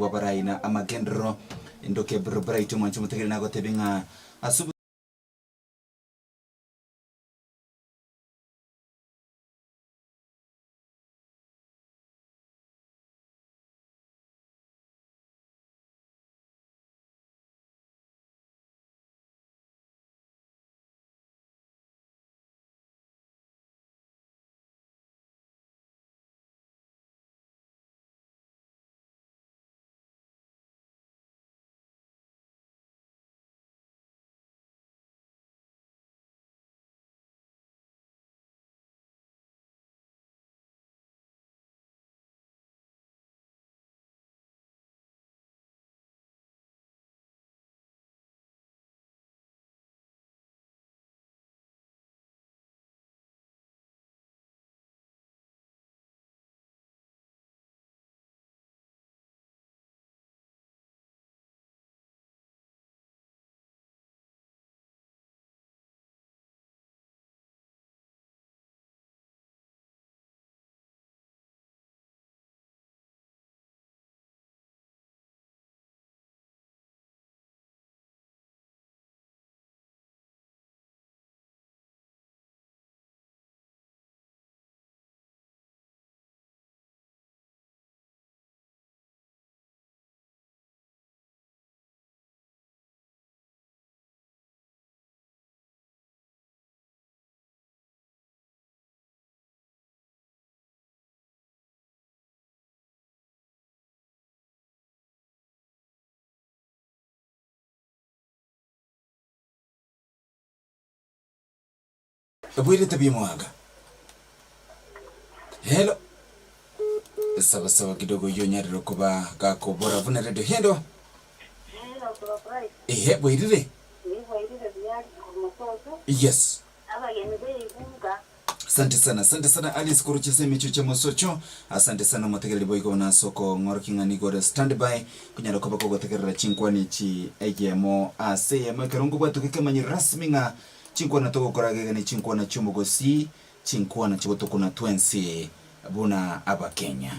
Bw'abarai na amagenderero. Ndoke Bright omwanchi omotegereri nagotebie ng'a ase Ebwerete bimoanga. Hello. Sawa sawa kidogo oyio onyarire koba gakobora buna redio. Hello. Hello, Bro Bright. Ehe, bwairire? Ee, bwairire buya korwa mosocho. Yes. Abageni b'eibunga. Asante sana, asante sana Alice korwa chise emicho chia mosocho. Asante sana omotegereri boigo buna ase okong'orokia ng'a nigo ore standby konyara koba kogotegerera chinkwani echi eyemo ase eyemo ekero nkobwatoka ekemanyi rasmi ng'a Chinkwana togokora gega ne chinkwana chi'omogosi, chinkwana chigotokuna twensi buna Abakenya.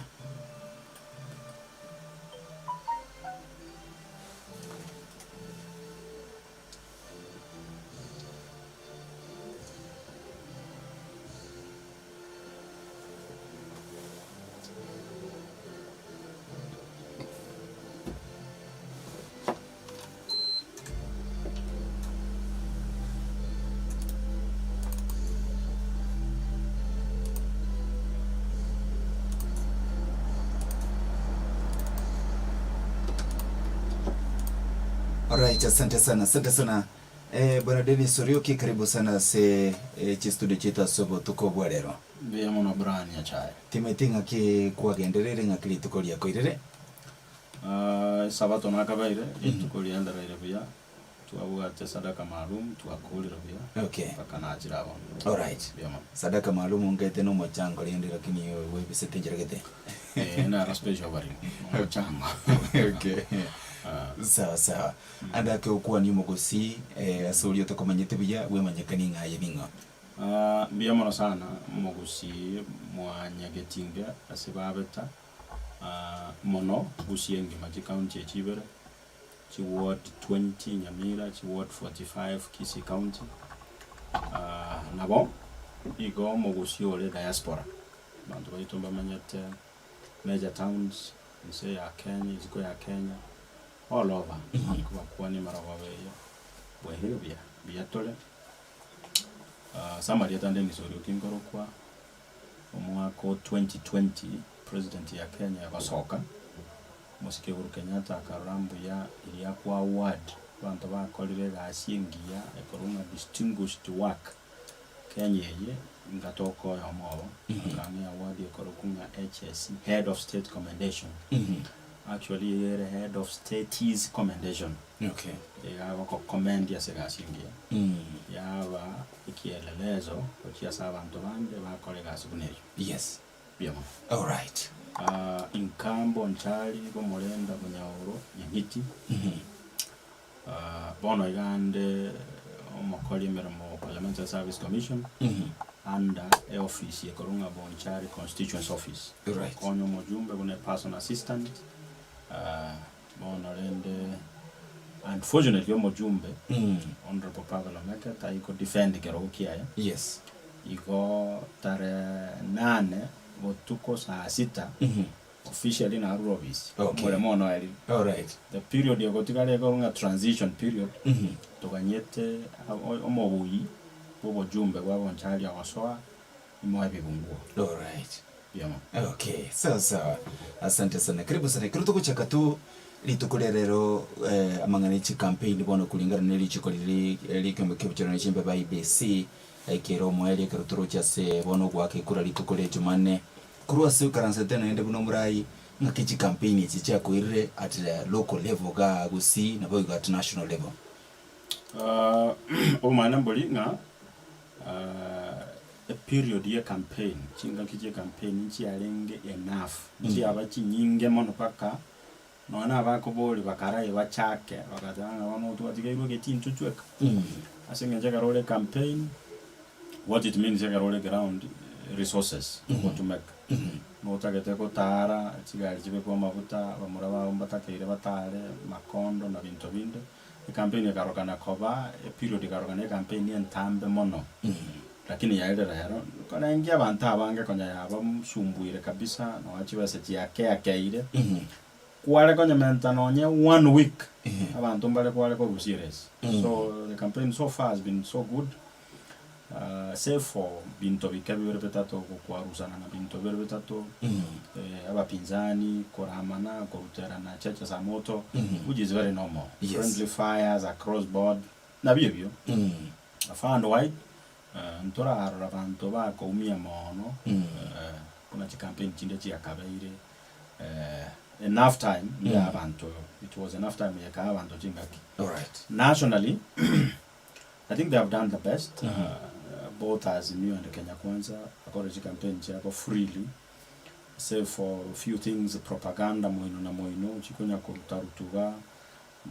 Alright, asante sana, asante sana. Eh, Bwana Dennis Orioki karibu sana ase eh, chistudio chiaito ase obotuko bwa rero. Mbuya mono Brian Nyachae. Timanyeti ng'aki kwagendereire ng'aki rituko riakoirire. Esabato nakabeire, rituko riendereire buya, twabwate sadaka maalum, twakorire buya, Okay. mpaka nachire abwo. Alright. Mbuya mono. Sadaka maalum ngaete na omochango rende lakini webisete enchera gete. Eh, nero special offering, omochango. Okay. Sawa sawa. Ande ake okwanie omogusii eh, ase oria otakomanyete buya bwemanyekanie ng'a aye ning'o. Mbuya mono sana omogusii mwanyagetinge ase babeta. Mono Gusii engima chicounty echi ibere, chiward 20 Nyamira, chiward 45 Kisii county, nabo igo omogusii ore diaspora, abanto baito mbamenyete major towns inse ya Kenya, isiko ya Kenya, all over, nkobakwania emerogoba eye, bwairire buya, mbuya tore, ase amarieta ande Denis Orioki nkorokwa. Omwaka o 2020 president ya Kenya egosoka, Omosike Uhuru Kenyatta akarora mbuya eria akwa award abanto bakorire egasi engiya ekorwa ng'a distinguished work Kenya eye ngatoka oyomo obo, akang'ea award ekorokwa ng'a HSC, Head of State Commendation. Actually iga ere Head of State's Commendation. Okay. Iga agokocommend ase egasi engiya, yaba ekielelezo gochia ase abanto bande bakore egasi buna eyio. Yes. Mbuya mono. Alright. Ah, inkambo nchari bomorenda bonyaoro nyang'iti. Ah, bono iga ande omokori emeremo o Parliamentary Service Commission under eofisi ekorwa ng'a Bonchari Constituency Office. Right. Gokonya omojumbe buna personal assistant. Bono rende unfortunately omojumbe Honourable Pavel Omeke tai ko defend kerogo kiaye. Yes. Igo tarehe nane botuko saa sita officially narure ofisi. Okay. Omoremo one oerire. Alright. The period egotigara ekorwa ng'a transition period, toganyete omobui bwa obojumbe bwa Bonchari ogosoa imoe ebibunguo. Alright. Mbuya mono. Okay, sawa sawa. Asante sana. Karibu sana. Ekero togochaka tu rituko ria rero eh, amang'ana e chicampaign bono kulingana ne richiko riri rikiombe kia obochorani chimbeba IEBC ekero omoerio ekero toroche ase bono ogoaka ekura rituko ria Jumanne. Korwa ase oikaransete naende buna omorai ng'aki chicampaign echi chiakoirire at the local level igaa Gusii naboigo at national level. Obomaene mbori ng'a eperiod ye campaign, chingaki chie campaign nchiarenge enough, nchiaba chinyinge mono mpaka nonya na abakobori bakarae bachake bagateba ng'a bono twatigeirwe egetinto chweka. Ase eng'encho ekero ore campaign, what it means ekero ore ground, resources ogotumeka, notagete gotara, chigari chibekwe amabuta, abamura bao mbatakeire batare, makondo na binto binde. Ecampaign ekarokana koba eperiod ekarokana ecampaign entambe mono, lakini yaerire rero, nkorengia abanto abange konya yabasumbuire kabisa nonya chibesa chiakeakeire, kware konyementa nonye one week, abanto mbare kware korusia eresi. So the campaign so far has been so good, save for binto bike bibere bitato gokwarusana na binto bibere bitato, abapinzani koramana, koruterana cheche za moto, which is very normal, Yes. friendly fires across board, nabio ebio. Far and wide, ntorarora abanto bakoumia mono, buna chicampaign chinde chiakabeire, enough time ya abanto, it was enough time ekaa abanto chingaki. Alright. Nationally, I think they have done the best, both Azimio and Kenya Kwanza, bakore chicampaign chiabo freely, save for few things, propaganda moino na moino, chikonya koruta rutuga,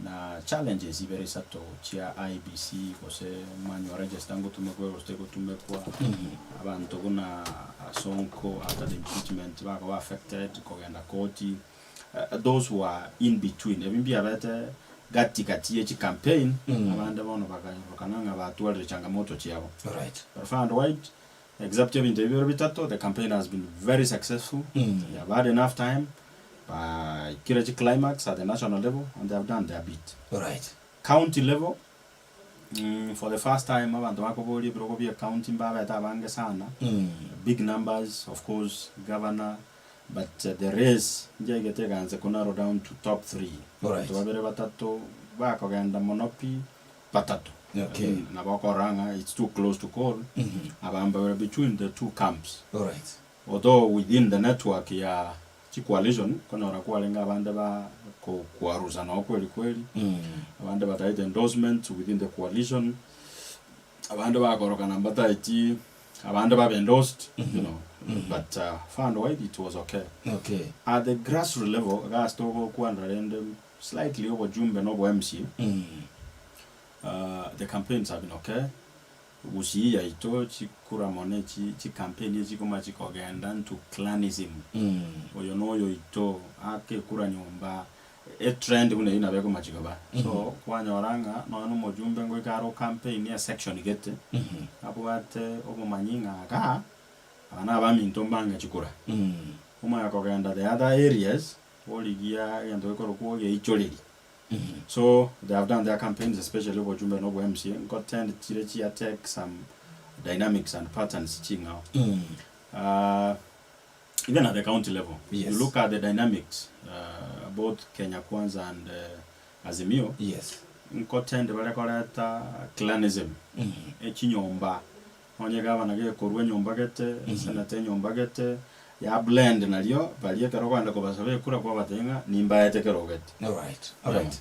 na challenges ibere isato chia IEBC gose manual register ngotumekwa gose tegotumekwa, abanto buna Sonko after the impeachment bakoba affected kogenda koti, those who are in between, ebi mbiabete gati gati ye chicampaign, abande bono bakarokana ng'a batwarire changamoto chiabo. Alright. But far and wide, except ebinto ebi bibere bitato, the campaign has been very successful, they have had enough time, baikire chiclimax at the national level and they have done their bit. Alright. County level, for the first time abanto bakoboria ebirogo bia ecounty mbabete abange sana, big numbers, of course governor, But the race njaigete eganse ko narrow down to top three. Alright. Abanto babere batato bakogenda mono pi batato. Okay. Lakini nabo okorora ng'a it's too close to call, abambe bare between the two camps. Alright. Although within the network ya chi coalition konyora kwarenge abande ba ko kwarusa noo kweli kweli, abande bataete endorsement within the coalition, Abande bakorokana mbataeti, abande babe endorsed, you know, but far and wide it was okay. Okay. At the grassroot level, iga ase togokwanera rende slightly obojumbe na obo MC, the campaigns have been okay, gusii yaito chikura mono echi chicampaign echikoma chikogenda into clanism, oyo na oyo oito, ake ekura nyomba, Etrend buna eyio nabo ekomachi koba. So, kwanyora ng'a nonya na omojumbe ngoika are ocampaign esection gete, abwate obomanyi ng'a igaa, aba na abaminto mbange chikura. Omanya kogenda the other areas, origia egento gekorokwa ogeichoreri. So, they have done their campaigns especially obojumbe na obo MCA, nkotend chire chia take some dynamics and patterns ching'ao. Even at the county level, Yes. you look at the dynamics, uh, both Kenya Kwanza and uh, Azimio, Yes. nkotende bare koreta clanism, echinyomba, onye gavana gekorwa enyomba gete, senator enyomba gete, ya blend nario, baria ekero okogenda kobasaba ekura kwabatebia ng'a nimbaete kero gete. Alright, alright.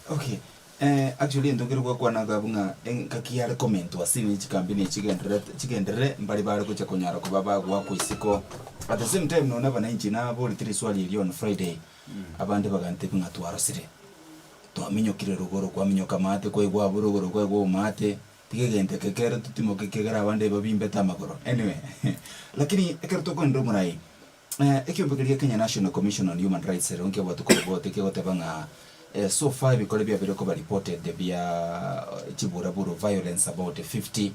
Okay. Eh, actually into kere gwakwana iga abwo ng'a engaki yare komentwa ase ne chikampeni echi chigendererete chigenderere mbare bare gocha konyara koba bagoakwa isiko. At the same time nonye abananchi naboreti riswali erio on Friday, abande bagantebia ng'a twarosire, twaminyokire rogoro kwaminyoka maate kwaigwa abwo rogoro kwaigwa obomaate, tiga egento eke kere totimoke ekiagera abande babimbete amagoro. Anyway, lakini ekero tokoenderera omorai. Ekiombe keria Kenya National Commission on Human Rights ero nkebwate koripoti kegoteba ng'a so far ebikore biabeire koba reported bia chiburaburu, violence, about 50,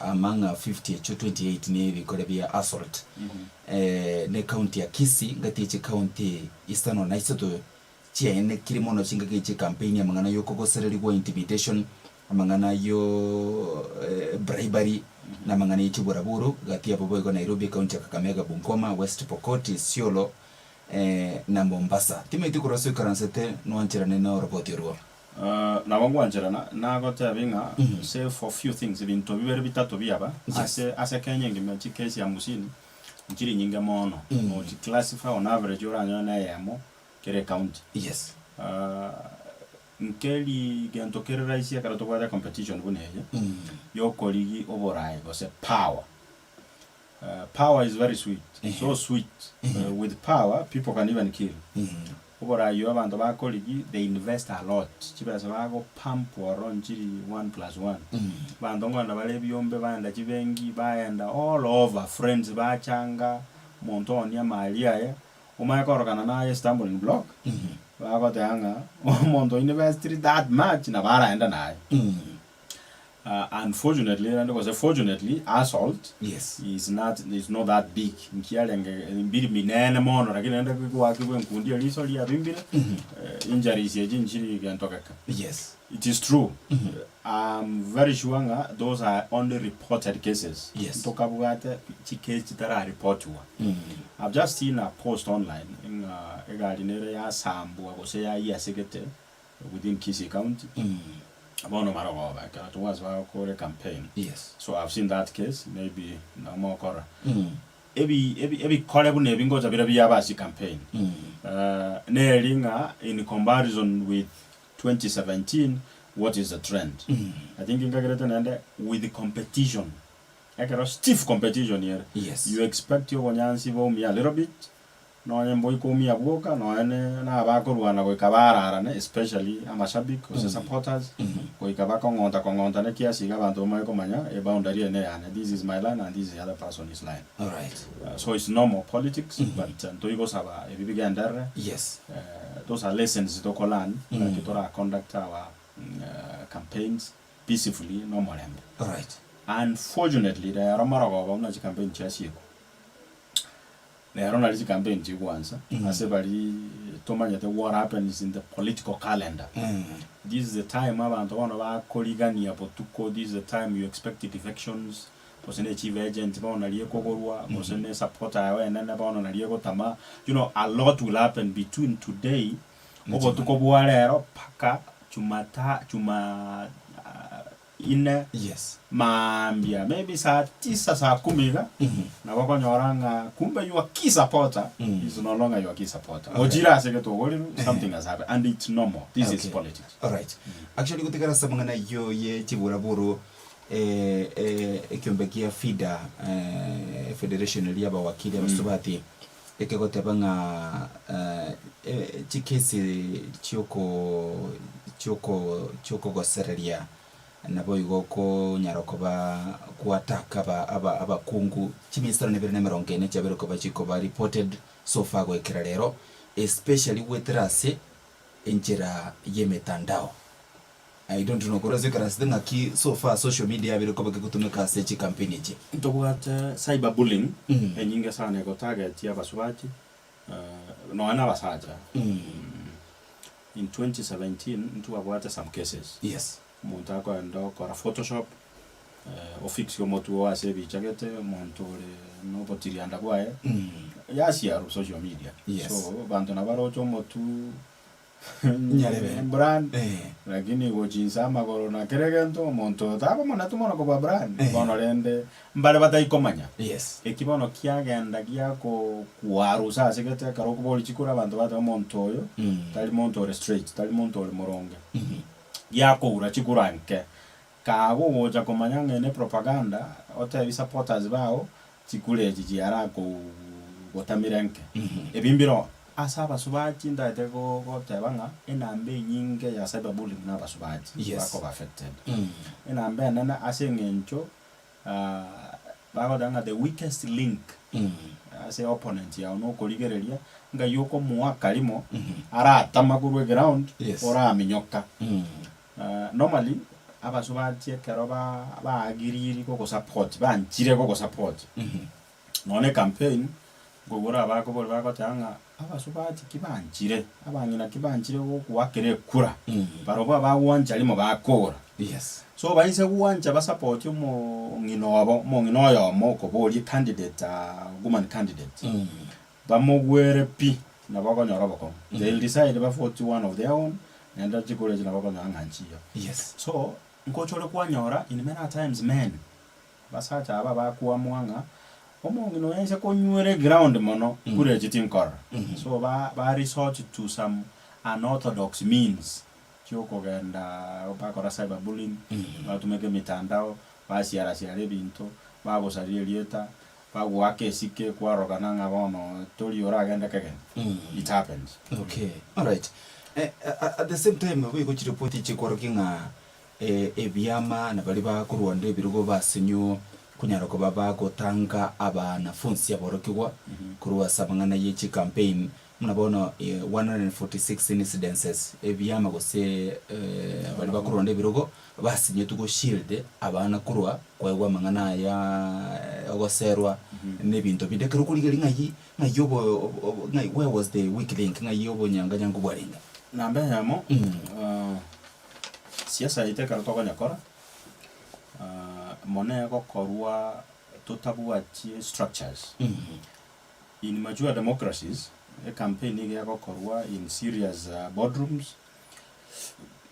among 50 echio 28 ne ebikore bia assault. Ne county ya Kisii ngati ye chicounty isano na isato chiaenekire mono chingaki echi chi'ecampaign amang'ana y'okogosererigwa, intimidation, amang'ana yo bribery, na amang'ana ye chiburaburu, gati yabo boigo Nairobi, County ya Kakamega, Bungoma, West Pokot, Isiolo, na Mombasa. Timaeti korwa ase oikaransete nwancherane na oroboti orwo. Nabo ngwancherana, nagotebia ng'a save for few things, ebinto bibere bitato biaba ase ase Kenya engima chikesi hamsini nchiri nyinge mono, ochi classify on average oranyore na eyemo kera ecounty. Yes. Nkeri gento kere rahisi ekero tobwate competition buna eye, yokorigi oboraai gose power. Power is very sweet, so sweet, with power people can even kill. Oboraai obo abanto bakorigi they invest a lot, chibesa bago pump ororo nchiri one plus one. Abanto nkogenda bare ebiombe baenda chibenki, baenda all over, friends bachanga, omonto oonia amali aye, Omanye korokana naye stumbling block, bagoteba ng'a omonto oinvestiri that much nabo araende naye. Unfortunately naende gose fortunately assault Yes. is not is not that big, nkiarenge mbiri minene mono lakini naende gwakigwa enkundi eriso riabimbire, injuries echi nchiri gento geke. Yes. It is true, I'm very sure ng'a those are only reported cases, Yes. ntokabwate chicase chitararipotiwa. I've just seen a post online ng'a egari nere yasambwa gose yayiasegete within Kisii County, bono marogoba ekero towards bagokora ecampaign. Yes. So I've seen that case, maybe nabo mokorora. Ebi ebi ebikore buna ebi ngocha bire biaba ase campaign, neri ng'a in comparison with 2017 what is the trend? I think nkagerete naende with competition, ekero stiff competition ere, Yes. you expect obonyansi boumie a little bit, nonye mboikoumia bwoka, nonye ne na abakorwana goika bararane especially amashabiki gose supporters, goika bakong'onta kong'ontana kiasi iga abanto bamanye komanya eboundary eye neyane, this is my line and this is the other person is line. Alright. So it's normal politics but ntoigosaba ebi bigenderere. Yes. Those are lessons toko learn naki tora conduct our campaigns peacefully na omorembe. Alright. Unfortunately rero marogoba buna chicampaign chiasiekwa, rero nari chicampaign chigwansa ase baria tomanyete what happens in the political calendar. This is the time abanto bono bakorigania botuko, this is the time you expect defections, gose ne chief agent bono nari ekogorwa, gose ne supporter yago enene bono nari egotama, you know a lot will happen between today, obotuko bwa rero mpaka chumata chuma ine, Yes. maambia maybe saa tisa saa kumi iga, nabo okonyora ng'a kumbe your key supporter is no longer your key supporter. Okay. Ochire ase egetogoriru, something has happened and it's normal, this is Okay. politics. Alright. Actually gotigara ase amang'ana ayio ye chiburaburu, Ekiombe gia FIDA, Federation eria y'abawakili abasubati, ekegoteba ng'a chikesi chioko chioko chiokogosereria naboigo okonyara koba goattack aba aba abakungu chimia isano na ibere na emerongo ene chiabeire koba chikoba reported so far goikera rero, especially goetera ase enchera y'emetandao. I don't know korwa ase ekarasete ng'aki so far social media yabere koba kegotumeka ase chikampeni echi. Ntobwate cyber bullying enyinge sana egotargetia abasubati nonya na abasacha. In 2017 ntwabwate some cases. Yes. Omonto akoenda okora photoshop, ofix omotwe oo ase ebicha gete, omonto ore na obotirianda bwaye, yasiarwa social media. Yes. So abanto nabaroche omotwe Nyarebe. Brian, Eh. lakini gochinsa amagoro na kera egento, omonto oyo taba omonene mono kobua Brian, Eh. bono rende mbare bataikomanya. Yes. Eki bono kiagenda giako kwarusa ase gete ekero okobori chikura abanto bateba omonto oyo Mm. tari monto ore straight, tari monto ore moronge. Giakoura chikura nke. Kagogocha komanya ng'a ene propaganda, otebi supporters bao, chikura echi chiarakou gotamire nke. Ebi mbiroo. Ase abasubati ntagete go goteba ng'a enamba enyinge ya cyber bullying na abasubati Yes. bakoba affected. Enamba enene ase eng'encho bagoteba ng'a the weakest link. ase opponent yago na okorigereria ngai okomoa akarimo aratama korwa eground Yes. oraminyoka. Normally abasubati ekero ba baagiriri gogosupport banchire gogosupport nonya na ecampaign nkogora abakobori bagoteba ng'a abasubati ki banchire abang'ina ki banchire gogoakera ekura barobwo abagwancha rimo bakora. Yes. So baise gwancha basapoti omong'ina obo omong'ina oyomo okoboria candidate woman candidate Bamogwere pi, nabo okonyora obokong'u. They will decide bafotie one of their own, naende chikura echi nabo okonyora ng'a nchiyo. Yes. So, nkocha ore kwanyora in many a times men, basacha aba bakoamua ng'a omong'ina oyo aise konywera eground mono, kura echi tinkorora. So ba ba resort to some unorthodox means chiokogenda bakora cyber bullying, batumeka emitandao, basiara siara ebinto, bagosaria erieta, Bagoaka esike kwarorokana ng'a bono tori oragende kegeni. It happens. Okay, alright. Eh, at the same time boigo chiripoti echi chikworokia ng'a eh, ebiama na baria bakorwanera ebirogo basenywo konyara koba bagotanga abanafunsi aborokigwa korwa ase amang'ana ye chicampaign Buna bono 146 incidences, ebiama gose baria bakorwanda ebirogo basinyetwe go shield abana korwa koegwa amang'ana aya ogoserwa na ebinto binde. Ekero okorigereria ng'ai ng'ai obo obo ng'ai where was the weak link ng'ai obonyanganyangu bwarenge? Namba eyemo, siasa yaito ekero tokonyekora, mono egokorwa totabwati structures. In mature democracies, ecampaign nigo egokorwa in serious boardrooms,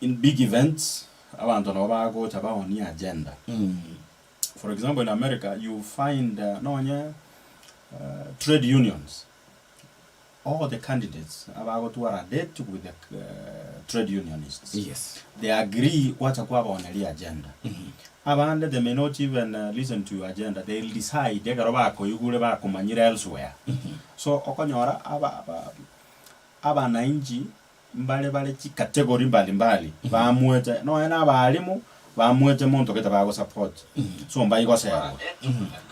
in big events, abanto nabo bagocha baonie agenda. For example in America you find nonye trade unions, all the candidates abagotwara date with the trade unionists, Yes. they agree gwacha kwabaoneria agenda. Abande they may not even listen to your agenda, they will decide ekero bakoigure bakomanyire elsewhere. So okonyora aba aba abanainchi mbare bare chicategory mbali mbali baamwete nonya na abalimu baamwete monto gete bagosupport so mbaigoserwa.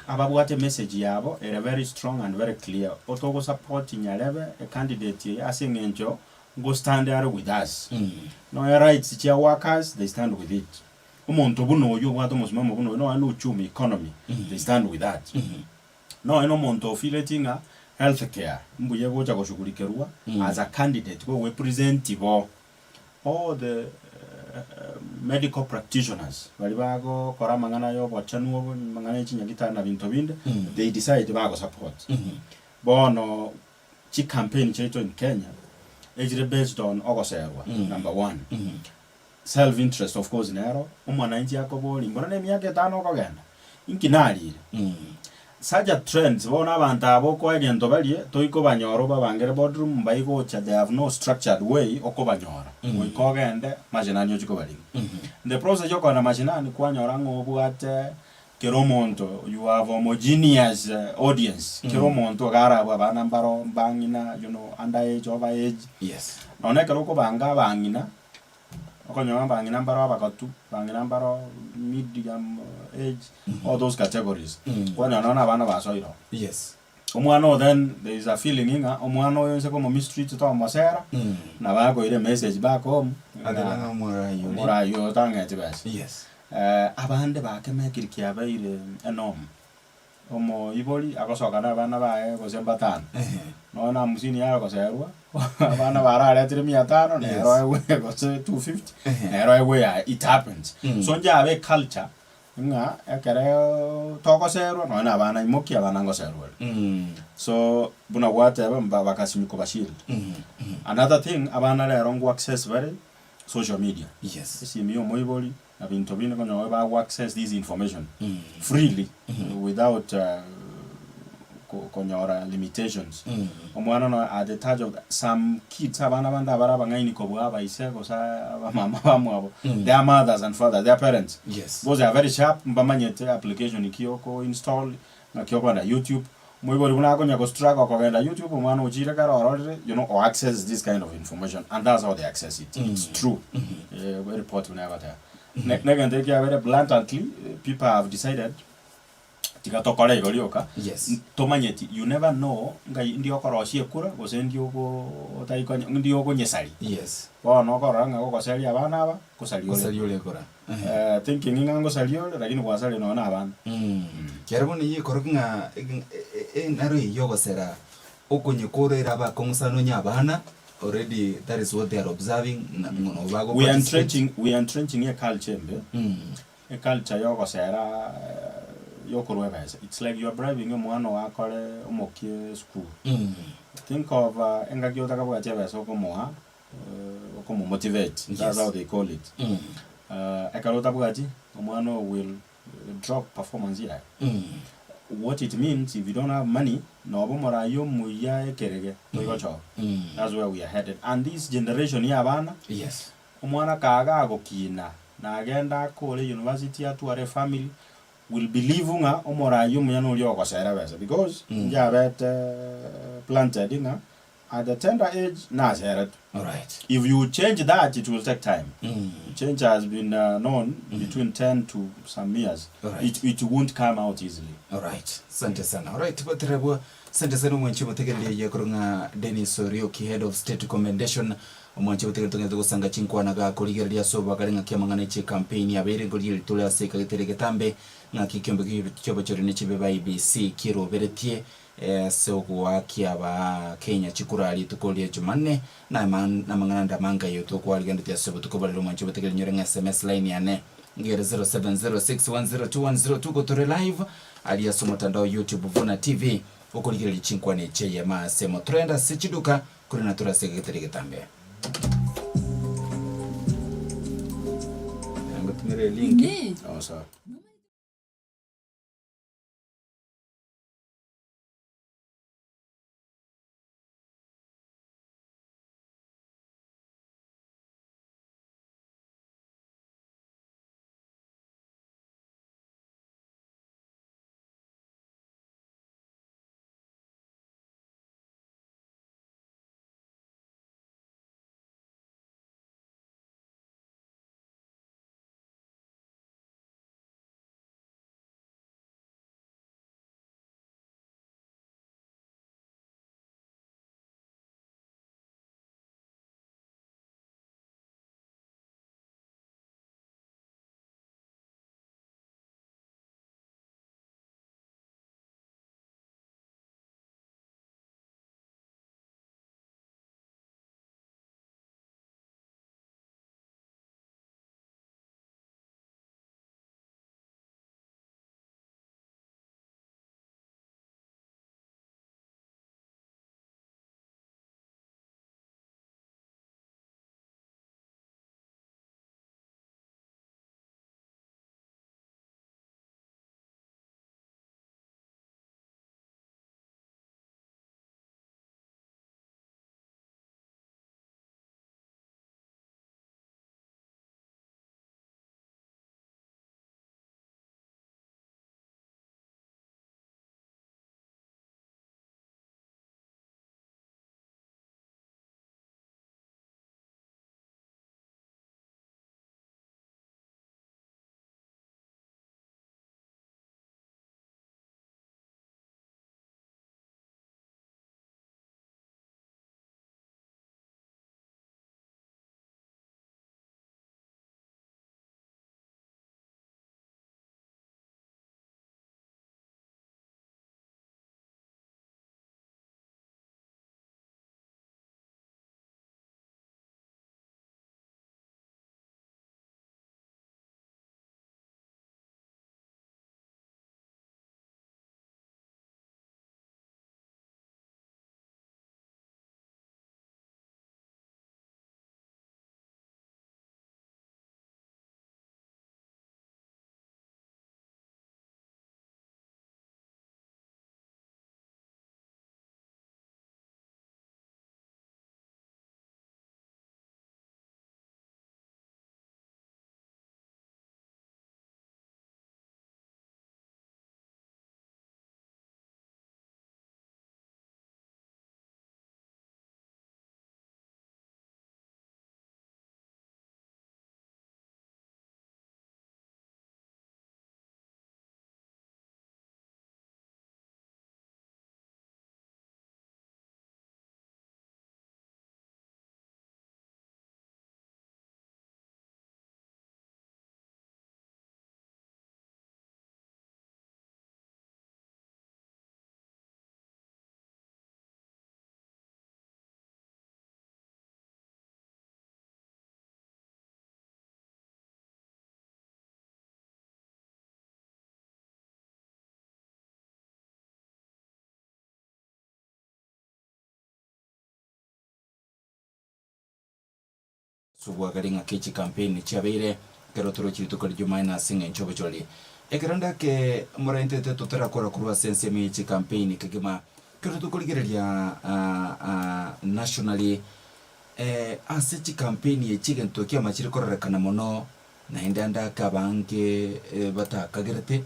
Ababwate emessage yabo ere very strong and very clear, otogosupport nyarebe ecandidate eye ase eng'encho ngostand are with us. Nonya rights chia workers they stand with it. Omonto buna oyio obwate omosimamo buna oyio nonya na uchumi, economy, they stand with that. Nonya na omonto ofeeleti ng'a health care mbuya egocha goshughulikerwa as a candidate gogoepresent bo, all the medical practitioners baria bagokora amang'ana ya obochenu obo, amang'ana ya chinyagitari na binto binde, they decide bagosupport. Bono chicampaign chiaito in Kenya, echire based on ogoserwa, number one. Self interest of course nero, omwananchi akoboria mbora na emiaka etano okogenda, inki narire? Such a trends bono abanto aba okoa egento barie toikobanyora obabangere boardroom mbaigocha they have no structured way okobanyora goika ogende mashinani ochie kobarigia. In the process ya okogenda mashinani kwanyora ng'a obwate kera omonto you have homogeneous audience kera omonto iga arabwe abana mbaro mbang'ina you know under age over age. Yes. Nonya ekero okobanga abang'ina. Okonyora abang'ina mbaro abagotu, abang'ina mbaro medium age, all those categories. Kwanyora nonya na abana basoire oo. Yes. Omwana oyo then there is a feeling ng'a omwana oyo inse komo mistreat tomosera, nabo akoira emessage back home, Atebe ng'a ng'a omorai oria. omorai oyo tang'eti besa. Yes. Abande bakemekiri kiabeire enorm. Omoibori agosoka na abana baye gose mbatano, nonya na hamsini yare goserwa, abana bararetire mia tano, nere oegwe gose 250, nere oegwe eyaye, it happens. So nchabe eculture ng'a ekereoo togoserwa nonya na abana imokia abana ngoserwa ore. So buna gwateba mba bakasinyu koba shield. Another thing, abana rero ngo access bare social media, esimi ya omoibori. Na binto binde konya bago access this information freely without konyora limitations. Omwana no at the touch of some kids abana bande abare abang'aini kobua abaise gose abamama bamwabo their mothers and fathers their parents because they are very sharp mbamanyete application ki oko install ng'aki okogenda youtube moibori buna akonya go struggle kogenda youtube omwana ochire kare ororire you know o access this kind of information and that's how they access it it's true eh report buna egoteba. Ne negento ekiabere bluntantly people have decided. Tiga tokore igo rioka, Yes. tomanyeti, you never know ngai ndi okorosia ekura gose ndi ogo otaikonya ndi ogonyesaria. Yes. Bono okorora ng'a gogoseria abana aba, nkosaria ore. Nkosaria ore ekura. Ehe. Thinking ng'a ngosaria ore lakini gwasaria nonye na abana. Kero bono eyio ekorokia ng'a eng'aro eyio yogosera okonyekora ere abakong'u sana onye abana already that is what they are observing na ng'o bago We are participate. entrenching, we are entrenching eculture embe. Eculture yogosera yokorwa ebesa it's like you are bribing omwana oo akore omokia esukuru. Think of engaki otakabwati ebesa okomoa okomomotivate that's Yes. how they call it. Ekero otabwati omwana oo will drop performance yaye. What it means if you don't have money noba omorai omuya ekerege toigochoka. That's where we are headed and this generation ya abana Yes. Omwana kaga agokina, na agende akore university atware efamily, will believe ng'a omorai omuya noria ogosera ebesa because njabete planted ng'a at the tender age naseretwe. Alright. If you change that it will take time. Change has been known between 10 to some years. Alright. It, it won't come out easily. Alright. Asante sana. Alright, baterabwa. Asante sana omwanchi omotegereri oye korwa ng'a Dennis Orioki Head of State Commendation Omwanche gotiga togende gosanga chinkwana ga korigereria ase obogare ng'aki amang'ana e chi'ekampeini abeire nkorigereria tore ase ekagetere egetambe, ng'aki ekiombe ki'obochori ne chibe ba IEBC kieroberetie ase ogoakia aba Kenya chikura rituko ria Jumanne, na amang'ana ande amange ayio tokwarigereretie ase obotuko bwa rero omwanche gotiga nyore ng'a sms line yane ngere 0706102102 gotore live aria ase omotandao YouTube Vuna TV okorigereria chinkwana echi eyemo ase emo torende ase chiduka Korende natore ase egetari egetambe. Ngotumere elink. Inee! Oh, sawa. Obwagare ng'aki chikampeni chiabeire ekero toroche rituko ria Jumanne ase eng'encho y'obochori. Ekero ndake moraintete totarakora korwa ase ensemo ye chikampeni kegima ekero tokorigereria nationally ase chikampeni echi egento kiamachire kororekana mono naende ande ake abange batakagerete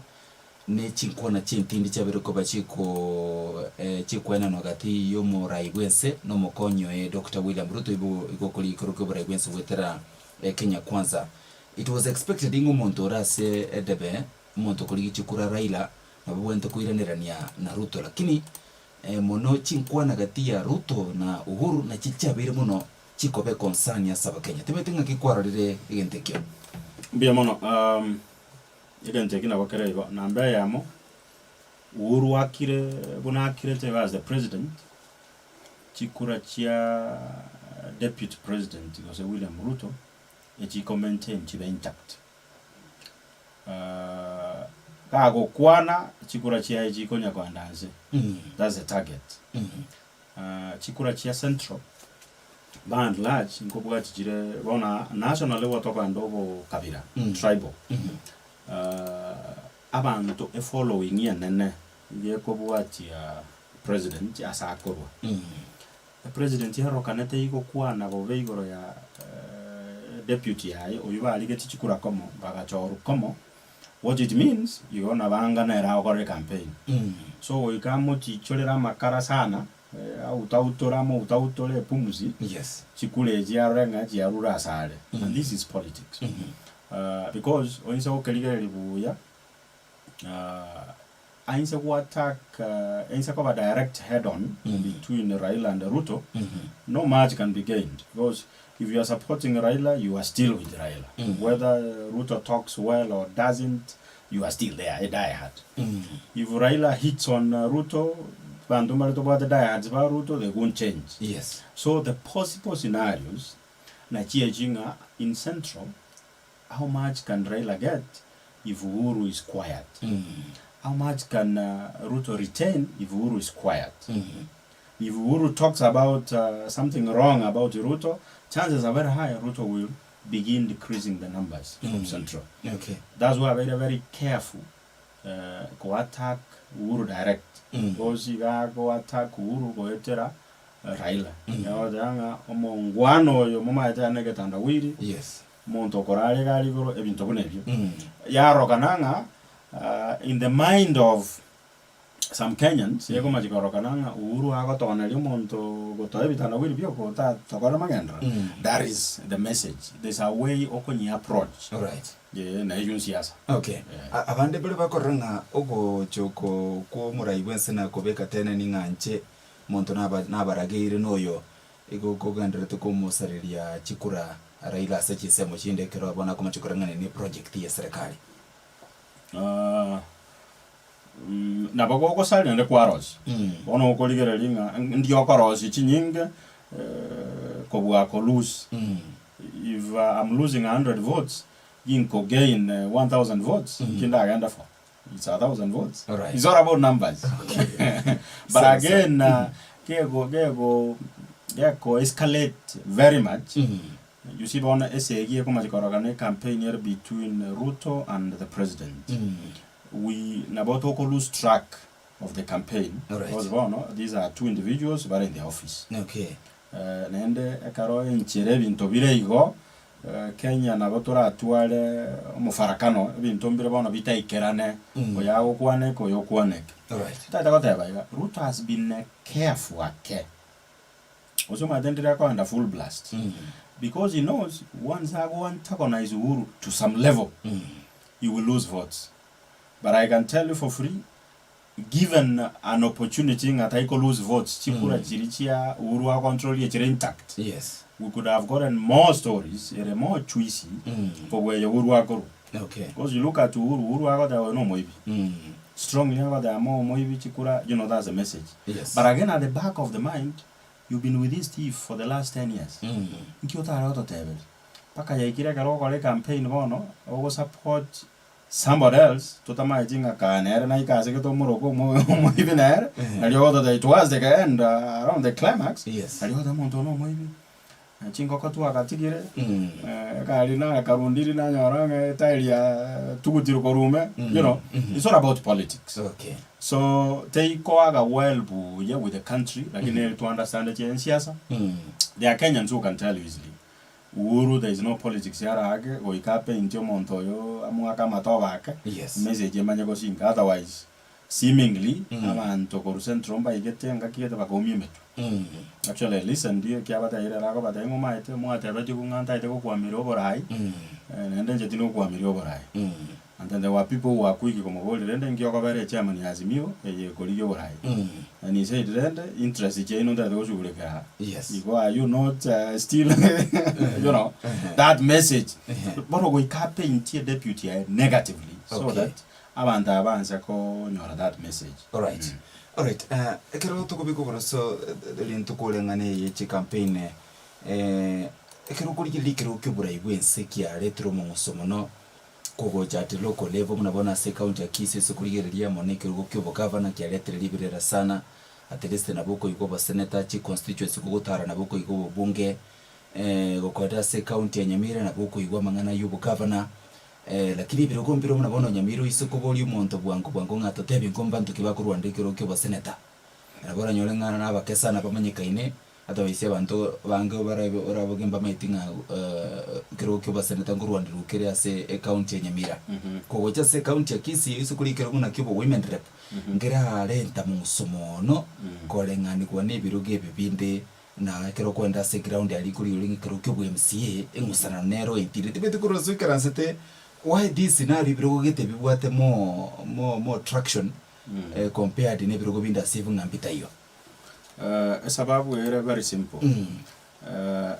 ne chinkwana chintindi chiabeire koba chiko chikoenanwa gati y'omorai bw'ense na omokonyi oye Doctor William Ruto igo igo okori igoro ki'oborai bw'ense goetera Kenya Kwanza. It was expected ng'a omonto ore ase edebe, omonto okorigia chikura Raila, nabo abwenerete koiranerania na Ruto lakini mono chinkwana gati ya Ruto na Uhuru nachio chiabeire mono chikoba econcern ase abakenya. Timanyeti ng'aki kwarorire egento ekio. Mbuya mono. Egento eki nabo kere igo, namba eyemo, Uhuru akire buna akirete iga as the president, chikura chia deputy president gose William Ruto, echiko maintain chibe intact. Gagokwana, chikura chiaye chikonya koenda nse, that's the target. Chikura chia central, by and large nkobwati chire bono nationally igo tokoenda obokabira, tribal, abanto efollowing enene nigo ekobwatia president ase akorwa. Epresident yarokanete igokwana bobe igoro ya deputy yaye oywo barigetie chikura komo bagachorwa komo, what it means igo nabo anga nere agokora ecampaign. So goika amochichorere amakara sana. Autautore amoutautore epumzi, Yes. chikura echi arore ng'a chiarure asare. And this is politics. Because oinse gokerigereria buya, ainse go attack ainse koba direct head on between Raila and Ruto, no much can be gained because if you are supporting Raila, you are still with Raila. Whether Ruto talks well or doesn't, you are still there, a die hard. If Raila hits on Ruto, banto mbare tobwate die hards ba Ruto, they won't change. Yes. So the possible scenarios nachio echi ng'a in central, how much can Raila get if Uhuru is quiet? How much can Ruto retain if Uhuru is quiet? If Uhuru talks about something wrong about Ruto, chances are very high Ruto will begin decreasing the numbers from central. Okay. That's why abeire very careful ko attack Uhuru direct because iga ago attack Uhuru goetera Raila. Nagoteba ng'a omongwana oyo momaete aye na egetandawiri, Yes. omonto okorara egari igoro, ebinto buna ebio. Yarokana ng'a in the mind of some Kenyans, egomachi korokana ng'a Uhuru agotoneria omonto gotoa ebitandawiri bioka otatokore magenderero. That is the message. There's a way okonyi approach. Alright. Eeh, na eyio nsiasa. Okay. Eh. A- Abande baria bakorora ng'a ogocha oko kw'omorai bw'ense na kobeka teneni ng'a inche monto naba nabarageire noyo, igo kogendererete komosareria chikura Raila ase chinsemo chinde ekero bono akomacha koreng'ania ne project ye serikali. Nabo gogosaria naende kwarosia. Bono okorigereria ng'a ndi okorosia chinyinge kobua ko lose. If I'm losing a hundred votes, ginko gain 1000 votes, nki ndagenda for? It's a thousand votes. Alright. It's all about numbers. Okay. But Sawa, sawa. again, kego gego geko escalate very much. You see bono esegi ekomacha korogana ecampaign ere between Ruto and the president. We nabo toko lose track of the campaign Alright. because bono these are two individuals bare in the office. Okay. Naende ekero enchera ebinto bire igo, Kenya nabo toratware omofarakano, ebinto mbire bono bitaikerane, oyo agokwana eke oyo okwana eke. Alright. Ntagete goteba iga, Ruto has been careful ake, gose omanyete ndire akoenda full blast, because he knows once ago antagonize Uhuru to some level, he will lose votes. But I can tell you for free, given an opportunity ng'a tai ko lose votes, chikura chiria chia Uhuru agontrolie chire intact, Yes. we could have gotten more stories ere more juicy kobua eye Uhuru akorwa. Okay. Because you look at Uhuru, Uhuru agoteba oyo nomoibi. Strongly agoteba mo omoibi chikura, you know that's the message. Yes. But again at the back of the mind, you've been with this thief for the last 10 years. Nki otare gototeberia? Mpaka yaikire ekero ogokora ecampaign bono, ogosupport Somebody else, totamaeti ng'a kaa nere naike ase gete omoroke omoibi nere, Ehe. nario ogototebia towards the end, around the climax, Yes. nario ogoteba omonto one omoibi. Chingoko twagatigire, Mm. egari nakarundiri nanyora ng'a etairi yatugutirwe korwa ime, you know, it's all about politics. Okay. So teikoaga well buya with the country, lakini nere to understand chensiasa, Mm. there are Kenyans who can tell you easily, Uhuru there is no politics yarage, goika apaint omonto oyo amoake amatobe ake, Yes. message emanye gosinka otherwise seemingly abanto korwa central mbaigete engaki gete bakaumia emetwe. Mm. Actually I listened ekiabateire ere akobatebia ng'a omaete mwatebetie ng'a ntaete gokwamiria oborai, Mm. naende inche tinokwamiria oborai. Mm. And then there were people who were quick komoboria rende inki okobera echairman ya Azimio eye ekorigia oborai. Mm. And he said rende interest chiaino ntaete goshughulikera Yes. igo are you not still you know that message. Bono goika apaintie deputy yaye negatively so Okay. that abanto aba banse konyora that message. Alright. Alright, ekero tokobeka oboroso rituko ring'ana eye chicampaign ekero okorigereria ekerogo kia oborai bwa ense kiaretire omong'uso mono kogocha at local level buna bono ase ecounty ya Kisii ase okorigereria mono ekerogo kia obogavana kiaretire riberera sana, at least nabo okoigwa oboseneta chiconstituency kogotara nabo okoigwa obobunge, gokorera ase ecounty ya Nyamira nabo okoigwa amang'ana ya obogavana, Lakini ebirogo mbire buna bono Nyamira oise koboria omonto bwango bwango ng'a totebie nko mbanto ki bakorwanda ekerogo ki'oboseneta. Nabo oranyore ng'a nabake sana bamanyekaine, otherwise abanto bange barabe oraboge mbamaeti ng'a ekerogo ki'oboseneta nkorwanderwa kere ase ecounty ya Nyamira. Kogocha ase ecounty ya Kisii oise koria ekerogo nakio obo women rep, nkerarenta mong'uso mono koreng'anigwa na ebirogo ebi binde Na ekero okoenda ase eground aria igoro orenge ekero kia obo MCA, eng'usanano nero entire tibeti korwa ase oikaransete why this scenario ebirogo gete bibwate more more more traction compared na ebirogo binde ase ng'a mbitaiyo. Esababu ere very simple,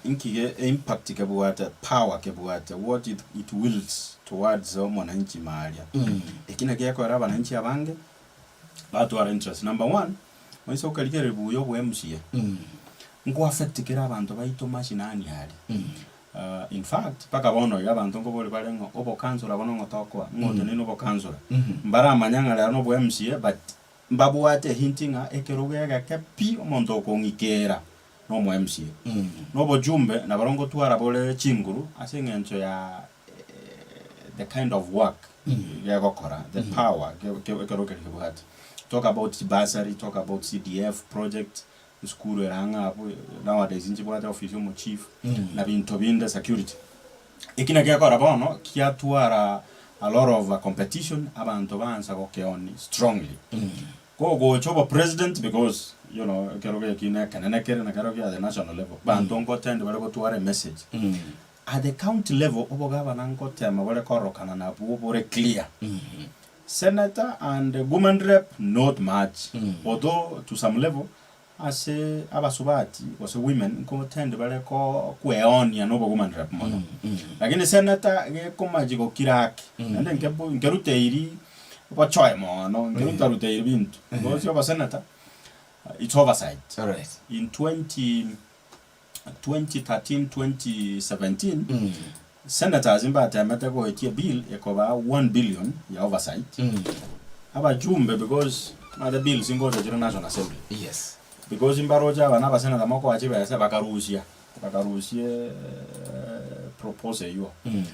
inki ge impact kebwate, power kebwate, what it it wills towards omwananchi ime aria. Eki nakio gekoera abananchi abange, batwara interest. Number one. Moise okarigereria buya obo MCA, nko affect kere abanto baito mashinani aria. In fact, mpaka bono iga abanto nkobori bare ng'a obokansora bono ng'o tokoa, ng'o oteneine obokansora. Mbaramanya ng'a rero nobo MCA but mbabwate ehint ng'a ekerogo egeke pi omonto okong'ikera nomo MCA. Na obochumbe nabarobwo ngotwara bore chinguru ase eng'encho ya the kind of work gegokora, the power ekero keria kebwate. Talk about chibursary, talk about CDF project, esukuru ere ang'e abwo, nowadays nchibwate office ya omochief, na binto binde security. Eki nakio gekogera bono, kiatwara a lot of competition, abanto baansa gokeoni strongly. Kogocha obopresident because you know ekero gekina ekenene kere na kero kia the national level, banto nkotend bare gotwara emessage. At the county level obogabana ngotema bore kororokana nabwo bore clear. Senator and woman rep not much although to some level ase abasubati gose women nkotend bare ko kweonia na obowoman rep mono. Lakini senator gekomachi gokira ake naende nke nkeruteiri bochoe mono nkerutaruteiri binto because obosenator it's oversight. Alright. In 20 2013 2017 senators mbatemete goetia ebill ekobaa 1 billion ya oversight abajumbe because omanyete bills ngocha chire national assembly Yes. because mbaroche aba na abaseneta mokoa chibesa bakarusia bakarusia proposal eywo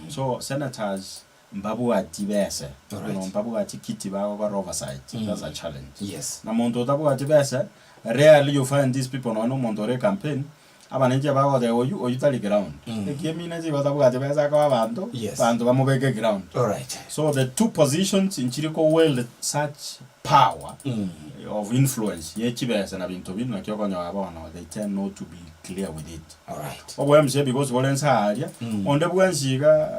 so senators mbabwati bese Alright. you know, mbabwati kiti bagokora oversight that's a challenge Yes. na monto otabwati bese rarely you find these people nonya omonto ore campaign abananchi abagoteba oywo oywo tari ground ekiemina chigo otabwati besa akoa abanto Yes. banto bamobeke ground Alright. so the two positions nchiri ko wield such power of influence ye chibesa na binto binde naki okonyora bono they tend not to be clear with it. Alright. Obo MCA because bore nse aaria, onde bwensi iga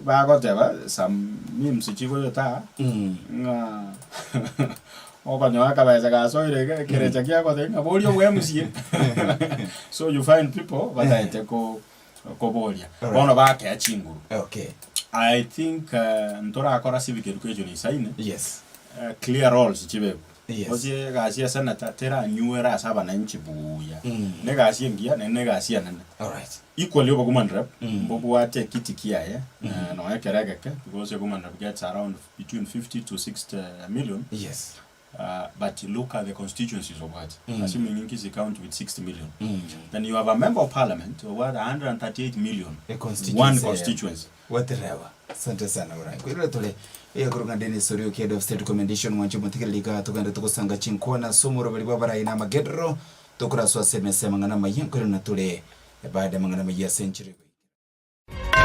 bagoteba some memes chigoeta ng'a okonyora akabesa gasoire iga ekerecha kiagotebia ng'a boria obo MCA. So you find people bataete ko koboria. Alright. Bono bakea chinguru. Okay. I think ntorakora civic education isaine, Yes. clear roles chibekwe. Yes. Gose egasi ya senator teranywere ase abananchi buya. Mm. Na egasi engiya naende na egasi enene. Alright. Equally obo woman rep Mm. mbobwate ekiti kiaye nonya ekere egeke because a woman rep gets around between 50 to 60 million. Yes. But look at the constituencies obwate, assuming in Kisii County with 60 million, then you have a member of parliament obwate 138 million, A one constituency. constituency. Waterewa. Asante sana Ora. Kwirora tore eyakorwa Dennis Orioki Head of State Commendation mwanche omotegereri iga togende togosanga chinkwana ase omoroberi bw'abarai na amagenderero tokoraswa ase emesa y'amang'ana amaya nkoirana tore baada y'amang'ana amaya ase enchera egoikera.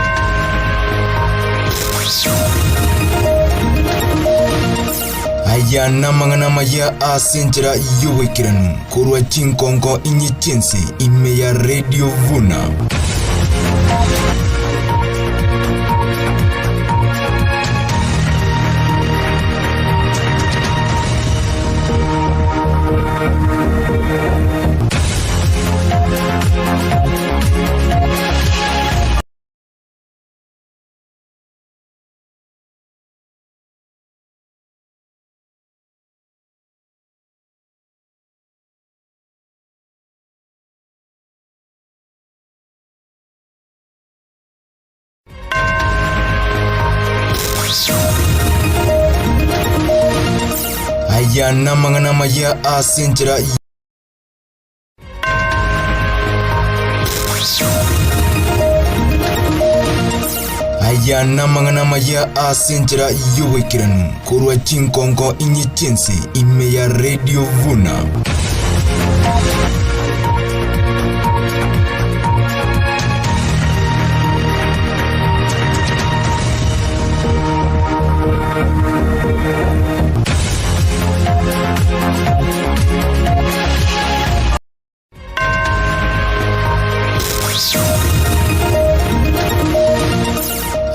Aya namang'ana amaya ase enchera y'oboikeranu korwa chinkonko inye chi'ense ime ya Radio Vuna. Aya namang'ana amaya ase enchera. Aya namang'ana amaya ase enchera y'oboikeranu korwa chinkonko inye chi'ense ime ya Radio Vuna.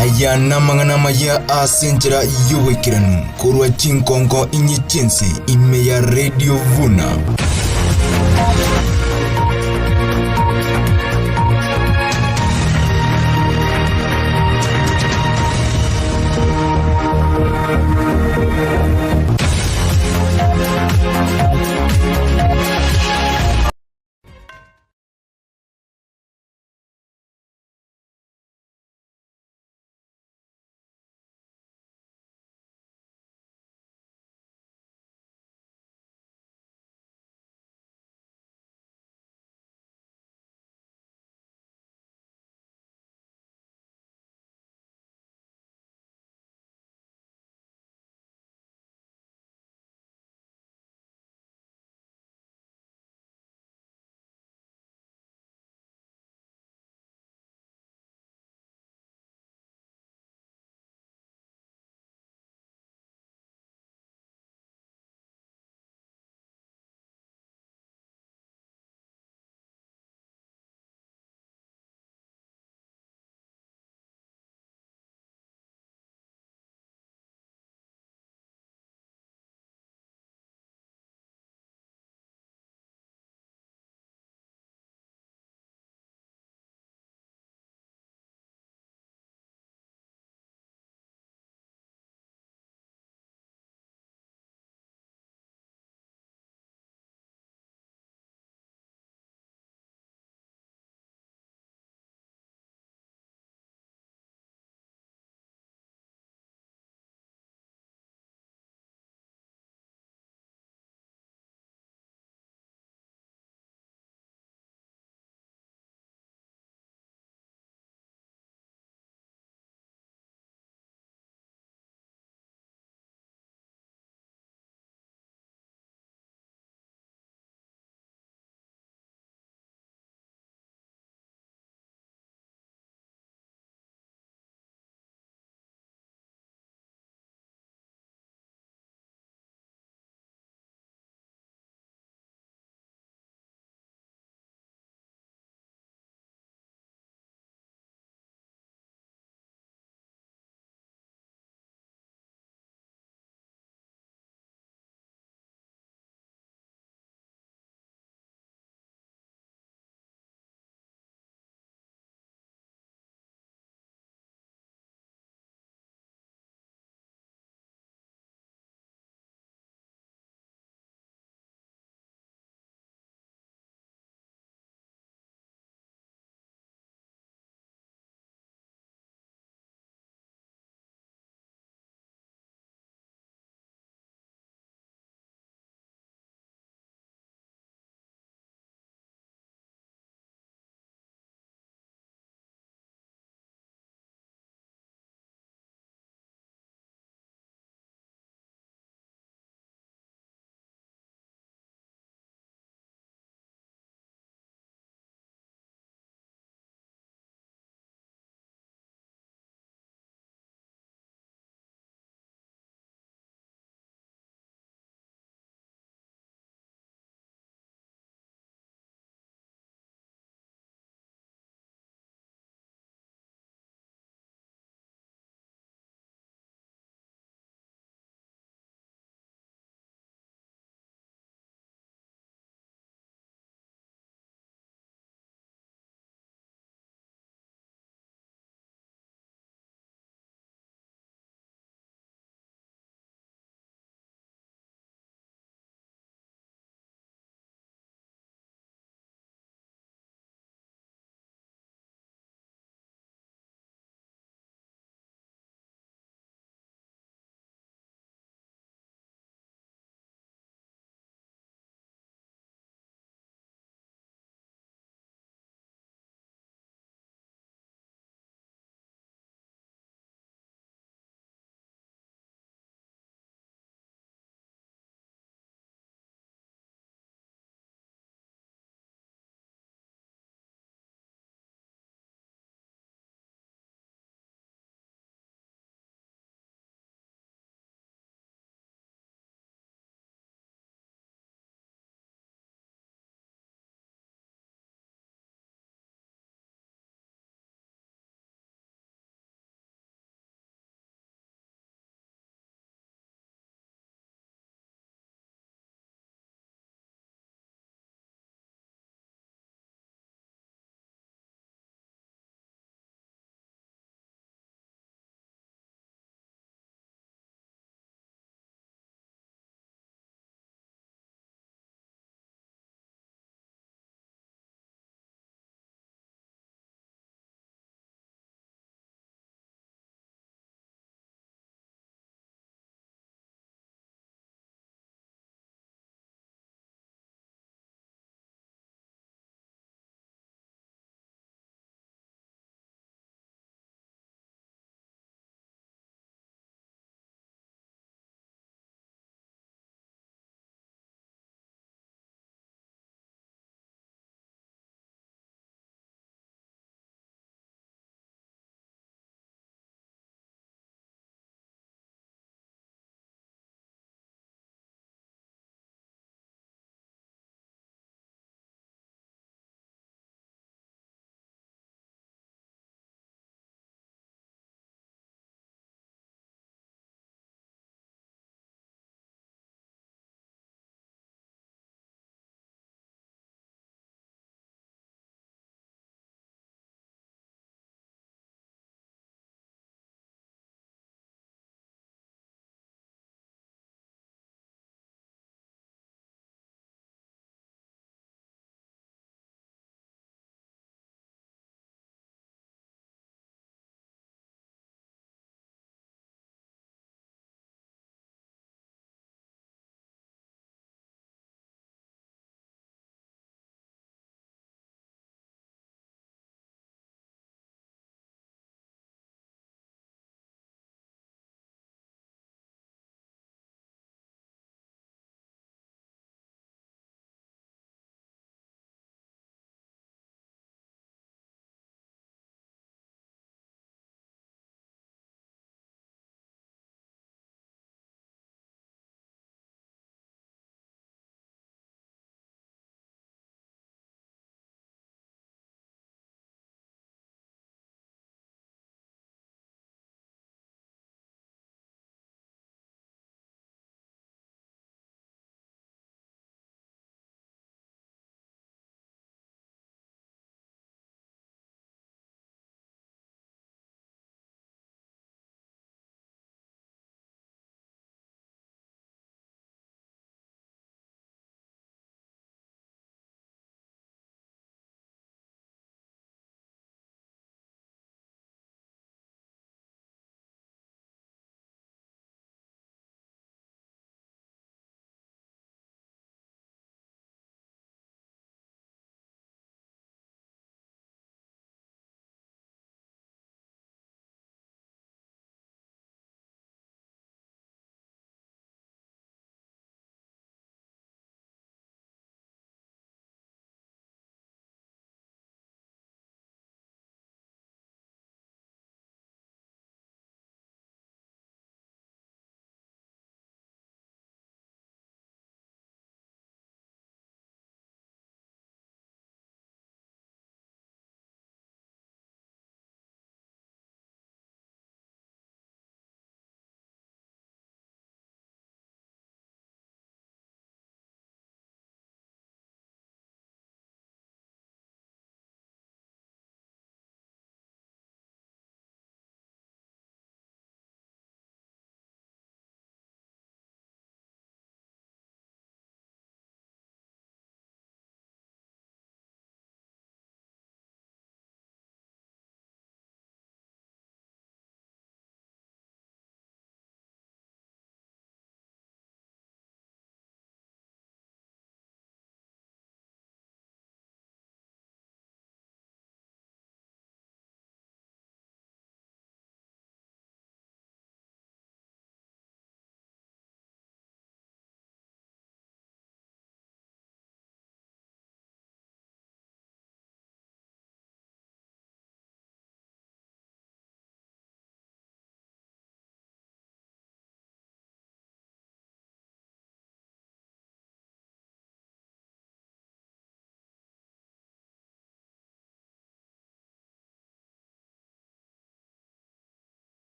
Aya namang'ana amaya ase enchera y'oboikeranu korwa chinkonko inye chi'ense ime ya Radio Vuna.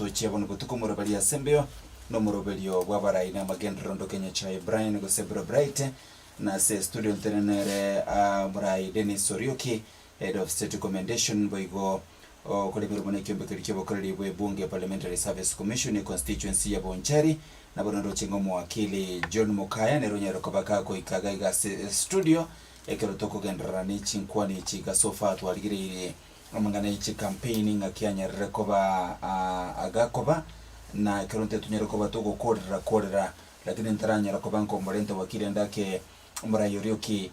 Tochia bono botuko omoroberi ase embeo, na omoroberio bw'abarai na amagenderero ndoke Nyachae Brian gose Bro Bright, na ase estudio ntenenere omorai Dennis Orioki, Head of State Commendation, boigo okoremerwa buna ekiombekeri ki'obokoreri bw'ebunge Parliamentary Service Commission constituency ya Bonchari, nabo naroche ng'a omowakili John Mokaya nere onyarire koba gagoika iga iga ase estudio ekero tokogenderera ne chinkwani echi iga so far twarigereirie Amang'ana ye chicampaign ng'aki anyarire koba agakoba, na ekero nte tonyare koba togokorera korera, lakini ntaranyara koba nkomorenta wakili ande ake omorai oria oki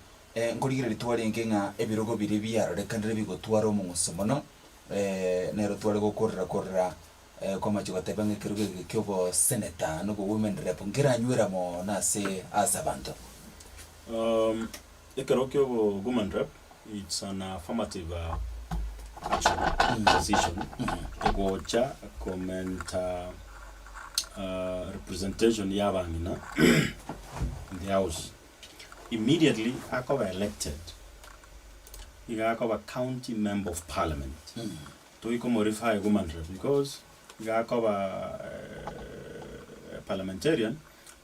nkorigereria twarenge ng'a ebirogo biria biarorekanire bigotwara omong'uso mono, nero tware gokorera korera kwamache goteba ng'a ekerogo eke kia oboseneta na obo women rep nkeranywera mono ase ase abanto. Ekero kia obo woman rep It's an affirmative action, decision, egocha komenta representation ya abang'ina in the house. Immediately akoba elected, iga akoba county member of parliament. Toikomorify woman rep because iga akoba parliamentarian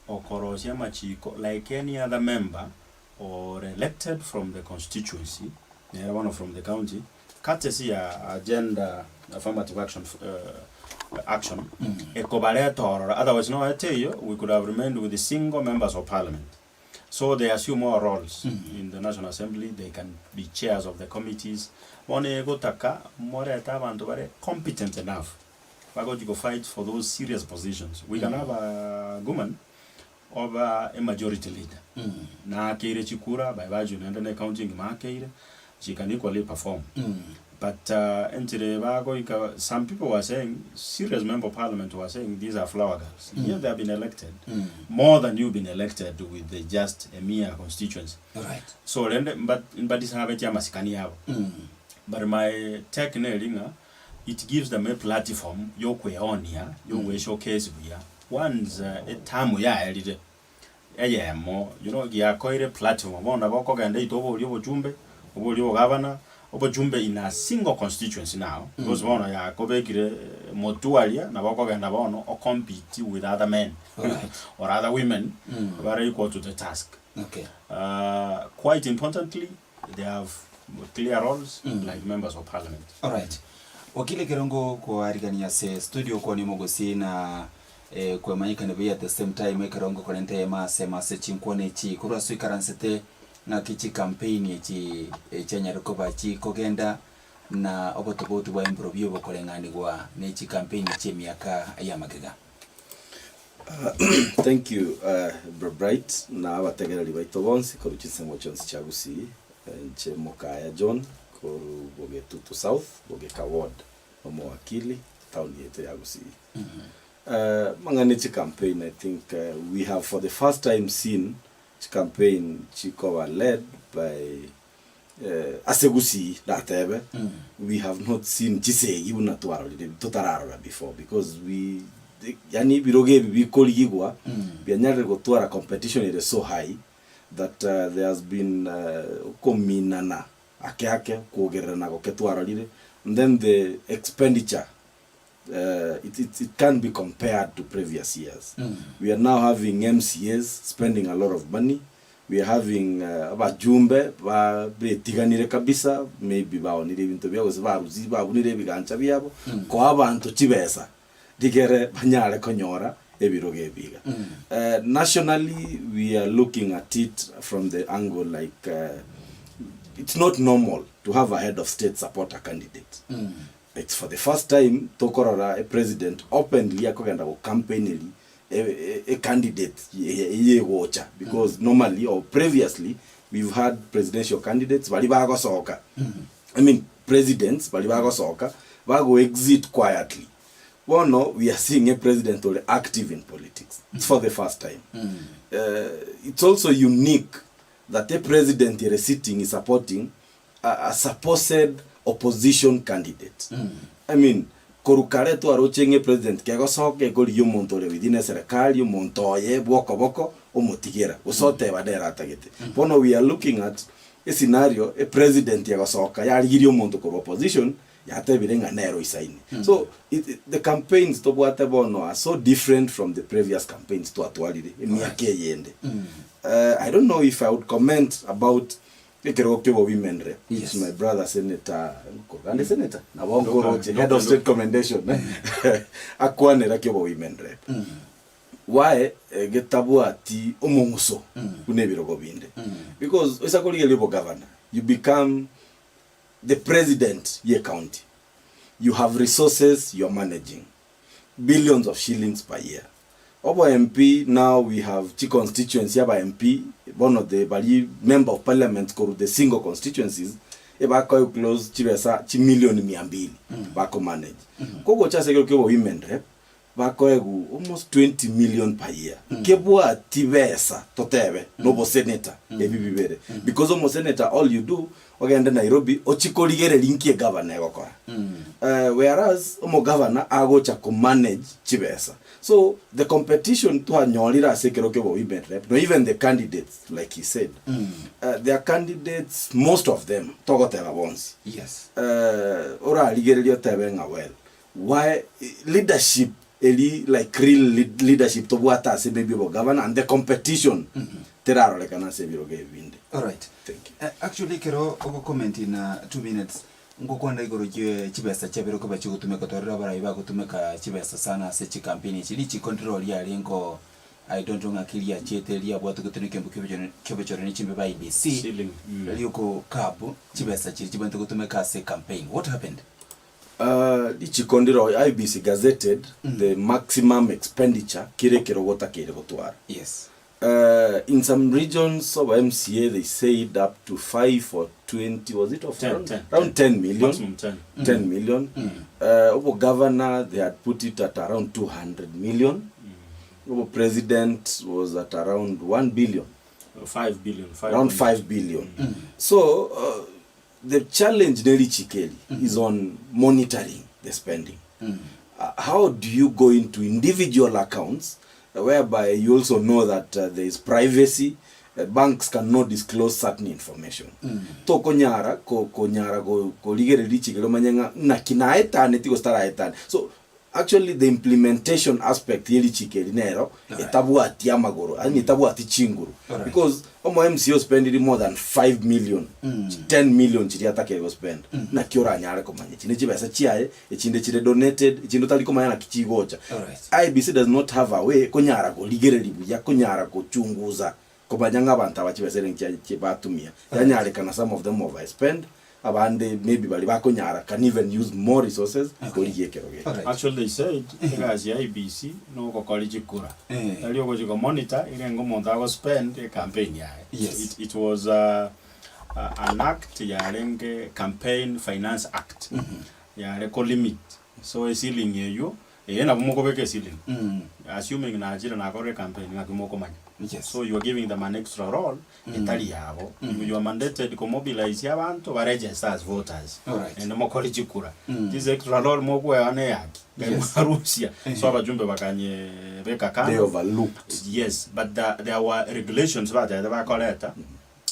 okorosia amachiko like any other member or elected from the constituency, nere bono from the county, courtesy ya agenda affirmative action action, ekobareta ororo, otherwise nonya teiyo we could have remained with single members of parliament. So they assume all roles in the National Assembly, they can be chairs of the committees, bono egotaka morete abanto bare competent enough, bagochi go fight for those serious positions. We can have a woman Oba a majority leader, naakeire chikura by virtue naende na ecounty engima aakeire, she can equally perform. But enchera eye bagoika, some people were saying, serious member of parliament were saying these are flower girls, yet they have been elected more than you've been elected with the just a mere constituency. Alright. So rende mba mbadisabetie amasikani abo. But my take neri ng'a it gives them a platform yokweonia, yogweshowcase buya. Once etamu yaerire, eyemo, you know, giakoire platform, bono nabo okogenda oite oborie obochumbe, oborie obogavana, obochumbe in a single constituency now, because bono yakobekire motwe aria, nabo okogenda bono ocompete with other men Alright. or other women bare equal to the task. Okay. Quite importantly, they have clear roles like members of parliament. Alright. Wakili ekero ngokoarigania ase studio kwane omogusii na eh, kwemanyekana buya at the same time ekero ngokorenta eyemo ase emo ase chinkwana echi korwa ase oikaransete ng'aki chicampaign echi chianyare koba chikogenda na obotobauti bwa emborobio obokoreng'anigwa ne chicampaign chia emiaka ya magega. Thank you bro Bright na abategereri baito bonsi korwa chinsemo chionsi chia Gusii. Inche Mokaya John korwa Bogetutu South, Bogeka Ward, omowakili town yaito ya Gusii. Amang'ana e chicampaign I think we have for the first time seen chicampaign chikoba led by Ase gusii ndatebe we have not seen chisegi buna twarorire totararora before because we yaani ebirogo ebi bikorigigwa bianyarire gotwara competition ere so high that there has been okominana ake ake kwogererana goke twarorire and then the expenditure it, it, it can't be compared to previous years. We are now having MCAs spending a lot of money. We are having abajumbe ba betiganire kabisa maybe baonire ebinto biabo gose barusi babunire ebigancha biabo koa abanto chibesa rigere banyare konyora ebirogo ebi iga. Nationally we are looking at it from the angle like it's not normal to have a head of state support a candidate. It's for the first time tokorora a president openly akogenda go campaigneri a candidate eye egocha because normally or previously we've had presidential candidates baria bagosoka I mean presidents baria bagosoka bago exit quietly bono we are seeing a president ore active in politics it's for the first time it's also unique that a president ere sitting is supporting a supposed opposition candidate. I mean, korwa kare twaroche ng'a epresident kegosoka ekorigia omonto ore within eserekari, omonto oye bw'okoboko, omotigera, gose oteba nere atagete. Bono we are looking at a scenario, epresident egosoka yarigirie omonto korwa opposition, Yatebire ng'a nere oisaine. So it, it, the campaigns tobwate bono are so different from the previous campaigns twatwarire emiaka eyende. Eh, I don't know if I would comment about ekerogo kia obo women rep, which Yes. my brother Senator, nkogande Senator? Nabo nkoroche, head of state commendation, akwanera kia obo women rep. Why eh, getabwati omong'uso buna ebirogo binde? Because oisa korigereria obogavana, you become the president ye county you have resources you are managing billions of shillings per year obo MP now we have chi constituency aba MP bono the bari member of parliament korwa the single constituencies ebakoe close chibesa chimilioni mia mbili bako manage kogocha ase ekero kia obo women rep Bakoegwa almost 20 million per year. Nkebwati besa totebe nobosenator ebi bibere. Because omosenator all you do ogende Nairobi ochie korigereria nki egavana egokora. Eh, whereas omogavana agocha komanage chibesa. So the competition twanyorire ase ekero kia obo women rep no even the candidates like he said, eh, their candidates most of them togoteba bonsi, Yes. eh, orarigererie otebe ng'a well Why leadership eri like real leadership tobwate ase maybe obogavana and the competition terarorekana ase ebirogo ebi binde. Alright. Thank you. Eh, actually ekero ogokomenti na 2 minutes ngokwana igoro chie chibesa chiabere koba chigotumeka torore abarai bagotumeka chibesa sana ase chicampaign echi richiko ndiro riarengo I don't know ng'aki riachiete riabwatogete na ekiombe kiobochore ne chimbe ba IEBC Ceiling. rioko curb chibesa chiria chibwenerete gotumeka ase campaign what happened? Richiko ndiro IEBC gazetted the maximum expenditure kere ekerogo otakeire gotwara. Yes. In some regions of MCA they said up to 5 or 20 was it of 10, around, 10, around 10 million Maximum 10. 10 million. Obo governor they had put it at around 200 million. Obo president was at around 1 billion. 5 billion. 5 around 5 billion. So the challenge neri chikeli is on monitoring the spending. How do you go into individual accounts whereby you also know that there is privacy? Banks cannot disclose certain information. Tokonyara ko konyara ko korigereria chikeli omanye ng'a naki naetaneti gose taraetani. So actually the implementation aspect ye richikeli nero etabwati amagoro yaani etabwati chinguru because omo MCA ospendiri more than 5 million 10 million chiria atakeri gospend naki oranyare komanya echi ne chibesa chiaye echinde chire donated echinde otari komanya naki chigocha. IEBC does not have a way konyara korigereria buya konyara kochunguza komanya ng'a abanto aba chibesa ere nchi batumia yanyarekana some of them overspend abande maybe baria bakonyara can even use more resources korigia ekero geke. Actually they said egasi ya IEBC nogokori chikura tari ogochi komonitor egenge omonto agospend ecampaign yaye. It was an act yarenge Campaign Finance Act yare kolimit so eceiling eywo Ee nabo mokobeka eceiling assuming nachire nakorire ecampaign ng'aki mokomanya. So you are giving them an extra role etari yabo. You are mandated komobilize abanto ba register as voters naende mokore chikura. This extra role mokoewa na eyaki ngai mwarusia. So abajumbe bakanyebeka They kando. overlooked. Yes, but there were regulations bachete bakoreta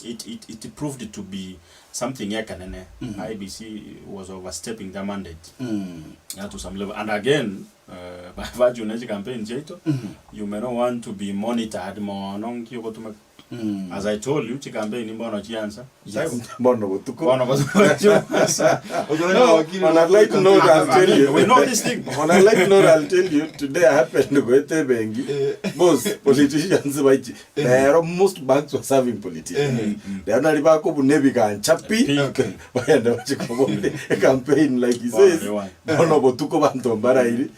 it, it, it proved to be something ekenene. IEBC was overstepping their mandate yeah, to some level. And again, by virtue ne campaign chiaito, you may not want to be monitored mono nki ogotumeka. As I told you, chicampaign mbono chiansa. Bono botuko. Bono botuko. No, on a light note, I'll tell you. We know this thing. On a light note, I'll tell you, today I happened to go to bengi. Most politicians baichi. Pero most banks were serving politicians. They are not bako bunebi kancha pi. Bagenda bachikobole campaign like he Bono says. rewan. Bono botuko bantu mbarairi.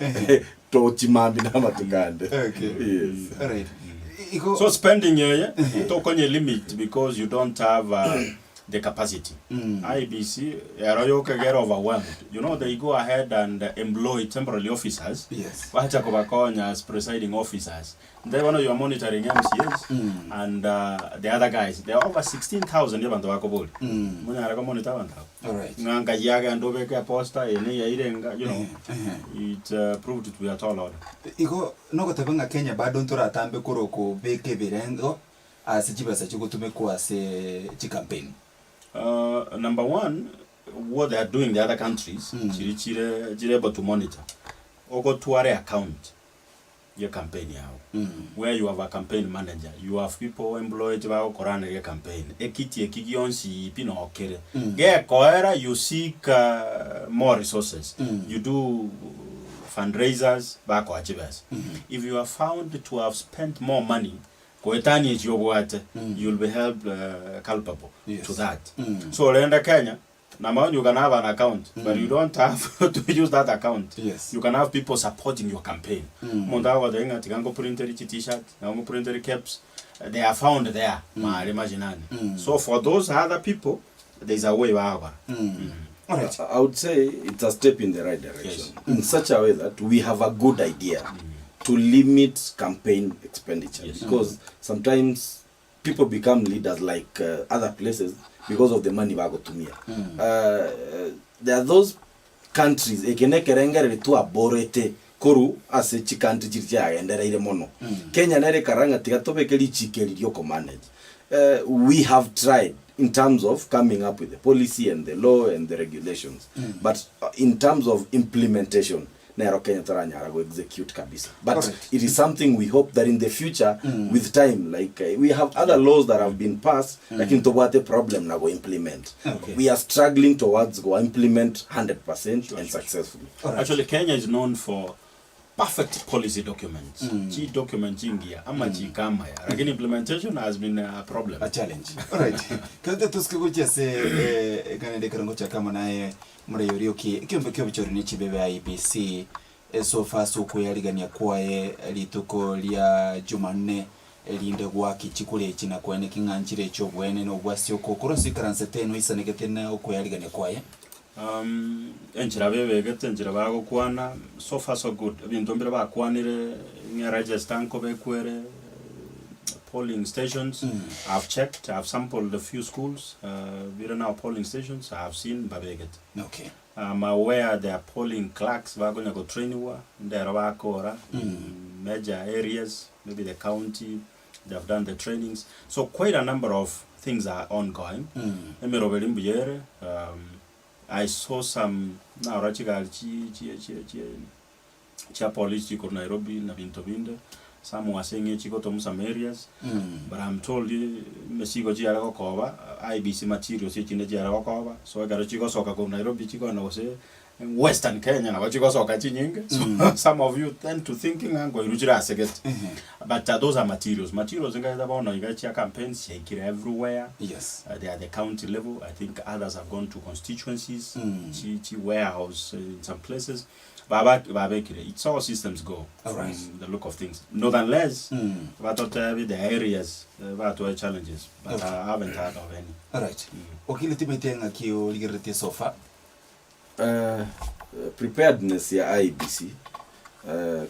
Tochimambi na matukande. Yes. Alright. Igo So spending yeye tokonye limit because you don't have the capacity. IEBC ero get overwhelmed. You know they go ahead and employ temporary officers. Bacha kubakonya as presiding officers. They one you are monitoring MCAs and the other guys. There are over 16,000 yabantu bakoboli. Munyara ko monitor abantu abo. Ng'anga yaga ndobeke poster ene yairenga it proved to be a tall order. Igo nogoteba ng'a Kenya bado ntoratambe korwa kobeka ebirengo ase chibesa chigotumekwa ase chicampaign. Number one, what they are doing the other countries, chiri chire chire able to monitor, ogotwara eaccount ye campaign yago, where you have a campaign manager, you have people employed bagokoraneria ecampaign, ekiti eki gionsi pi nokere, gekoera you seek more resources, you do fundraisers bakoa chibesa. If you are found to have spent more money goetania echi obwate, you will be held culpable to that. So rende Kenya, Number one, you can have an account, but you don't have to use that account. You can have people supporting your campaign. Omonto agogotebia ng'a tiga nkoprintere chi t-shirt, nabo nkoprintere caps, they are found there, maare mashinani. So for those other people, there is a way bagokora. Alright. I would say it's a step in the right direction in such a way that we have a good idea to limit campaign expenditure because sometimes people become leaders like uh, other places because of the money bagotumia there are those countries eke nekerengereri twaborete koru ase chicountry chiri chiagendereire mono Kenya nere ekara ng'a tiga tobeke richiko eri ria okomanage we have tried in terms of coming up with the policy and the law and the regulations but in terms of implementation nero Kenya toranyara go execute kabisa but it is something we hope that in the future with time like we have other laws that have been passed lakini tobwate problem na go implement we are struggling towards go implement 100% and successfully Actually, Kenya is known for perfect policy documents. Chi document chingiya ama chikamaya. Lakini implementation has been a problem. A challenge. Alright. Kante tusike gochia ase eh, kanende ekerengo chia kama naye Morei oria oki ekeombe ki'obochori ne chibebe IEBC esofa ase okweyarigania kwaye rituko ria Jumanne erinde goaki chikura echi na koeneki ng'a nchire echi'oboene na obwasi oko korwa ase ikaranse eno eisanegete na okweyarigania kwaye. Enchera bebegete, enchera bagokwana, so far so good, ebinto mbire bakwanire ng'a eregister nkobekwa ere polling stations, I've checked, I've sampled a few schools, bire nao polling stations, I have seen mbabegete. I'm aware there are polling clerks bakonya gotrainiwa, ndero bakora in major areas, maybe the county, they have done the trainings. So quite a number of things are ongoing. Emeroberi mbuya ere, I saw some, narora chigari chi chi chi chi chia police chikorwa Nairobi na binto binde, some were saying echigotomwa some areas, but I'm told emesigo chiare gokoba, IEBC materials echinde chiare gokoba, so ekero chigosoka korwa Nairobi chikogenda gose Western Kenya nabo chigosoka chinyinge, so some of you tend to think ng'a nkoirwa chire ase gete, but those are materials, materials nkaete bono iga chia campaigns chiaikire everywhere, they are the county level, I think others have gone to constituencies, chi chi warehouse in some places. Baba babekire it's all systems go from the look of things not unless batotebi the areas batwae challenges but I haven't heard of any. Alright. Wakili timaite ng'aki origereretie so far? Preparedness ya IEBC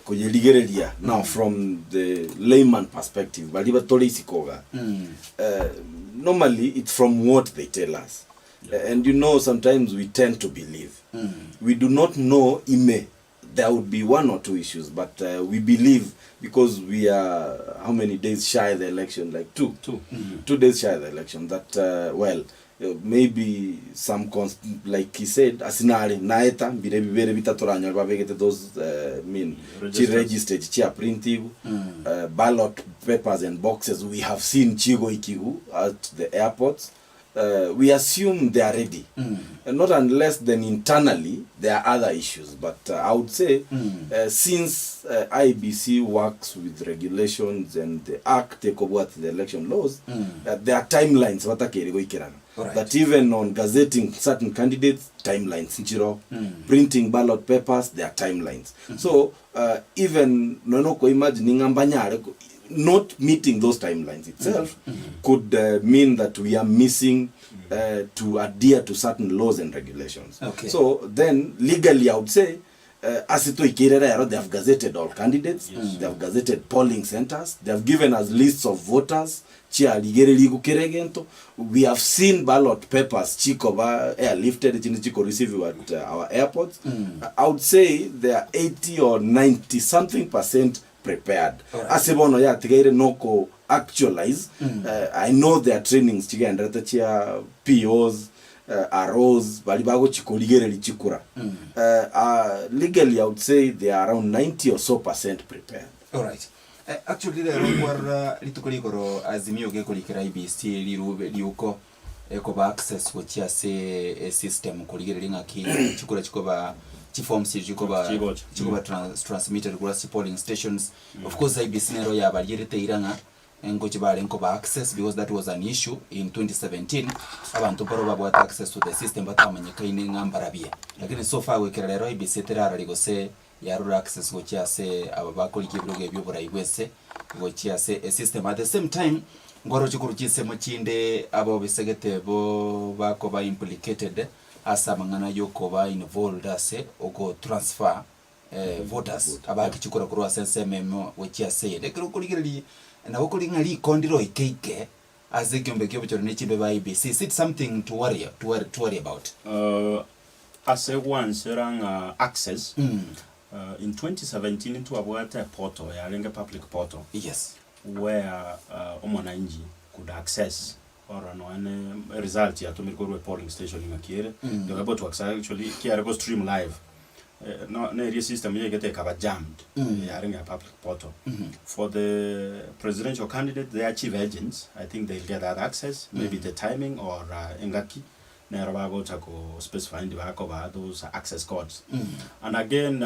koyerigereria now from the layman perspective baria batore isiko iga normally it's from what they tell us And you know sometimes we tend to believe. We do not know ime there would be one or two issues but uh, we believe because we are how many days shy the election like two Two. 2 days shy the election that well maybe some const like he said asinare naeta mbire bibere bitatoranyore babegete those mean Registers. chiregister chia printigu ballot papers and boxes we have seen chigo ikigu at the airports we assume they are ready. Not unless then internally there are other issues. But I would say since IEBC works with regulations and the act ekobwati the election laws, there are timelines batakeri goikerana. That even on gazetting certain candidates, timelines nchiro. Printing ballot papers, there are timelines. So even nono ko imagine ng'a mbanyare ko- not meeting those timelines itself could mean that we are missing to adhere to certain laws and regulations. So then legally I would say ase toikeire rero they have gazetted all candidates, they have gazetted polling centers, they have given us lists of voters chiarigereria kera egento. We have seen ballot papers chikoba airlifted chinde chiko receive at our airports. I would say they are 80 or 90 something percent prepared. Ase bono yatigaire noko actualize. I know there are trainings chigenderete chia POs. ROs baria bagochi korigereria chikura, legally I would say they are around 90 or so percent prepared. Alright. Actually rero kwarora rituko rigoro Azimio gekorikera IEBC rirube riuko ekoba access gochia ase esystem korigereria ng'aki chikura chikoba chiforms chikoba Chigocha. chikoba trans transmitted korwa ase polling stations. Of course IEBC nero yabarierete eira ng'a Ngochia barenge koba access because that was an issue in 2017 abanto mbaro babwate access to the system batamanyekaine ng'a mbarabie. Lakini so far goikera rero IEBC terarari gose yarure access gochia ase aba bakorigia ebirogo ebi oborai bwese gochia ase esystem. At the same time nkwaroche korwa chinsemo chinde abobisegete bo bakoba implicated ase amang'ana yokoba involved ase ogotransfer voters abaake chikura korwa ase ensemo emo gochia ase eyende. Ekero okorigereria nabo kori ng'a rikondi roike ike ase ekiombe kia obochori ne chimbe ba IEBC, is it something to worry to worry to worry about? Ase gwansera ng'a access, in 2017 ntwabwate eportal yarenge public portal Yes. where omwananchi could access Ororo nonya ne results yatomirwe korwa epolling station ng'aki ere, they were able to access actually kiare go stream live. No neria system yaigete ekaba jammed, yarenge ya public portal. For the presidential candidate, their chief agents, I think they'll get that access, maybe the timing or engaki, nero bagocha ko specify ndi bakobaa those access codes. And again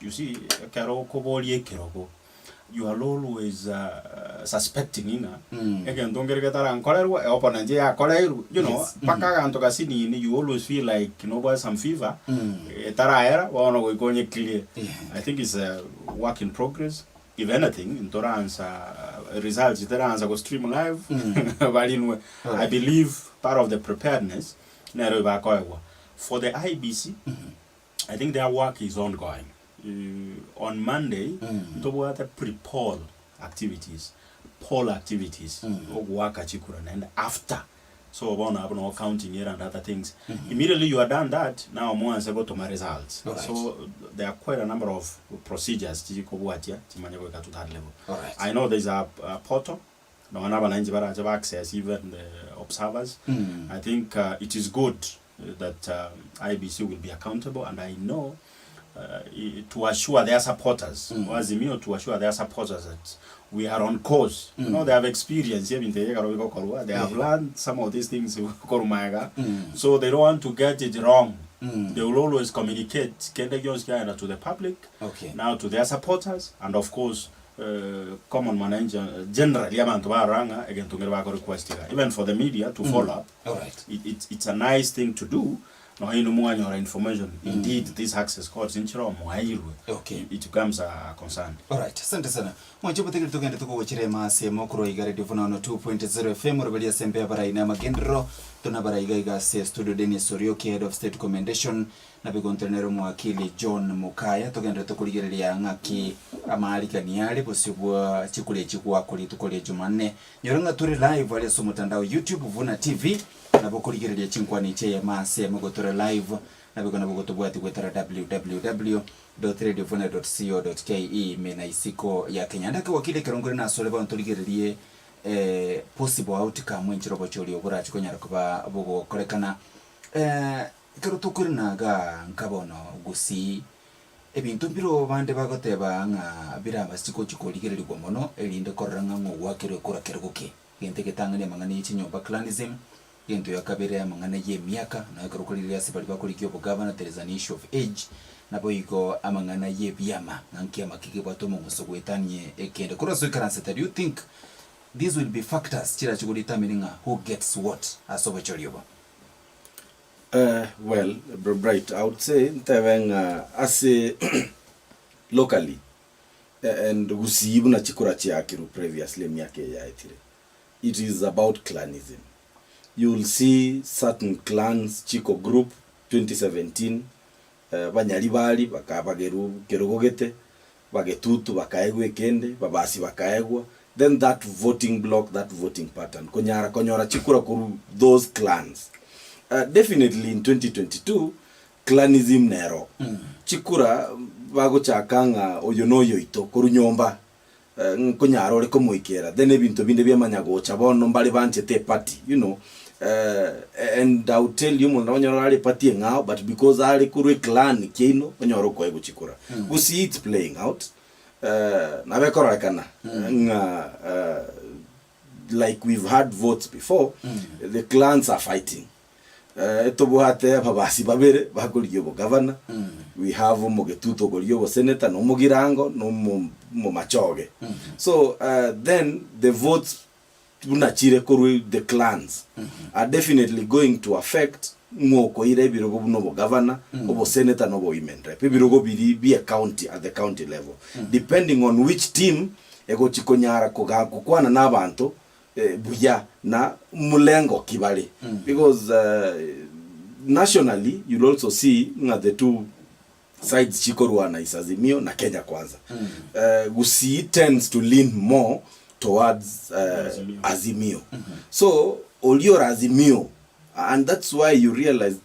you see ekero okoboria ekerogo, you are always suspecting ng'a egento nkere getarankorerwa eopponent yakoreirwe, you know, mpaka aganto gasinini you always feel like nobwate some fever etarahera bono goika onye clear. I think it's a work in progress, if anything ntoransa results chitaraansa go stream live barinwe. I believe part of the preparedness nero bakoegwa. For the IEBC, I think their work is ongoing. On Monday ntobwate pre-poll activities, poll activities, ogoaka chikura naende after. So bono abwo noo counting ere and other things. Immediately you are done that, now mwanse gotoma results. Alright. So there are quite a number of procedures chikobwatia chimanye goika to that level. Alright. I know there is a, a portal nonya na abananchi barache ba access even the observers. I think it is good that IEBC will be accountable and I know to assure their supporters, Azimio to assure their supporters that we are on course. You know, they have experience here in the Bigokorwa. They have learned some of these things korwa maega. So they don't want to get it wrong. They will always communicate kende gionsi kiaenda to the public, Okay. now to their supporters and of course common mwananchi generally abanto barora ng'a egento nkere bako request iga. Even for the media to follow up, Alright. it, it, it's a nice thing to do nonya inwe mwanyora information indeed these access codes nchire mwaeirwe Okay. it, it becomes a concern. Alright, asante sana. Mwanche obotegeri togende tokogochera emasi emo korwa iga Radio Vuna 102.0 FM oroberia ase embe abarai na amagenderero tonabara iga iga ase studio Dennis Orioki head of state commendation Nabigontire nere omowakili John Mukaya togenderete korigereria ng'aki amaarigani are bosio bwa chikura echi goakwa rituko ria Jumanne. Nyora ng'a tore live aria ase omotandao YouTube Vuna TV nabo okorigereria chinkwana echi eyemo ase eyemo igo tore live naboigo nabo gotobwati goetera www dot radiovuna dot co dot ke ime na isiko ya Kenya. Ande ake wakili ekero nkore nasore bono torigererie possible outcome enchera obochori obo borache konyara koba bogokorekana. Ekero tokorina igaa nka bono gusii, ebinto mbiroo bande bagoteba ng'a birabase gochia korigererigwa mono erinde korora ng'a ng'o ogwakerwa ekura kerogo ki. Egento egetang'ani amang'ana ye chinyomba clanism, egento ya kabere amang'ana ye emiaka, nonya ekero okorigereria ase baria bakorigia obogavana there is an issue of age, naboigo amang'ana ye ebiama ng'a nkiama ki kebwate omong'uso goetania ekende. Korwa ase oikaransete do you think these will be factors chirache go determine ng'a who gets what ase obochori obo? Well, Bro Bright, I would say ntebe ng'a ase locally and Gusii buna chikura chiakirwe previously emiaka eye yaetire, it is about clanism. You will see certain clans chiko group 2017 banyaribari bakabagerwa kerogo gete, bagetutu bakaegwa ekende, babasi bakaegwa, then that voting block, that voting pattern konyara konyora chikura korwa those clans. Definitely in 2022 clanism nero, chikura bagochaka ng'a oyo noyoito korwa nyomba, nkonyara ore komoikera, then ebinto binde biamanya gocha bono mbare banchete eparty you know. And I will tell you omonto nabo onyore are eparty eng'ao but because are korwa eclan kiaino onyore okoegwa chikura. Gusii it's playing out nabo ekororekana ng'a like we've had votes before the clans are fighting. Tobwate ababasi babere bakorigia obogavana, we have omogetutu okorigia oboseneta na omogirango na omo omomachoge. So then the votes buna chire korwa the clans are definitely going to affect ng'o okoira ebirogo buna obogavana, oboseneta na obowomen rep, ebirogo biria bie county at the county level depending on which team egochi konyara koga gokwana na abanto buya na mulengo ki bare because nationally you'll also see ng'a the two sides chikorwana is Azimio na Kenya Kwanza. Gusii tends to lean more towards Azimio. Azimio. So oria ore Azimio and that's why you realize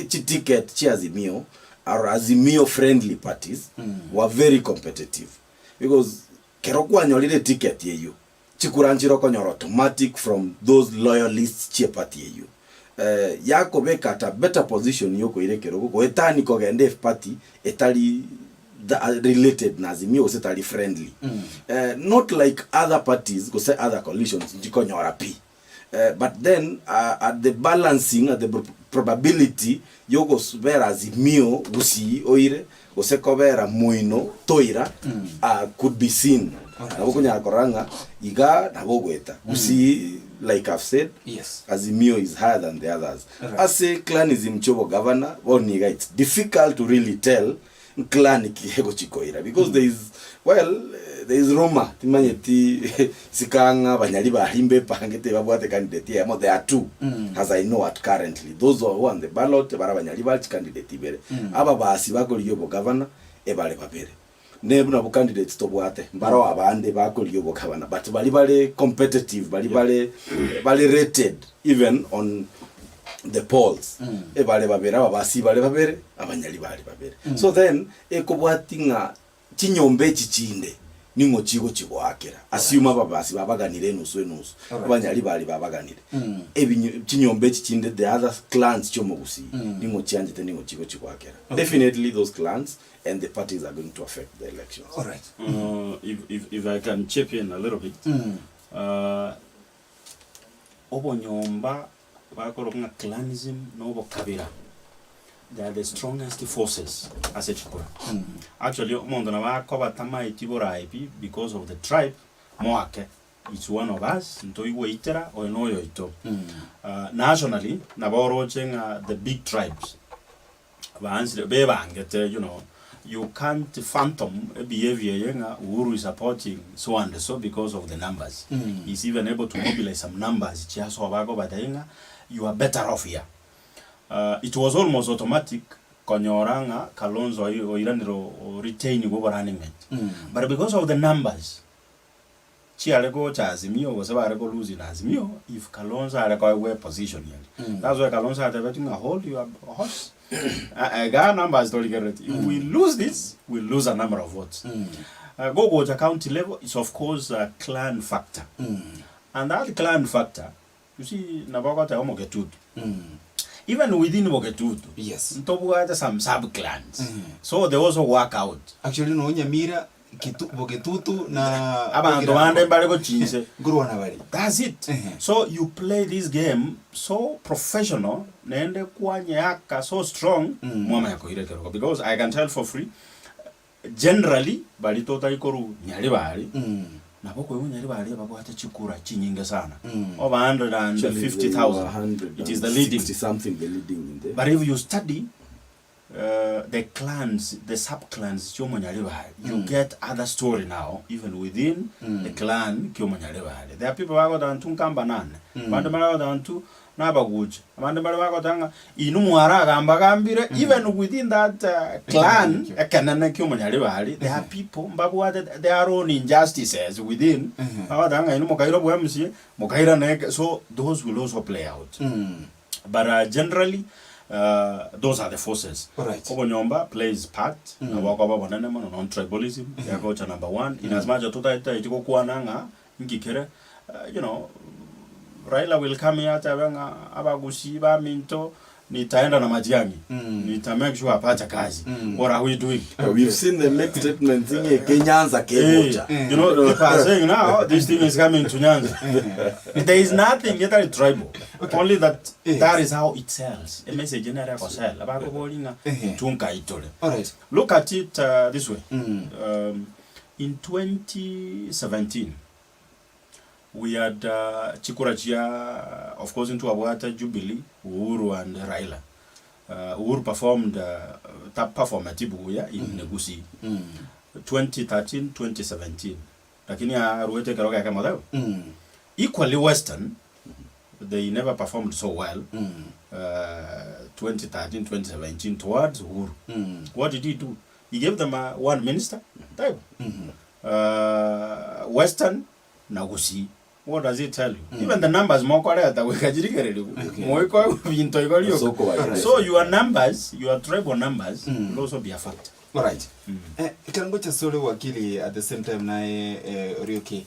chiticket chia Azimio are Azimio friendly parties were very competitive because kero kwanyorire eticket eyio Chikura nchire okonyora automatic from those loyalists chie party eyio. Yakobeka at a better position yokoira ekerogo goetani kogenda if party etari related na Azimio gose etari friendly. Not like other parties gose other coalitions nchikonyora pi. But then at the balancing at the probability yogosbera Azimio gusii oire gose kobera moino toira could be seen. Nabo okonyara korora ng'a iga nabo ogoeta gusii like I've said Yes. Azimio is higher than the others. Right. Ase clanism chiobogavana bono iga it's difficult to really tell Clan ki egochi koira because there is well there is rumour timanyeti isika ng'a abanyari baria mbepangete babwate candidate eyemo there are two as I know at currently those who are on the ballot bare abanyari bare chicandidate ibere ababasi bakorigia obogavana ebare babere ne buna bo candidates tobwate mbaroo abande bakorigia obogavana but baria bare competitive baria bare bare rated even on the polls ebare babere ababasi bare babere abanyari bare babere so then ekobwati ng'a chinyomba echi chinde ning'o chigochi goakera assume ababasi babaganire enusu enusu Alright. abanyari bari babaganire ebinyo chinyomba echi chinde the other clans chiomogusii ning'o chianchete ning'o chigochi goakera definitely those clans and the parties are going to affect the elections. Alright. If, if, if I can chip in a little bit, uh, obonyomba bakorokwa ng'a clanism na obokabira, they are the strongest forces ase chikura. Actually omonto nabo akoba tamaeti borayi pi because of the tribe, moake it's one of us, ntoigweitera oyo na oyoito. Nationally, nabo oroche ng'a the big tribes, baansire bebangete you know, you can't phantom ebehaviour eye ng'a Uhuru is supporting so and so because of the numbers. He's even able to mobilize some numbers chiasoba akobatebia ng'a you are better off here. It was almost automatic konyora ng'a Kalonzo oiranire o retain gwa oborunning mate. But because of the numbers, Chiare gocha Azimio gose bare ko lose in Azimio if Kalonzo are koegwa eposition eria. That's why Kalonzo atebetie ng'a hold your horse. Igaa numbers torigerereti. If we lose this, we lose a number of votes. Gogocha county level is of course a clan factor. And that clan factor, you see nabo ogoteba omogetutu. Even within bogetutu, Yes. ntobwate some sub clans. So they also work out. Actually nonya Nyamira Kitu, Bogetutu na Abanto Bogirango. bande mbare gochinse. Nkorwana bare. That's it. Ehe. So you play this game so professional naende kwanyeaka so strong mwamanya koira ekerogo because I can tell for free generally baria totari korwa Nyaribari nabo okoigwa Nyaribari babwate chikura chinyinge sana over Actually, they were 150,000 it is the leading 160 something the leading in the but if you study the clans, the sub clans chi'omonyaribari, you get other story now even within the clan ki'omonyaribari. There are people bagoteba intwe nkamba nane, abande mbare bagoteba intwe nabagucha, abande mbare bagoteba ng'a inwe mwaragamba gambire, even within that clan ekenene ki'omonyaribari, there are people mbabwate their own injustices within, bagoteba ng'a inwe mokaira obo MCA, mokairana eke, so those will also play out. But generally those are the forces. Alright. Obonyomba plays part nabo okoba obonene mono non tribalism yagocha number one in as much as totaetaeti gokwana ng'a nki kere you know. Raila will come here atebe ng'a abagusii baminto nitaenda na Matiang'i, nita make sure apate kazi. What are we doing? We've seen them make statements ng'a ekenyanza kegocha. Eh, you know, people are saying now this thing is coming to Nyanza. There is nothing getari tribal. Only that Yes. that is how it sells. A message nere egosell. Abakobori ng'a Eh. intwe nkaitore. Alright. Look at it this way. In 2017 we had chikura chia of course ntwabwate Jubilee, Uhuru and Raila. Uhuru performed ta performeti buya in Gusii 2013, 2017 lakini aruete ekero geke motebe. Equally Western they never performed so well 2013, 2017 towards Uhuru. What did he do? He gave them one minister taibo Western na Gusii. What does it tell you? Even the numbers mokoreta goika chirigererigwe moikoe binto igo rioka. Ase So your numbers, your tribal numbers will also be a factor. Alright. Eh, ekero ngocha sore wakili at the same time naye eh, Orioki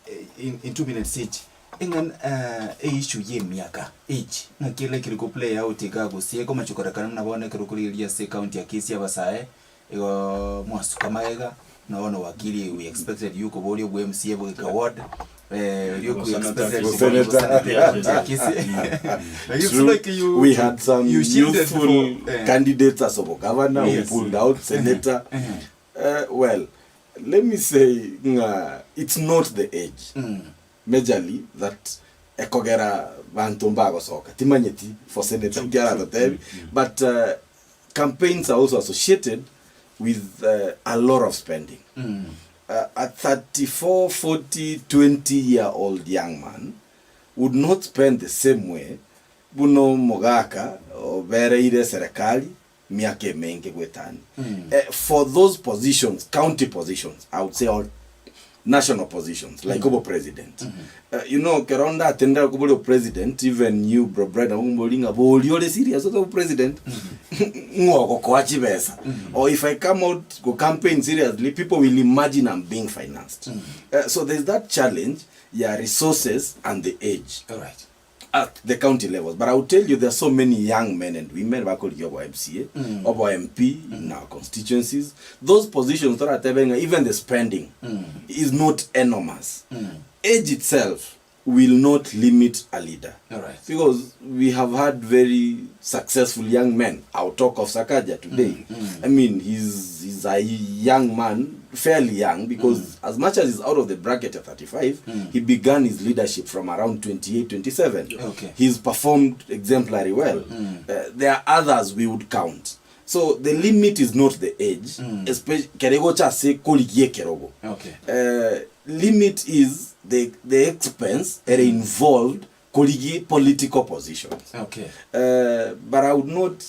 eh, in, in 2 minutes each eng'an eh, eissue ye emiaka age ng'aki erekire ko play out iga gose ekomachokorekana buna bono ekero okorigereria ase ecounty ya Kisii abasae igo mwasuka magega na bono wakili we expected you koboria obwa MCA bwa ward eh, Orioki we expected Bo senator. county ya Kisii Like, it's True. like you, we had some you shielded youthful for, eh, candidates as of governor Yes. who pulled out senator. Well, let me say nga it's not the age majorly that ekogera bantu mbagosoka timanyeti for senator nkiaratotebi but campaigns are also associated with a lot of spending. A 34, 40, 20 year old young man would not spend the same way buna omogaka obereire serikali miaka emenge gwetani. For those positions, county positions, I would say all national positions like obo president. Kero ndatendera kobori o president, even you bro Brenda ombori ng'a bori ore serious ote president ng'o ogokoa chibesa or if I come out go campaign seriously people will imagine I'm being financed. So there's that challenge ya resources and the age Alright. At the county levels. But I will tell you there are so many young men and women bakorigia obo MCA, obo MP in our constituencies. Those positions toratebe even the spending is not enormous. Age itself will not limit a leader. Alright. Because we have had very successful young men. I'll talk of Sakaja today. I mean, he's a young man, fairly young, because as much as he's out of the bracket at 35, he began his leadership from around 28, 27. He's performed exemplary well. There are others we would count. So the limit is not the age, especially kerego cha se korigie kerogo. Limit is the expense that involved korigi political positions. But I would not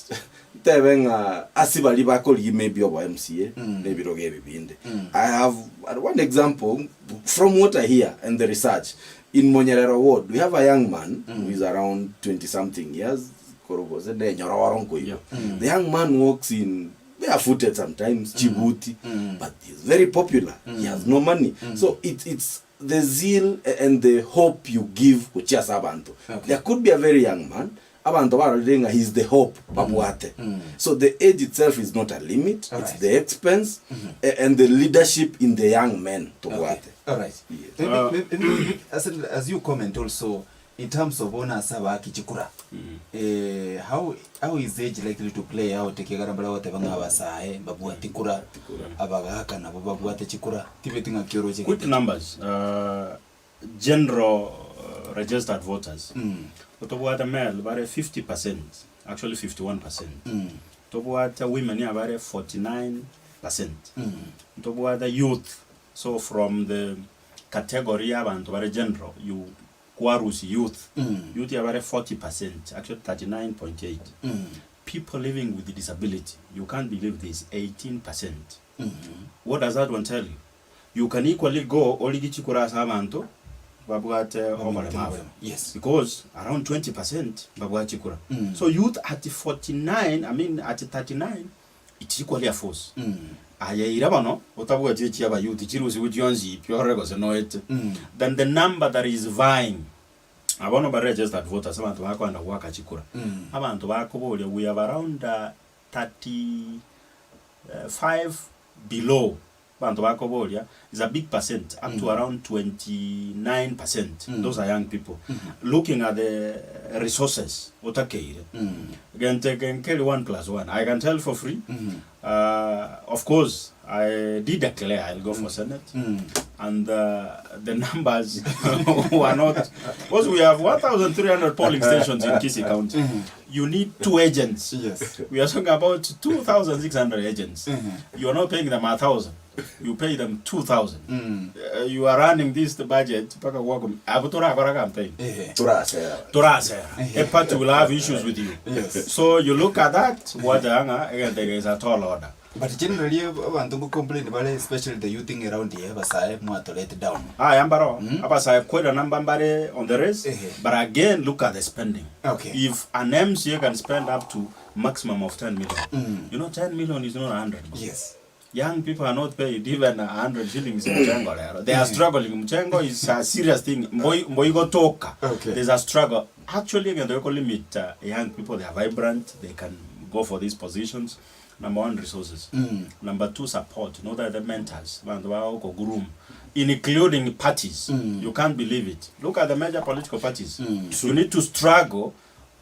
tebe ng'a ase bari bakorigi maybe obo MCA nebirogo ebi binde. I have one example from what I hear and the research. In Monyerero Ward, we have a young man who is around 20 something years. Korobose ne nyororo nkoigo. The young man walks in barefooted sometimes, chibuti, but he's very popular. He has no money. So it's the zeal and the hope you give kuchiasa abantu. There could be a very young man, abantu barorire ng'a he's the hope babwate. So the age itself is not a limit, it's the expense and the leadership in the young men tobwate. All right. Yes. Maybe, as you comment also in terms of ona saba akichikura how is age likely to play out ekegara mbara goteba ng'a abasae babwati kura abagaka nabo babwate chikura tibeti ng'a kioroche Quick numbers. General registered voters. Tobwate male bare 50%, actually 51%. Tobwate women abare 49%. Tobwate youth. So from the category y'abantu bare general, you kwarusi youth. Youth yabare 40%, actually 39.8. People living with disability, you can't believe this, 18%. What does that one tell you? You can equally go origi chikura ase abanto babwate oboremavu because around 20% babwate chikura. So youth at 49, I mean at 39, it's equally a force. Aya ira bono otabwati echi aba youth chirusi chionsi pi ore gose noete. Then the number that is vying Aba bono bare registered voters, abanto bakoenda goaka chikura. Abanto bakoboria we have around 35 below abanto bakoboria is a big percent up to around 29 percent those are young people looking at the resources otakeire gento eke nkeri one plus one I can tell for free of course I did declare I'll go for senate and the numbers were not because we have 1300 polling stations in Kisii County you need two agents Yes. we are talking about 2600 agents you are not paying them a thousand you pay them 2000 you are running this budget mpaka gwako abo torakora campaign Ehe. Turasera. torasera a party will have issues with you Yes. so you look at that gwachanga egento eke is a tall order But generally abanto ngo complain bare especially the youth thing around here abasae mwato let down. Aya mbaro abasae kwera namba mbare on the race Ehe. but again look at the spending Okay. if an MCA can spend up to maximum of 10 million you know 10 million is not 100 Yes. Young people are not paid even 100 shillings in mchengo lero. They are struggling. Mchengo is a serious thing. Mboi mboi gotoka. Okay. There's a struggle. Actually, again, they limit young people. They are vibrant. They can go for these positions. Number one, resources. Number two, support. Know that the mentors, vantu vao groom, including parties. You can't believe it. Look at the major political parties. You need to struggle.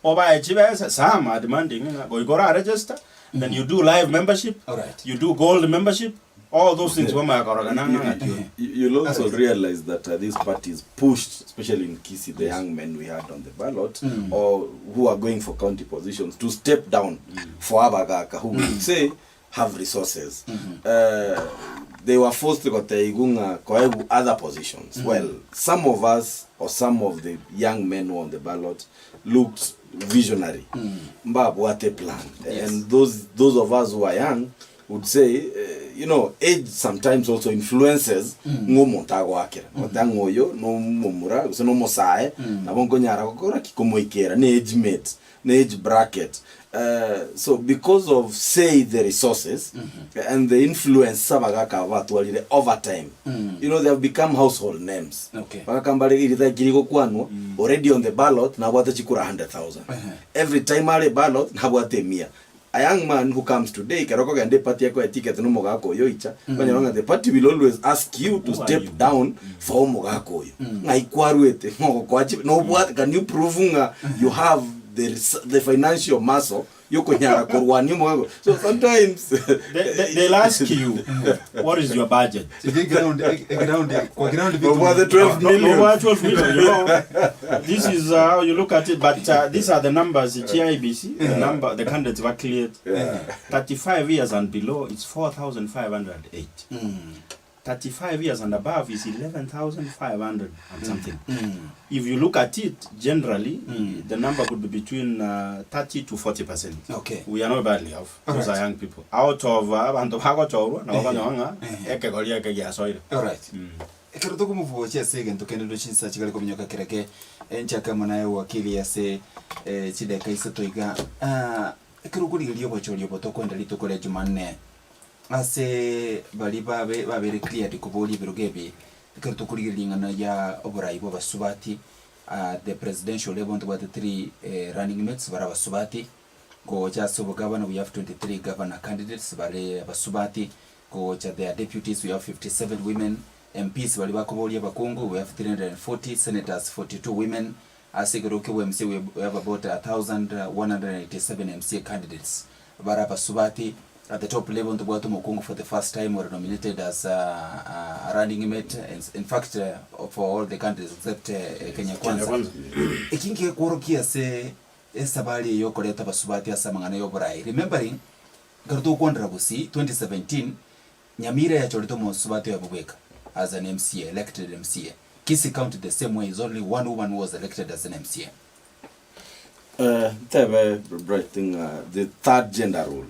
Obae chibesa, some are demanding, go you go register, then you do live membership, Alright. you do gold membership, all those things. You- You'll also realize that these parties pushed, especially in Kisii, the young men we had on the ballot or who are going for county positions to step down for Abagaka, who would say have resources. They were forced to go koegu other positions. Well, some of us or some of the young men who were on the ballot looked visionary. Mbabwate plan. Yes. And those of us who are young would say, you know, age sometimes also influences ng'omonto agoakera. Goteba ng'a oyo nomomura gose nomosae, nabo nkonyara gokora ki? Komoikera, ne age mate, ne age bracket. So because of, say, the resources and the influence abagaka aba batwarire over time, you know, they have become household names. Okay. Bagakamba rege ritha kiri gokwanwa, already on the ballot, nabwate chikura 100,000. Every time are ballot, nabwate mia. A young man who comes today, kero kogenda eparty ekoe ticket nomogaka oyo oicha, okonyora ng'a the party will always ask you to Who are step you? down for omogaka oyo. Ng'ai kwarwete, ng'ogokoa chi, nobwate, can you prove ng'a you have the, the financial muscle yokonyara korwania omogaka oyo? So sometimes They'll ask you, what is your budget? Ege ground, ege ground, kwa ground vitu. Nobwate 12 No, million. no, 12 million, you know. This is how you look at it, but these are the numbers, the GIBC, the number, the candidates were cleared. 35 years and below, it's 4,508. 35 years and above is 11,500 and something. If you look at it, generally, the number could be between 30 to 40%. Okay. We are not badly off. Those Alright. are young people. Out of abanto bagochorwa, nabo banyonga, ekegori eke giasoire. Alright. Ekero tokomobuochia ase egento kende ndo chinsa chigare kominyoka kereke, enchake amo naye wakili ase chideka isato iga. Ekero okorigereria obochori obo tokoenda rituko ria Jumanne, ase baria babe babere cleared koboria ebirogo ebi, ekero tokorigereria ring'ana ria oborai bwa abasubati, the presidential level ntobwate three running mates bare abasubati, gocha ase obogavana we have 23 governor candidates bare abasubati, gocha their deputies we have 57 women, MPs baria bakoboria abakungu we have 340, senators 42 women, ase ekerogo kia obwa-MCA we have about 1187 MCA candidates bare abasubati. At the top level ntobwate omokungu for the first time were nominated as a running mate, in fact for all the candidates except Kenya Kwanza. Kwanza. Eki ngekworokia ase esabari eye yokoreta abasubati ase amang'ana ya oborai. Remembering, ekero togokwanera Gusii 2017, Nyamira yachorete omosubati oyomo bweka as an MCA, elected MCA. Kisii County the same way is only one woman who was elected as an MCA. Ntebe Bright ng'a the third gender role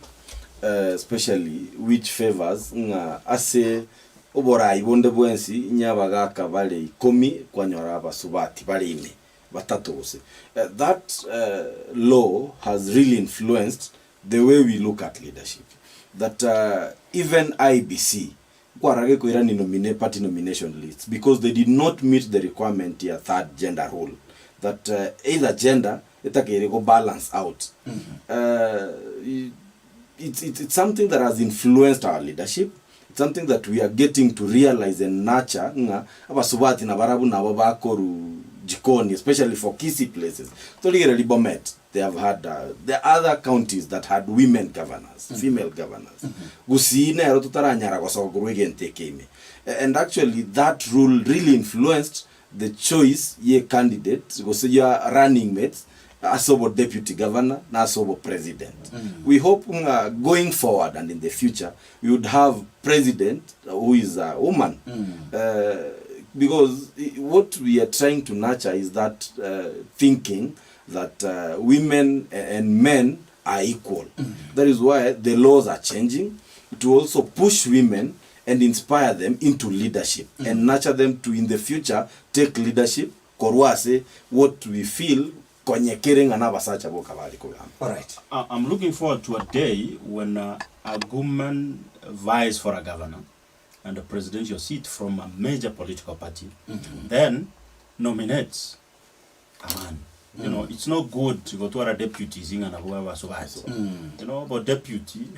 especially which favors ng'a ase oborai bonde bwensi inye abagaka bare ikomi kwanyora abasubati bare ime batato gose. That law has really influenced the way we look at leadership that even IEBC nkwarage koirani nomine party nomination lists because they did not meet the requirement ya third gender rule. that either gender etakeire go balance out. It's, it's, it's something that has influenced our leadership. It's something that we are getting to realize and nurture ng'a abasubati nabarabwo nabo bakoru jikoni especially for Kisii places. Torigereria Bomet, they have had uh, there are other counties that had women governors, female governors. Gusii nero totaranyara gosoka korwa egento eke ime. And actually that rule really influenced the choice ye candidate gose ya running mates ase obo deputy governor na ase obo president. We hope ng'a going forward and in the future we would have president who is a woman because what we are trying to nurture is that thinking that women and men are equal. That is why the laws are changing to also push women and inspire them into leadership and nurture them to in the future take leadership korwa ase what we feel konye kere ng'a nabasacha boka bare kogamba. Alright. I- I'm looking forward to a day when uh, a woman vies for a governor and a presidential seat from a major political party, then nominates a man. You know, it's not good to go to other deputies in and whoever so You know, but deputy,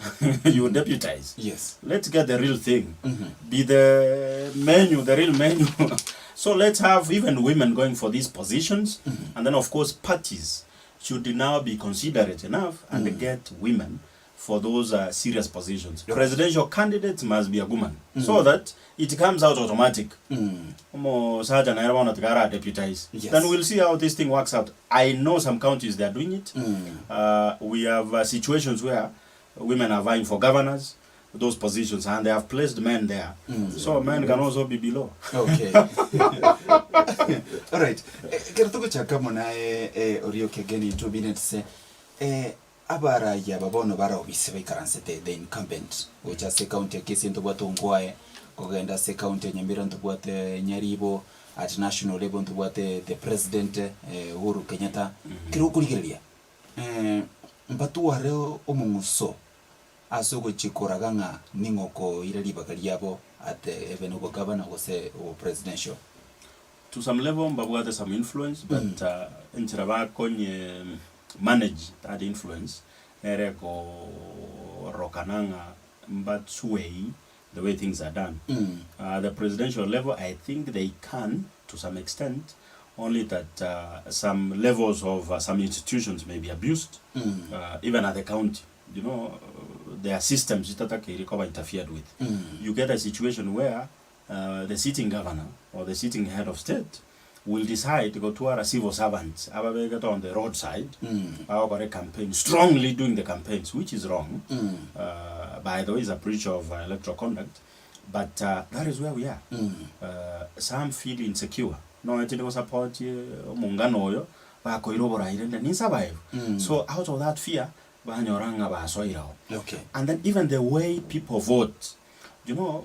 you deputize. Yes. Let's get the real thing. Be the menu, the real menu. so let's have even women going for these positions. And then, of course, parties should now be considerate enough and get women for those uh, serious positions. Presidential candidates must be a woman so that it comes out automatic. Omosacha nere bono tiga ara deputize. Yes. Then we'll see how this thing works out. I know some counties they are doing it. We have uh, situations where women are vying for governors, those positions, and they have placed men there. So men can also be below. Okay. Alright. Eh, Ekero togochaka amo naye eh, oria okegeni 2 minutes eh, Abarai aba bono barobise baikaransete the incumbent gocha ase ecounty ya Kisii ntobwate Ongwae, kogenda ase ecounty ya Nyamira ntobwate Nyaribo, at national level ntobwate the president Uhuru Kenyatta. Kero okorigereria mbatware omong'uso ase ogochia koraga ng'a ning'o okoira ribaga riabo at even obogavana gose obopresidential. To some level mbabwate some influence but enchera bakonye manage that influence nere ekorokana ng'a mbatswei the way things are done. The presidential level I think they can to some extent only that some levels of some institutions may be abused even at the county you know there are systems chitatakeire koba interfered with. You get a situation where the sitting governor or the sitting head of state will decide gotwara civil servants ababegete on the roadside bagokora ecampaign strongly doing the campaigns which is wrong by the way is a breach of electoral conduct but that is where we are some feel insecure nonya tindi gosupport omongano oyo bakoira oborai rende ninsurvive so out of that fear banyora ng'a basoire oo Okay. and then even the way people vote You know,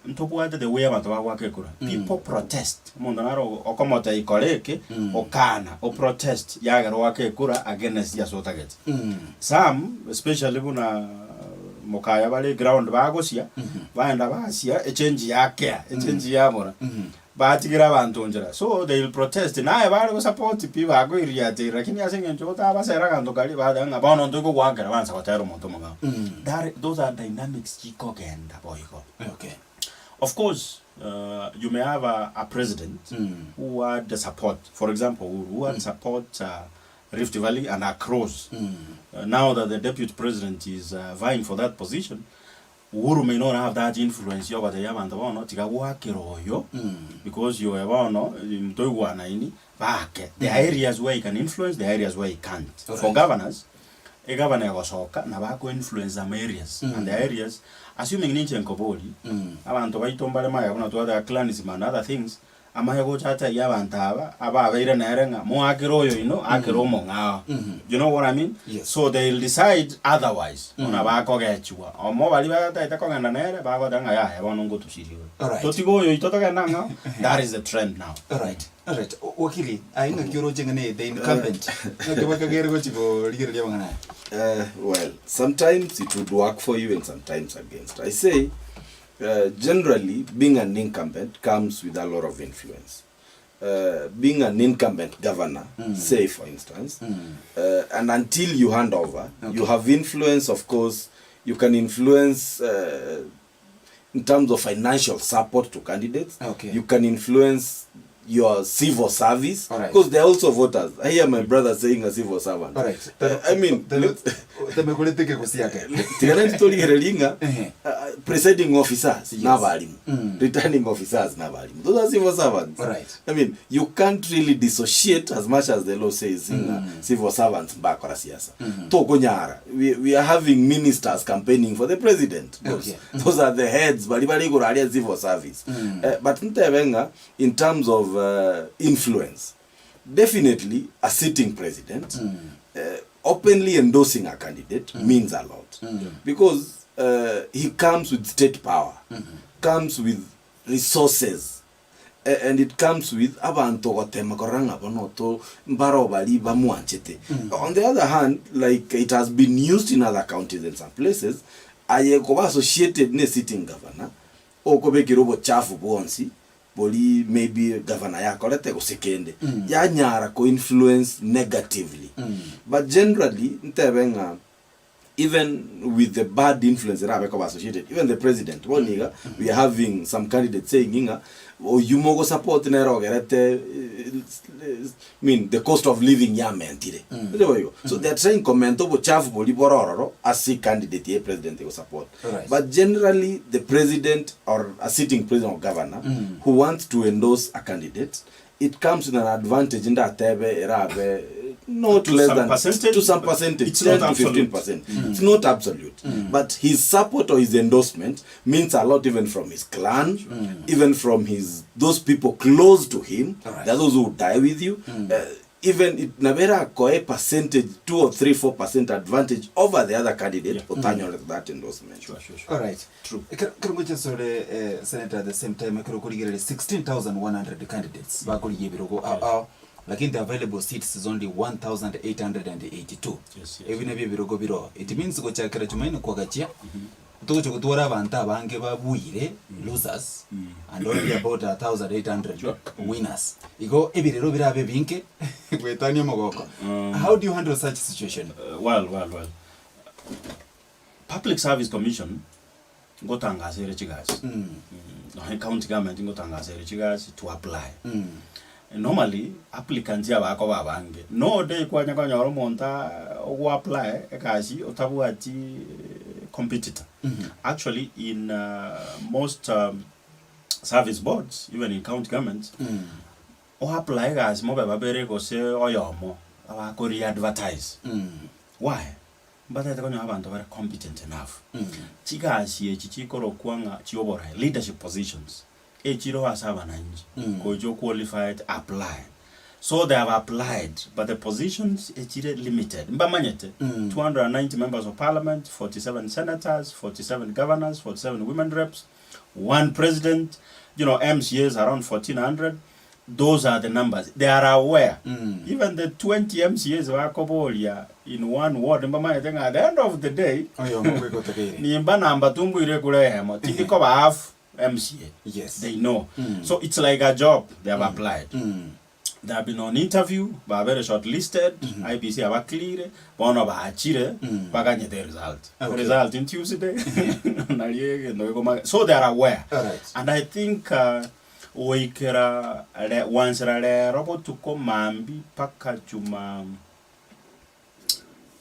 ntobwate the way abanto bagoaka ekura. People protest. Omonto naro okomotebia kora eke, okana, o protest, yagera oake ekura against ase otagete. Some, especially buna mokaya bare ground bagosia, baenda basia echange yakea, echange yabora. Batigera abanto nchera, so they will protest, naye bare gosupport pi bakoiriateria lakini ase eng'encho otabasera aganto karia bateba ng'a bono ntokogoakera bansa gotera omonto omogao. That those are dynamics chikogenda boigo. Okay. Of course you may have a, a president who had the support, for example, Uhuru, who had support Rift Valley and across. Now that the deputy president is vying for that position, Uhuru may not have that influence yogotebia abanto bono tiga goakera oyo because yoyo bono ntoigwanaini baake. There are areas where he can influence, there are areas where he can't. For Alright. governors, egavana egosoka nabo ako influence some areas and there are areas assuming ninche nkobori, abanto baito mbare magega buna twateba clanism and other things, Amaye gocha atebie abanto aba ababeire nere ng'a moakere oyo ino, akere omong'ao. You know what I mean? Yes. So they'll decide otherwise. Buna bakogechigwa. Omo baria batagete kogenda nere, bagoteba ng'a yaya bono ngotusirie oyo. Alright. Totige oyo oito togende ang'ao. That is the trend now. Alright, alright. O- Wakili, aye ng'aki oroche ng'a ne the incumbent. Ng'aki bakagere gochi korigereria amang'ana aya. Well, sometimes it would work for you and sometimes against. I say, Generally, being an incumbent comes with a lot of influence. being an incumbent governor, say for instance, and until you hand over, you have influence, of course, you can influence in terms of financial support to candidates, you can influence your civil service, because they're also voters. I hear my brother saying a civil servant. I mean, Temekorete kegosi yake. Tigana torigereria ng'a Ehe. presiding officers nabarimu, returning officers nabarimu. Those are civil servants. I mean, you can't really dissociate as much as the law says ng'a civil servants mbakora siasa. Tokonyara. We, we are having ministers campaigning for the president. Those, those are the heads bari bari igoro aria civil service. But ntebe ng'a in terms of influence, definitely a sitting president openly endorsing a candidate means a lot because he comes with state power, comes with resources and it comes with abanto gotema korora ng'a bono to mbaro bari bamwanchete. On the other hand, like it has been used in other counties and some places, aye koba associated ne sitting governor, okobekera obochafu bwonsi bori maybe governor yakorete gose kende, yanyara ko influence negatively. But generally, ntebe ng'a even with the bad influence erabe koba associated, even the president, bono iga, we are having some candidates saying ng'a oyio mogo support nere ogerete mean the cost of living yamentire. Ere boigo. So they are trying komenta obochafu boria bore ororo ase candidate ye president ego support. But generally the president or a sitting president or governor who wants to endorse a candidate, it comes with an advantage ndatebe erabe not To less some than percentage, to some but percentage, it's 10 not to 15 absolute. percent. It's not absolute. But his support or his endorsement means a lot even from his clan, even from his those people close to him. There are those who die with you. Even it nabera akoe percentage 2 or 3 4% advantage over the other candidate otanyore that endorsement. Sure, sure, sure. Alright. True. Ekero ekero ngocha asore eh, Senator at the same time ekero okorigereria 16100 candidates bakorigia ebirogo ao ao lakini the available seats is only 1882. Yes, yes. Ebi nabio ebirogo biro. It means gochakera Jumanne kwagachia togocha gotwara abanto abange babuire losers and only about 1800 winners. Igo ebirero birabe ebinge goetania omogoko. How do you handle such situation? Well, well, well. Public Service Commission ngotangasa ere chigasi. Nonya county government ngotangasa ere chigasi to apply. Normally, applicants abakoba abange, no day kwanya konyora omonto aa ogo apply egasi otabwati competitor. Actually in most service boards, even in county governments, o apply egasi mobe babere gose oyomo, abako re-advertise. Why? Mbatagete konyora abanto bare competent enough. Chigasi echi chikorokwa ng'a chioboraia, leadership positions, echire ase abananchi, gocha oqualified apply. So they have applied, but the positions echire limited. Mbamanyete, 290 members of parliament, 47 senators, 47 governors, 47 women reps, one president, you know, MCAs around 1400, those are the numbers. They are aware. Even the 20 MCAs bakoboria in one ward, mbamanyete ng'a at the end of the day, Oyomo goika otakeire. nimba namba tumbuire kure eyemo, tindi koba half MCA. They know. So it's like a job they have applied. They have been on interview, babere shortlisted, IEBC abacleare, bono bachire, baganyete result. Result in Tuesday, nari egento gekoma- So they are aware. And I think goikera re, gwansera rero botuko mambia mpaka juma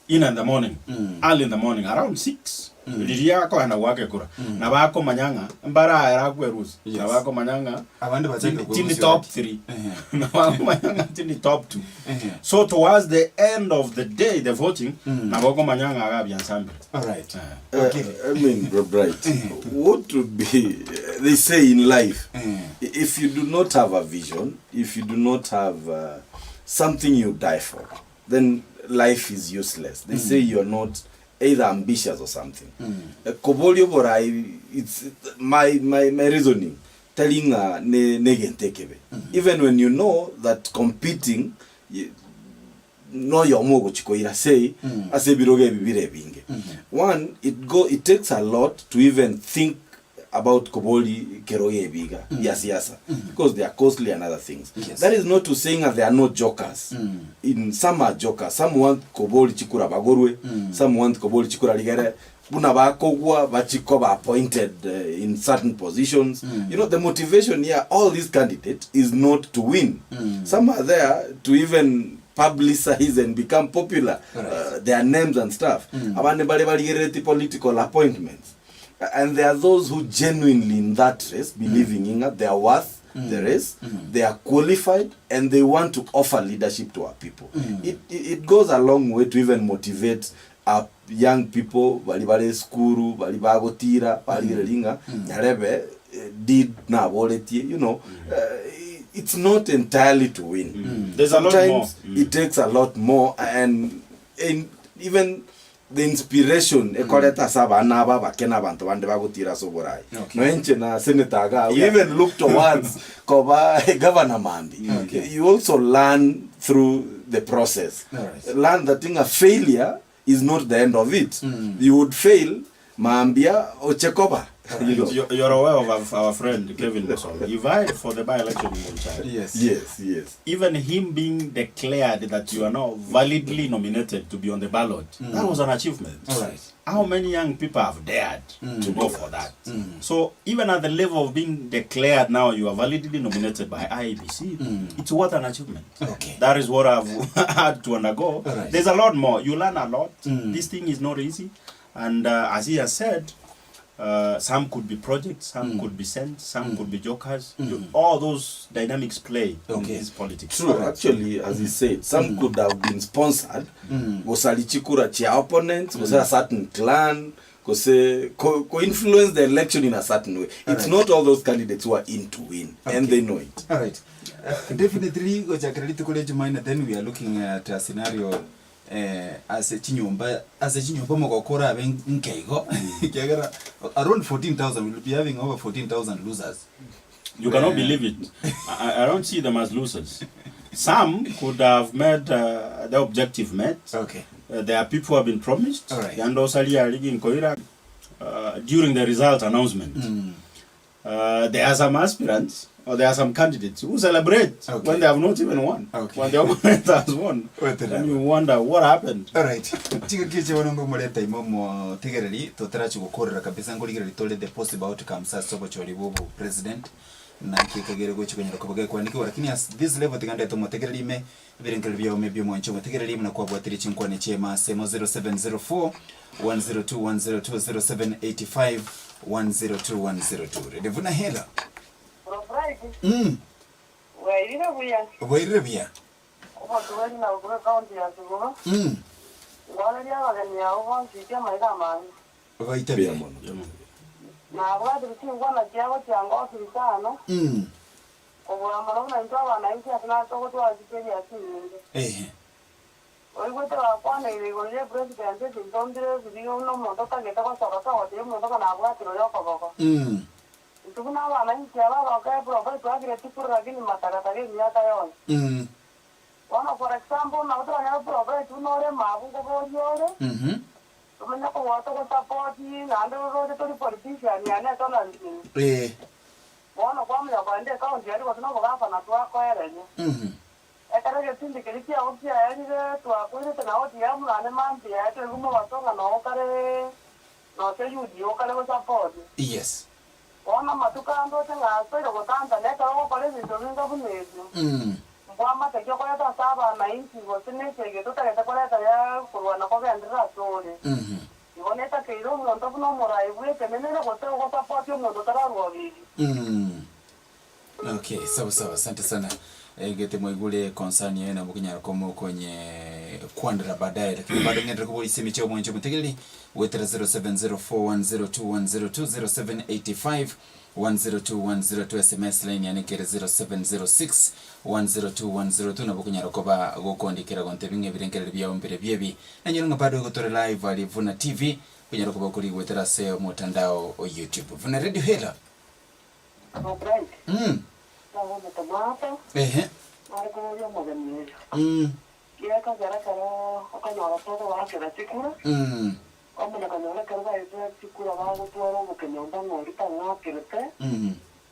in in the morning, early in the morning, around 6, riria akoenda goaka ekura, nabo akomanya ng'a mbaraere akwerusia, nabo akomanya ng'a Abande bachake tindi tindi kwerusia top already. 3, nabo akomanya ng'a tindi top 2. So towards the end of the day, the voting, nabo okomanya ng'a iga biansambire. I mean, bro, Bright, what would be, they say in life, if you do not have a vision, if you do not have something you die for, then life is useless. They say you're not either ambitious or something. Koboria oborai, it's my, my, my reasoning, tari ng'a ne, negento ekebe. Even when you know that competing, noyomo ogochia koira say ase ebirogo ebi bire ebinge. One, it go, it takes a lot to even think. about kobori kero ebiga bia siasa because they are costly and other things. Yes. That is not to say ng'a they are not jokers. In some are jokers, some want kobori chikura bagorwe, some want kobori chikura rigere buna bakogwa bachi koba appointed in certain positions. You know the motivation here all these candidates is not to win. Some are there to even publicize and become popular, their names and stuff. Abande mbare barigerereti political appointments. And there are those who genuinely in that race believing ng'a they are worth the race, they are qualified and they want to offer leadership to our people. It, it, it goes a long way to even motivate our young people bari bare esukuru bari bagotira barigereria ng'a nyarebe eh, did naboretie you know it's not entirely to win. There's a lot more. Sometimes it takes a lot more and in, even the inspiration ekoreta ase abana aba abake na abanto bande bagotira ase oborai. Okay. Noe inche na senator iga, we Yeah. even look towards koba governor mambi. Okay. You also learn through the process. Alright. Learn that thing a failure is not the end of it. You would fail mambia oche koba. You know. You're aware of our friend Kevin Musonga. He vied for the by-election in Bonchari. Yes. Yes, yes. Even him being declared that you are now validly nominated to be on the ballot, that was an achievement. All right. How many young people have dared to go for that? So even at the level of being declared now you are validly nominated by IEBC, it's worth an achievement. Okay. That is what I've had to undergo. All right. There's a lot more. You learn a lot. This thing is not easy. And as he has said, some could be projects, some could be sent, some could be jokers. All those dynamics play in Okay. this politics. True, actually, as he said, some could have been sponsored. Gosali chikura chia opponents, gose a certain clan, gose co, co influence the election in a certain way. It's Alright. not all those candidates who are in to win, and Okay. they know it. All right. Definitely gochakera rituko ria Jumanne then we are looking at a scenario eh, ase chinyomba ase chinyomba omogoko orabe nke igo ekiagera around 14000 we'll be having over 14000 losers. You cannot believe it. I don't see them as losers. Some could have made the objective met. Okay. There are people who have been promised. All right. Yando Salia Ligi Nkoira, during the result announcement. There are some aspirants or there are some candidates who celebrate Okay. when they have not even won. Okay. When the opponent has won. What the Then hell? you wonder what happened. Alright. Chigaki chia bono ngomoreta ime omotegereri totarachi gokorera kabisa nkorigereria tore the possible outcomes ase obochori bwa obo president naki ekagere gochi konyara koba gekwanekigwa lakini as this level tiga ndete omotegereri ime ebirengererio biao ime biomonche omotegereri buna kwabwatirie chinkwana chiaime ase emo 0704 102 102 0785 102 102 Ready buna hela Bro Bright, bwairire buya. Bwairire buya. Obotueri na okure county ya Suguba. Ngwareria abageni abo bonsi ike amaiga amange. Baitabire. Mbuya mono. Nabwatire chinkwana chiabo chiangosire sana. Kobua mono buna intwe abanainchi ase nase ogotwara chiteria chinyinge. Ehe. Oigwete bakwaneire igoro ria president ebinto mbire ebiria buna omonto otagete gosoka togotebi omonto ng'a nabwatire oyo okoboko. Intwe buna abanainchi aba abagoka eproba twakire tikuru lakini matagataga emiaka yonsi. Bono for example nabo toranyare proba buna ore mabu nkoboria ore, tomenye koboa togosapoti naende oroche tori politician yaani etonarisini. Bono kwamanya kogenda ecounty aria gose na obogafana twakoereria. Ekero egetindi keria kiao kiaerire twakoirete na ODM naende mambia yaye toigwe mobaso ng'a noo okare nose UDA okare gosapoti. Yes. Bono amatuko ande oche ng'a asoire gotantana ekero ogokora ebinto binga buna ebio. Mbwamate ki okoreta ase abanainchi gose nesegi totagete koreta ya korwana kogenderera ase ore. Igo netakeire omonto buna omorai bw'etenenere gose ogosapoti omonto otararua obibi. Okay, sawa sawa, asante sana. Egete mwaigure concern yaye nabo okonyara komokonye kwandera baadaye lakini bado ng'enderere koboria isemi chia omwancho omotegereri goetera 0704102102 0785 102102 sms line yane kere 0706 102102 nabo okonyara koba gokondikera gontebia ng'a ebirengererio biao mbire biebi nanyora ng'a bado igo tore live aria Vuna TV okonyara koba okorigoetera ase omotandao o YouTube Vuna Radio Hela. Obright, nagomete maate, Ehe. nare koboria omogeni oyo. Kiekagera ekero okonyora togoakera chikura, Kwamanya konyora ekero baetwe chikura bagotwara obokenyomba ng'a oria tang'akerete,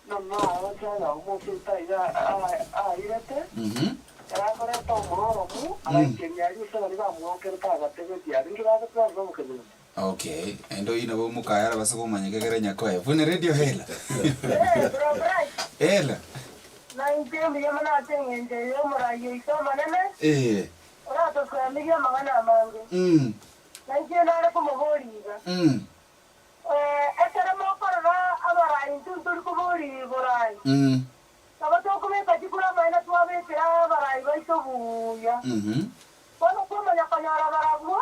na naroche oyomo ase etaiga airete, ekero akoreta omooromu, agaikeria aria ase baria bamoakerete agatebetie aria, Inki bagotwarire obokenyomba? Okay, naende oyio nabo omokaye arabase komanya ekegera nyakoe. Buna radio hela. Eh, bro Bright. Hela. Na inche mbuya mono ase engencho eye y'omorai oito omonene, Eh. oratosoemirie amang'ana amange. Na inche nare komoboria iga, Ekero mokorora abarai intwe ntori koboria borai, nabo tokobeka chikura amaene twabekera abarai baito buya. Bono kwamanya konyora barabwo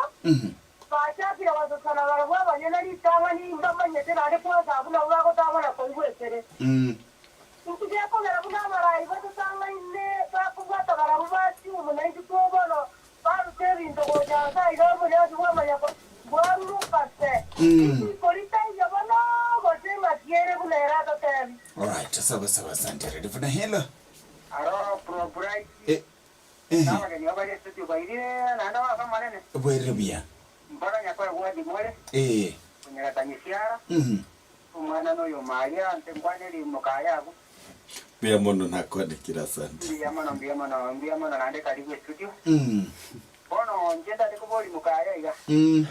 bachakire gososana barabwo abanyene ritang'ani mbamanyete naende kwansa abwo nabwo bagotang'ana koigwa ekere. Inki gekogera buna abarai batotang'aine bakobwata barabwo basiumu naintwe bono Barute ebinto gocha ase aiga obonyansi bw'amanyako bwaruruka se. Risiiko ritaiyo bono, gose eng'aki ere buna ere atotebi. Alright, sawa sawa, asante Radio Funa hello. Aro bro Bright Eh, eh, na abageni babare studio bairire naende ogoaka omonene. bwairire buya. Mpaka nyakoe wadi more Eh, onyereta nyisiara mhm. omwana noyo maria nte nkwane rimoka yago. Mbuya mono nakwanekire asante. Mbuya mono mbuya mono mbuya mono naende karibu estudio. Mm. Bono inche ntari kobori mokaya iga. Mm.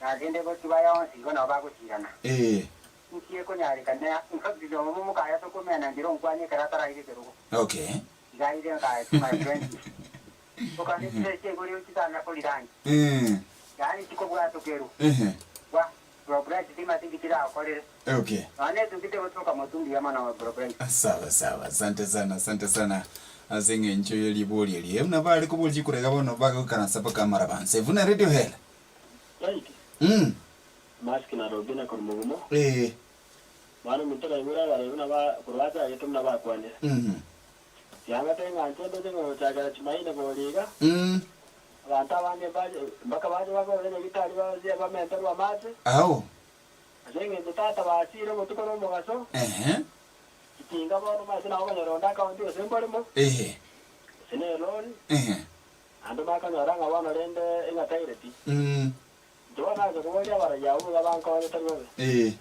Nagende gochi baya onsi igo nabo bagochirana. Eh. Inki ekonyarekana in fact omo mokaya tokomena ndire onkwanie ekero ataraira ekerogo. Okay. Iga aire nkae to my friend. Okande chibesa chiaigorire chitana korirangi. Eh. Yaani chikobwatokerwa. Ehe. Gwa. Bro Bright timati inki chiragokorere. Okay. Nonya netuki tegotoka motwe mbuya mono bro Bright. Sawa sawa, asante sana, asante sana ase eng'encho ye ribori eria. Buna bare koboria chikura iga bono bagoikaransa mpaka amarabanse. Buna Radio Hela. Right. Mask na Robina korwa mogumo. Eh. Mwana ominto naigure abarei buna ba korwa bachagete buna bakwanire. Tiang'ate ng'a inche ndoche ng'a gochakera Chumaine boria iga, abanto abange mbache mpaka bache bakore nyagitari basie bamenterwe amache. Ao. Ase engencho tata basiire obotuko na omogaso, Ehe. chitinga bono omanyete nabo okonyora onde akaunti gose mboremo, Ehe. gose ne elori, Ehe. naende bakonyora ng'a bono rende ng'a taireti. Inche bono nacha koboria abarai abwo iga bankonye tari bobe. Ee.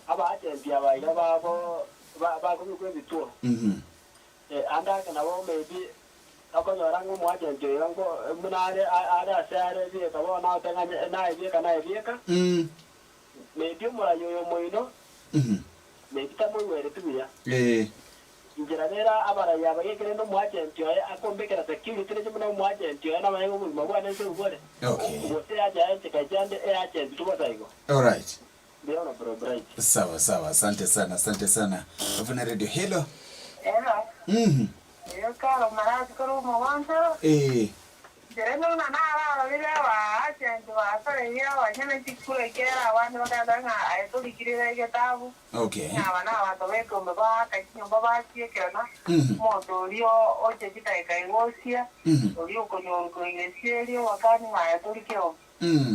Abaachenti aba iga babo ba bakobekwa ebituo. Ande ake nabo maybe okonyora ng'a omoagent oyo nko buna are are ase are bieka bono nagote ng'a naye bieka naye bieka, maybe omorai oyo omoino, maybe tamoigwereti buya. Inchera nere abarai aba geke rende omoagent oye akombekera security nainche buna omoagent oye namanye ng'a obogima bwane nse bore. Okay. Gose ache aenche kache ande eagent tu bosa igo. Alright. Mbuya mono bro Bright. Sawa sawa, asante sana, asante sana. Buna radio, hello. Hello. Eyo kare omorasi korwa omogonchoro. Eh. Inche rende buna nararorire abaachenti basoreirie abanyene chikura ekiagera abande bakagenda ng'a aye torikirire egetabu, Okay. ng'a aba nabanto b'ekeombe baaka chinyomba bachiekerana, omonto oria oche chidakika iga osia, oria okonyorwa koigesia erio obakani ng'a aye tori keombe.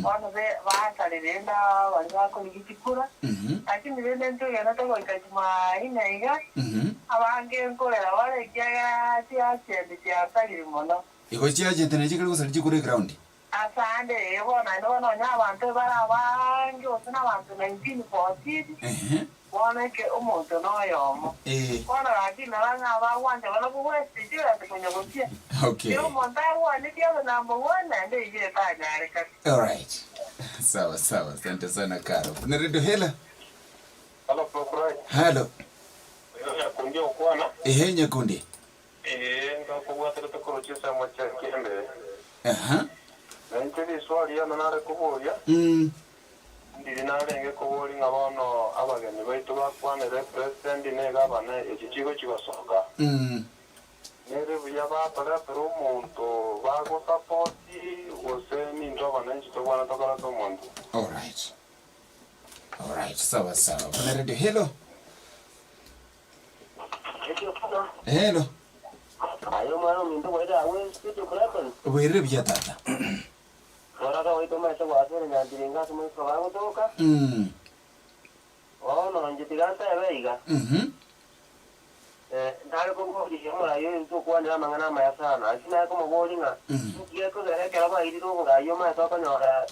Bono baasare rende aba baria bakorigia chikura, lakini rende ntwegenete goika Jumaine iga, abange nkorera bare ekiagera chiachenti chiasarire mono. Igo chiachente nachi chikare gosaria chikura eground. Asande ee bono naende bono onye abanto ebare abange gose nabanto 1914, Ehe. bono eke omonto noyomo. Ee. Bono gaki nara ng'a abagwancha bono kogwesete chigasi konya gochia. Okay. Kera omonto arwanetie abe number one naende eyio etanyarekane. Alright. Sawa sawa, asante sana Caro. Buna Radio Hela. Hello, Bro Bright. Halo. Oyo Nyakundi ogokwana. Ehe Nyakundi. Ee, ngakobwaterete korwa chinsemo chia kiambere. Aha. Na inche riswali riane nare koboria, ndiri narenge koboria ng'a bono abageni baito bakwanere president na egavana echi chigochi gosoka. Nere buya batoretera omonto bagosapoti gose nintwe abananchi tobwanete koreta omonto? Alright. Alright, sawa sawa. Buna radio, hello. Hello. Aye omwana ominto bwaire agwo studio Brighton. Bwairire buya tata. Moraka oito omanyete goasera nyantiringa ase moisiko bagotoka. Bono inche tiga ntebe iga. Nare koboria omorai oyo tokwanera amang'ana amaya sana. Ase nare komoboria ng'a inki gekogera ekero bairire oborai omanyete okonyora.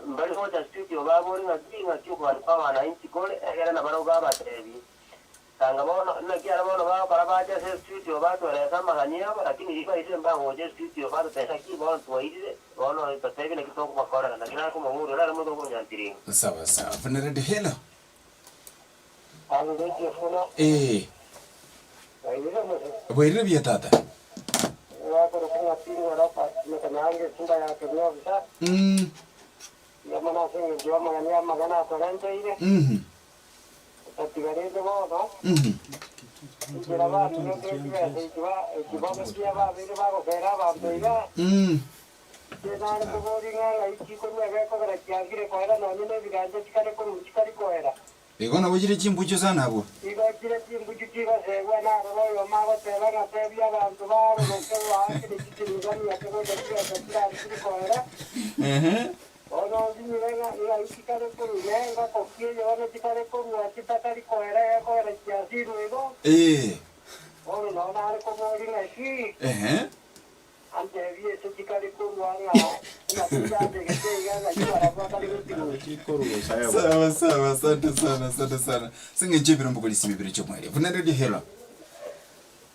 Mbare gocha studio babore ng'aki ng'aki okogania kwa abananchi kore, egere nabarabwo babatebie. Tanga bono, naki aria bono bagokora bache ase estudio batwerese amagani abo, lakini riria bairire mbagocha estudio batotebie naki bono twairire, bono totebie naki tokobakorera, naki nare komoboria ore are omonto okonyantiringa. Sawa sawa. Buna Radio hello. Alo Radio Funa. Ee. Bwairire mose. Bwairire buya tata. Ng'akorokwa ng'a Tingwa Robert Mekanyanga esimba ya Kenya officer. Mm. Mbuya mono ase engencho y'amagani amang'ana atorenteire. Mhm. Otatiga rende bono, inchera baminyoka chibesa echi ba- echi bono chia babeire bagosera abanto iga, inche nare koboria ng'a ng'ai chikorua gekogera chiangire koera nonye nebigancha chikare korwa chikari koera. Igo nabo chire chimbuchu sana abwo. Igo chire chimbuchu chigosegwa naroro oyomo agoteba ng'a tebia abanto baaroroke oaakire chisiringa miate gocha chibesa chirari chiri koera. Bono ondinyire ng'a ng'ai chikare korwa, ne engoko ki eye bono chikare korwa chitakari koera gekoera chiasirwe igo? Ee. Bono nao nare koboria ng'aki? Ehe. Antebie ase chikare korwa ng'a naki chiambegete iga ng'ai barabwo batari gochigwera. Sawa sawa, asante sana, asante sana. Ase eng'encho ebirombe korisia emebere chi'omwerio. Buna Radio Helo.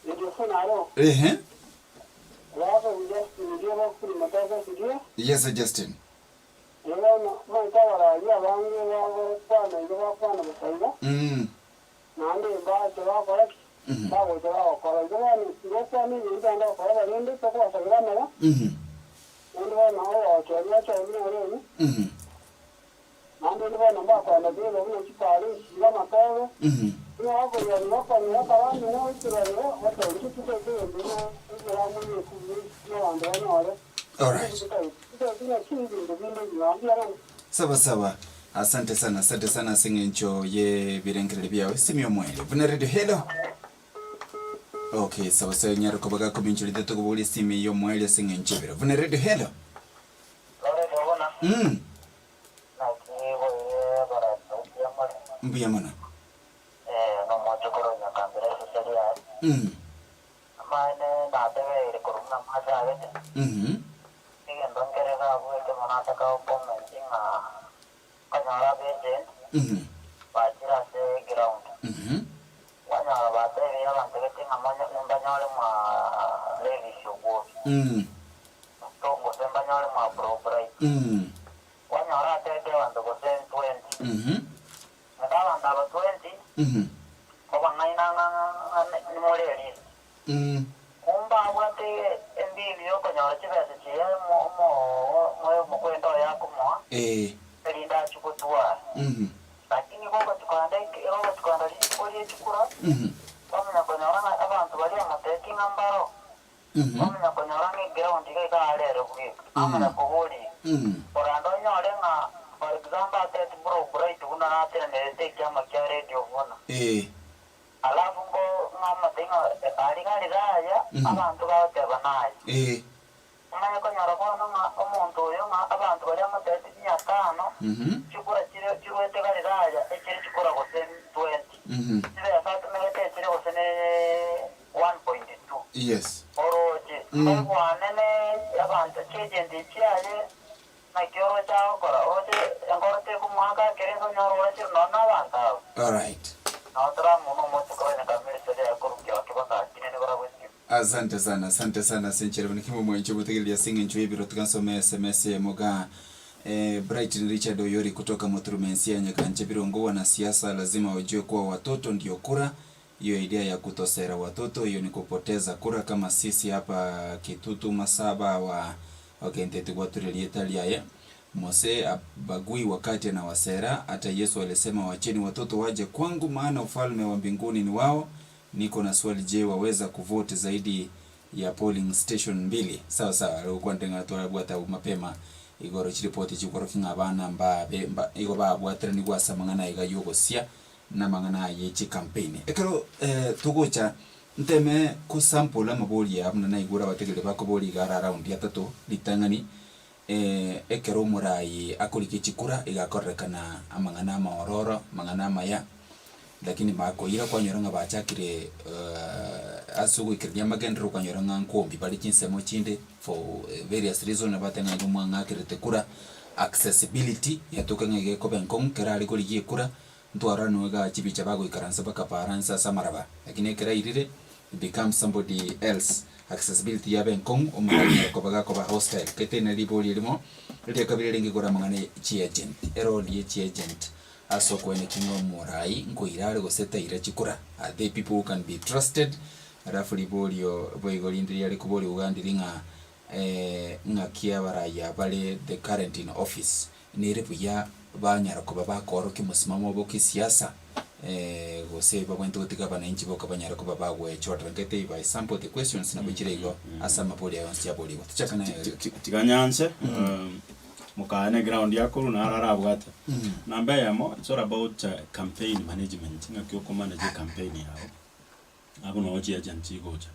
Radio Funa aro. Ehe. Reverend Justin riria bakurima tagosirie. Yes Justin. Bono omanyete abaraaria abange bagokwana igo bakwana bosa igo, naende mbache bakora ki? Bagocha bagokora igo. Bono tigokwana ebinto naende gokora barende tokobasabera amaya, naende bono oyogochorire achorire nere oyio. Naende onde bono mbakoenda chirochio buna chipara echiira amatobe, buna bakoirania bakonyora akaramina goikerania gotebi intwe titoete egento buna ebiramu ebi'esibiri n'abanto banyore. Alright. Titoeti naki ebinto binde ebiya mbuya mono. Sawa sawa. Asante sana, asante sana ase eng'encho y'ebirengererio biao. Simi omweri. Buna radio hello. Okay, sawa sawa nyare koba gakominchorete tokoboria esimi y'omweri ase eng'encho ebero. Buna radio hello. Lorete buna. Mm. Naki boigo barabwo mbuya more. Mbuya mono. Ee, nomochokoro o Nyakambira esese riaye. Amaene natebeire korwa buna mwachagete, egento nkere gabuete mono ase gacomment ng'a okonyora abaagent bachire ase eground, kwanyora batebirie abanto gete ng'a monyo mbanyore mwa Levis Ogwobi, gose mbanyore mwa Bro Bright. Kwanyora atebie abanto gose ntwenti. Naende abanto aba twenti, obang'aina ng'a nimore erisi. Kumbe abwate embinu y'okonyora chibesa chiria omokwenda oye akomoa, erinde achie gotwara. Lakini gogochia kogenda gogochia kogenda rituko rie chikura, kwamanya konyora ng'a abanto baria amotebetie ng'a mbaro, Kwamanya konyora ng'a eground iga iga are ere bweka. Kwamanya koboria, Orande onyore ng'a for example ateti bro Bright buna natenenerete ekiama kia Radio buna. Alafu nko ng'amate ng'a aria Galilaya abanto bagoteba naye. Omanye konyora bono ng'a omonto oyo ng'a abanto baria amotebeti mia tano, chikura chire chiruete Galilaya echire chikura gose 20. Chibesa atumegete echire gose ne 1.2. Yes. Orooche mbaigwane ne abanto chiagent chiaye, naki orooche agokora, orooche enkoro tekomoaka ekero ense onyore orachire nonya na abanto aba. Alright. Nao toramuna omochie korwa Nyakamiri Seri aye korwa Kiao Kibakakire nigo oragwesibie. Asante sana, asante sana ase enchera buna kimwe mwanche gotegereria ase eng'encho y'ebiro tiga nsome sms eyemo igaa. Eh, Brighton Richard Oyori kutoka Muturumensi ya Nyakanche Birongo wanasiasa lazima wajue kuwa watoto ndio kura Hiyo idea ya kutosera watoto hiyo ni kupoteza kura kama sisi hapa Kitutu Masaba wa okay ntetigwature rieta riaye Mose abagui wakati anawasera hata Yesu alisema wacheni watoto waje kwangu maana ufalme wa mbinguni ni wao Niko na swali je waweza kuvote zaidi ya polling station mbili? Sawa sawa gokwanire ng'a twarabwate abwo mapema igoro chiripoti chikorokia ng'a abana mbabe mba igo babwateranigwe ase amang'ana aiga yogosia namang'ana aye chikampeni. Ekero togocha nteme ko sample amabori aya buna naigure abategereri bakoboria iga ara round atato ritang'ani, ekero omoraai akorika echikura iga akorerekana amang'ana amaororo, amang'ana amaya, lakini bakoira kwanyora ng'a bachakire ase ogoikerania amagenderero kwanyora ng'a nkombi bare chinsemo chinde for various reason nabateba ng'a inwe mwang'akerete kura. Accessibility yatoka ng'a iga ekoba enkong'u kera are korigia ekura, ntwarora nonya igaa chibicha bagoikaransa bakapara nse ase amaraba, lakini ekero airire, it becomes somebody else. Accessibility yaba enkong'u, omonto anyare koba gakoba hostile. Gete nere ribori erimo, eria kabere erenge igoro amang'ana ya chiagent, erole ye chiagent ase okoenekia ng'a omorai nkoira are gose taira chikura, are they people who can be trusted? Alafu riborio boigo rinde riare koborigwa iga ndiri ng'a Ng'aki abarai aba bare the current in office nere buya banyara koba bakoorokia omosimamo obo kisiasa gose babwenerete gotiga abananchi boka banyare koba bagwechorera nkete if I sample the questions nabo chire igo ase amabori aya onsi aborigwe. Tochake naye Eric. Tiga nyanse mokaya ne ground akorwa naro arabwate. Namba eyemo it's all about campaign management ng'aki okomanage ecampaign yago. Abwo noo chiagent chigocha.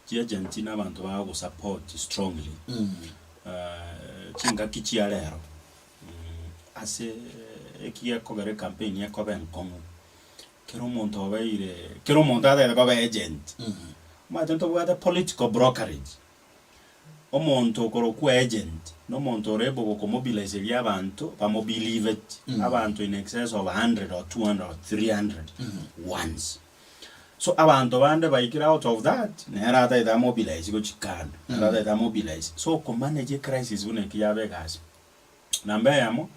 Chiagent na abanto bagosupport strongly chingaki chia rero ase eki gekogera ecampaign ekoba enkong'u, kera omonto obeire kera omonto atagete koba agent, omanyete ntobwate political brokerage, omonto okorokwa agent na omonto ore able gokomobiliseria abanto bamobilieveti, abanto in excess of 100 or 200 or 300 once. So abanto bande baikire out of that, nere atagete amobilize gochia kando, nere atagete amobilize. So okomanage ecrisis buna eki yaba egasi. Namba eyemo,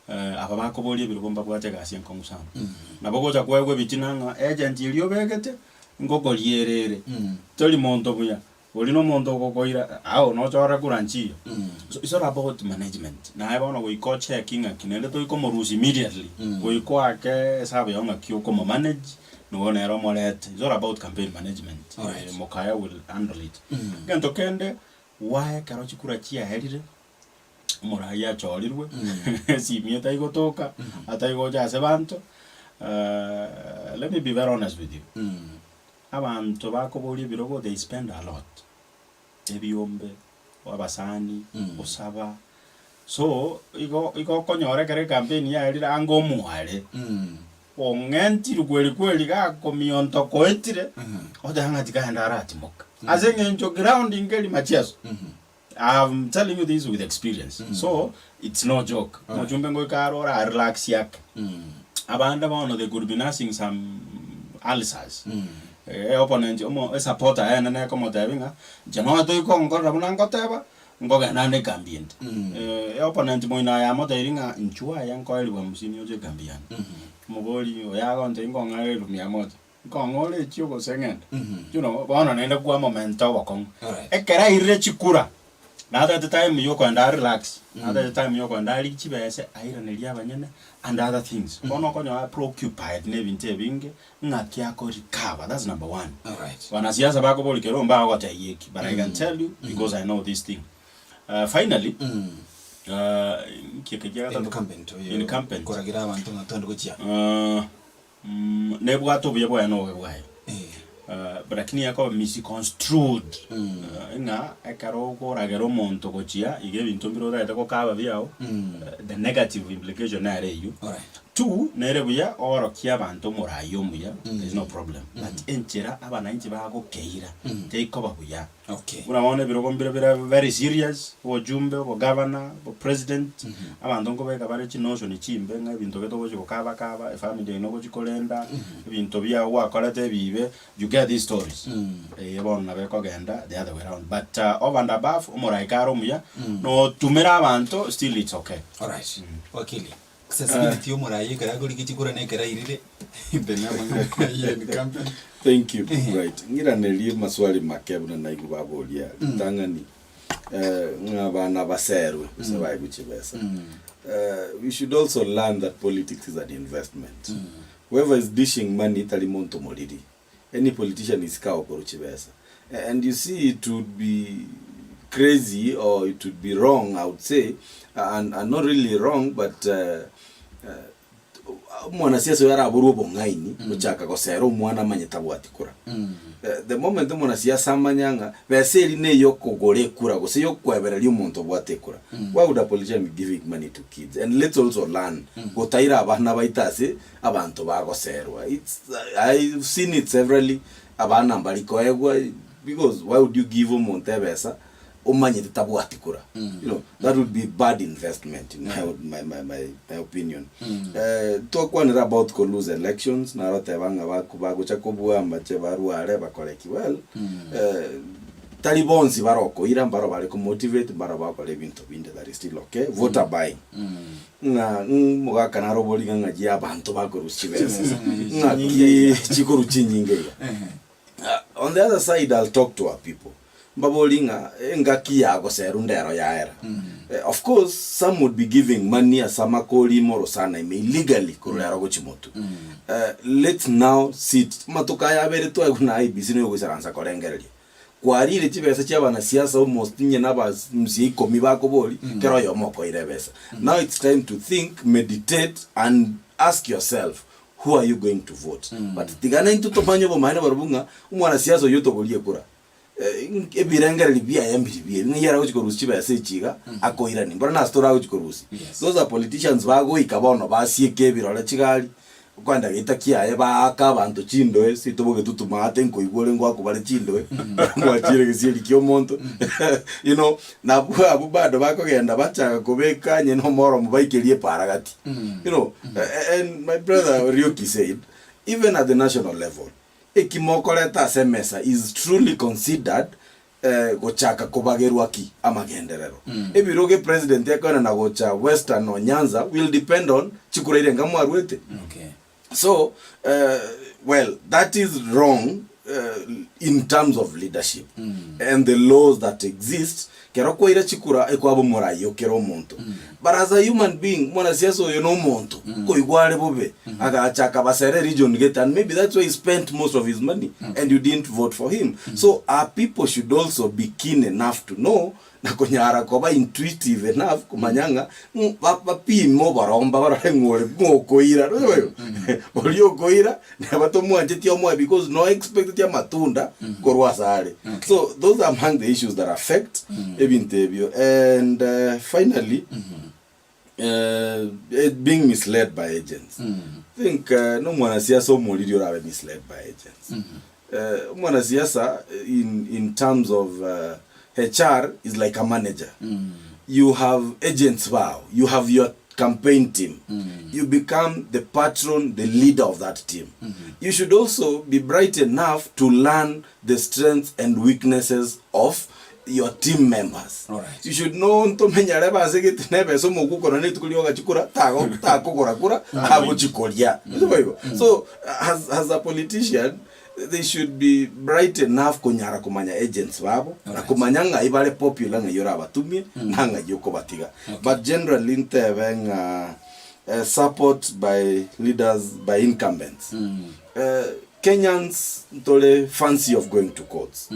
aba bakoboria ebirogo mbabwate egasi enkong'u sana. Nabo ogocha koegwa ebitina ng'a agent eria obegete, ngokoria ere, tori monto buya, Oria nomonto ogokoira ao nochore kura nchiyo. So it's all about management. Naye bono goika ocheki ng'aki naende toikomorusia immediately. Goika oake esabu yao ng'aki okomomanage nigo nere omorete. It's all about campaign management. Alright. Eh, Mokaya will handle it. Egento kende, why ekero chikura chiaerire, omorai achorirwe, esimi etaigotoka, ataigocha ase banto, let me be very honest with you. Abanto bakoboria ebirogo they spend a lot, ebiombe, abasani, gosaba, so igo igo okonyora ekero ecampaign yaerire ange omware, ong'entirwe kweri kweri gakomionto koetire, oteba ng'a tiga aende aratimoka. Ase eng'encho ground nkeri machieso, I'm telling you this with experience, so it's no joke. Omochumbe ngoika are ora relax ake. Abande bono they could be nursing some ulcers. Eh, opponent omo esupporter yaye nene ekomotebi ng'a inche nonya toikonkorera buna ngoteba, nkogenda ande ekambi ende. Eh, opponent moino aye amotebirie ng'a inchuo aye nkoerigwe hamsini oche ekambi yane. Omobori oyo agontebia nkong'are elfu mia moja. Nkong'a ore echio gose ng'ende? You know, bono naende kwamomenta obokong'u. Alright. Ekero airire chikura, natagete time ya okoenda arelax, natagete time ya okoenda arie chibese, airanerie abanyene and other things. Bono okonyora preoccupied na ebinto ebinge, ng'aki ako recover, that's number one. Alright. Wanasiasa bakoboria kero mbagogotebia eki, but I can tell you because I know this thing. Finally, nki eke kia gatato? Incumbent oyo Incumbent. koragira abanto ng'a twende gochia. Nebwate obuya bwaye na obobe bwaye, lakini ekoba misconstrued ng'a ekero okoragera omonto gochia iga ebinto mbire otagete gokaba biao, the negative implication nere eyio. Two, nere buya oorokie abanto omorai omuya, there is no problem, but enchera abananchi bagokeira teikoba buya. Okay. Buna bono ebirogo mbire bire very serious, obochumbe, obogavana, obopresident, abanto nkobeka bare chinotion chimbe ng'a ebinto gete ogochi gokaba kaba, efamily yaino ogochi korenda, ebinto biago gwakorete ebibe, you get these stories. Eeh bono nabo ekogenda the other way round. But over and above, omorai kare omuya, notumera abanto, still it's okay. Alright. Wakili, accessibility ya omorai ekero akorigia chikura na ekero airire, then amang'ana ya incumbent. Thank you Bright. Ng'iranerie maswali make buna naigwe baboria ritang'ani eh, ng'a abana baserwe gose baegwe chibesa. Eh, we should also learn that politics is an investment. Whoever is dishing money tari monto moriri. Any politician is ka okorwa chibesa. And you see it would be crazy or it would be wrong I would say and, and not really wrong but uh, uh, Omwanasiasa oyo araborwe obong'aini gochaka gosera omwana amanye tabwati kura. The moment omwanasiasa amanya ng'a besa eri neyokogora ekura gose yokwebereria omonto obwate ekura, why would a politician be giving money to kids? And let's also learn gotaira abana baito ase abanto bagoserwa. It's I've seen it severally, abana mbari koegwa because why would you give omonto ebesa. omanyete tabwati kura. You know, that would be bad investment in my, my, my, my, my opinion. Eh, twakwanera about ko lose elections, naroteba ng'a baku- bagocha kobua amache barware bakore ki. Well, eh, tari bonsi barokoira, mbaro bare komotivate, mbaro bagokora ebinto binde that is still okay. Voter buying. Ng'a mogaka naro obori ng'a ng'aki abanto bakorusia chibesa. Ng'aki chikoru chinyinge iga. On the other side I'll talk to our people, mbabori ng'a engaki ya goserwa ndero yaera. Of course some would be giving money ase amakori ime orosana ime illegally korwa rero gochia motwe. Let's now sit, amatuko aya abere twaigwa na IEBC nigo egoisaransa korengereria. Kwarire chibesa chia abanasiasa almost onye na aba MCA ikomi bakobori, kera oyomo okoira ebesa. Now it's time to think, meditate and ask yourself who are you going to vote? But tiga naintwe tomanye obomaene barobwo ng'a omwanasiasa oyio otoborie ekura, ebirengererio biaye mbiri biaye, ng'ai aragochi korusia chibesa echi iga akoirania, mbora nase toragochi korusia. Those are politicians bagoika bono basieka ebirore chigari, okoenda geita kiaye baaka abanto chindoe, seito bogetutu maate nkoigwa ore ngoakwa chindoe, mwachire gesieri kia omonto, you know, nabwo abwo bado bakogenda bachaka kobeka onye na omoromo baikerie epaara gati. You know, and my brother Orioki said, even at the national level, eki mokoreta ase emesa is truly considered eh, gochaka kobagerwa ki? Amagenderero. Ebirogo epresident ekoenana gocha Western or Nyanza will depend on chikura irenga mwaruete. Okay. So, uh, well, that is wrong uh, in terms of leadership and the laws that exist. Kero kwaira chikura ekwaba omorai okera omonto. But as a human being, mwanasiasa oyo no omonto koigwa are bobe agacha akabasera region gete and maybe that's why he spent most of his money and you didn't vote for him. So our people should also be keen enough to know na konyara koba intuitive enough komanya ng'a bapime oboromba barore ng'a ore ng'a okoira oyo oria okoira neba tomwancheti omoe because no expecteti amatunda korwa ase are. So those are among the issues that affect ebinto ebio and finally being misled by agents. I think na omwanasiasa omoriri orabe misled by agents. Omwanasiasa in in terms of HR is like a manager. You have agents bao, you have your campaign team. You become the patron, the leader of that team. You should also be bright enough to learn the strengths and weaknesses of your team members. Alright. You should know ntomenyare basegete nebesa omoguko nonye rituko riogachikura tago takogora kura agochikoria. Boigo. So as, as a politician they should be bright enough konyara komanya agents babo na Alright. komanya ng'ai bare popular ng'ai orabatumie na ng'ai okobatiga. But generally ntebe ng'a eh, support by leaders by incumbents. Eh, Kenyans ntore fancy of going to courts.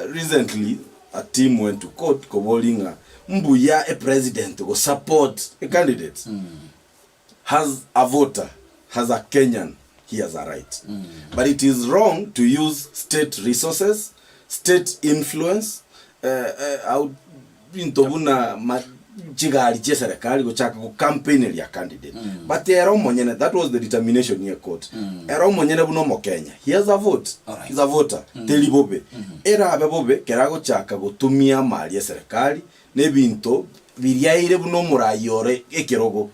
Recently a team went to court kobori ng'a mbuya a president go support a candidate. Has a voter, has a Kenyan, he has a right. But it is wrong to use state resources, state influence, eh, eh, au binto buna ma chigari chia serikali gochaka go campaigneria candidate. But ere omonyene, that was the determination ye court. Ere omonyene buna omokenya, he has a vote. Alright. He's a voter. Teri bobe. Erabe bobe kera agochaka gotumia amari ya serikali na ebinto biria aire buna omorai ore ekerogo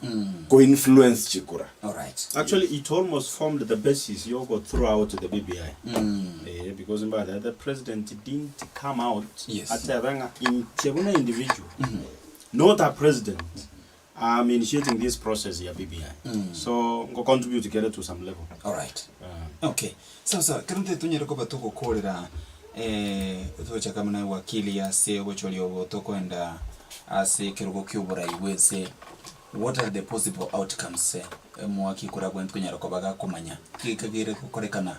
ko influence chikura. Alright. Actually, it almost formed the basis yogo throughout the BBI. Eh, because mbada the president didn't come out Yes. atebe ng'a inche buna individual, not a president, I'm initiating this process ya BBI. So, ngo contribute kere to some level. Alright. Eh. Okay. Sawa sawa, ekero ntagete tonyare koba togokorera togochaka buna wakili ase obochori obo tokoenda ase ekerogo kia oborai bwa ense, what are the possible outcomes omwaki koragwente konyara koba gakomanya ki kegere gokorekana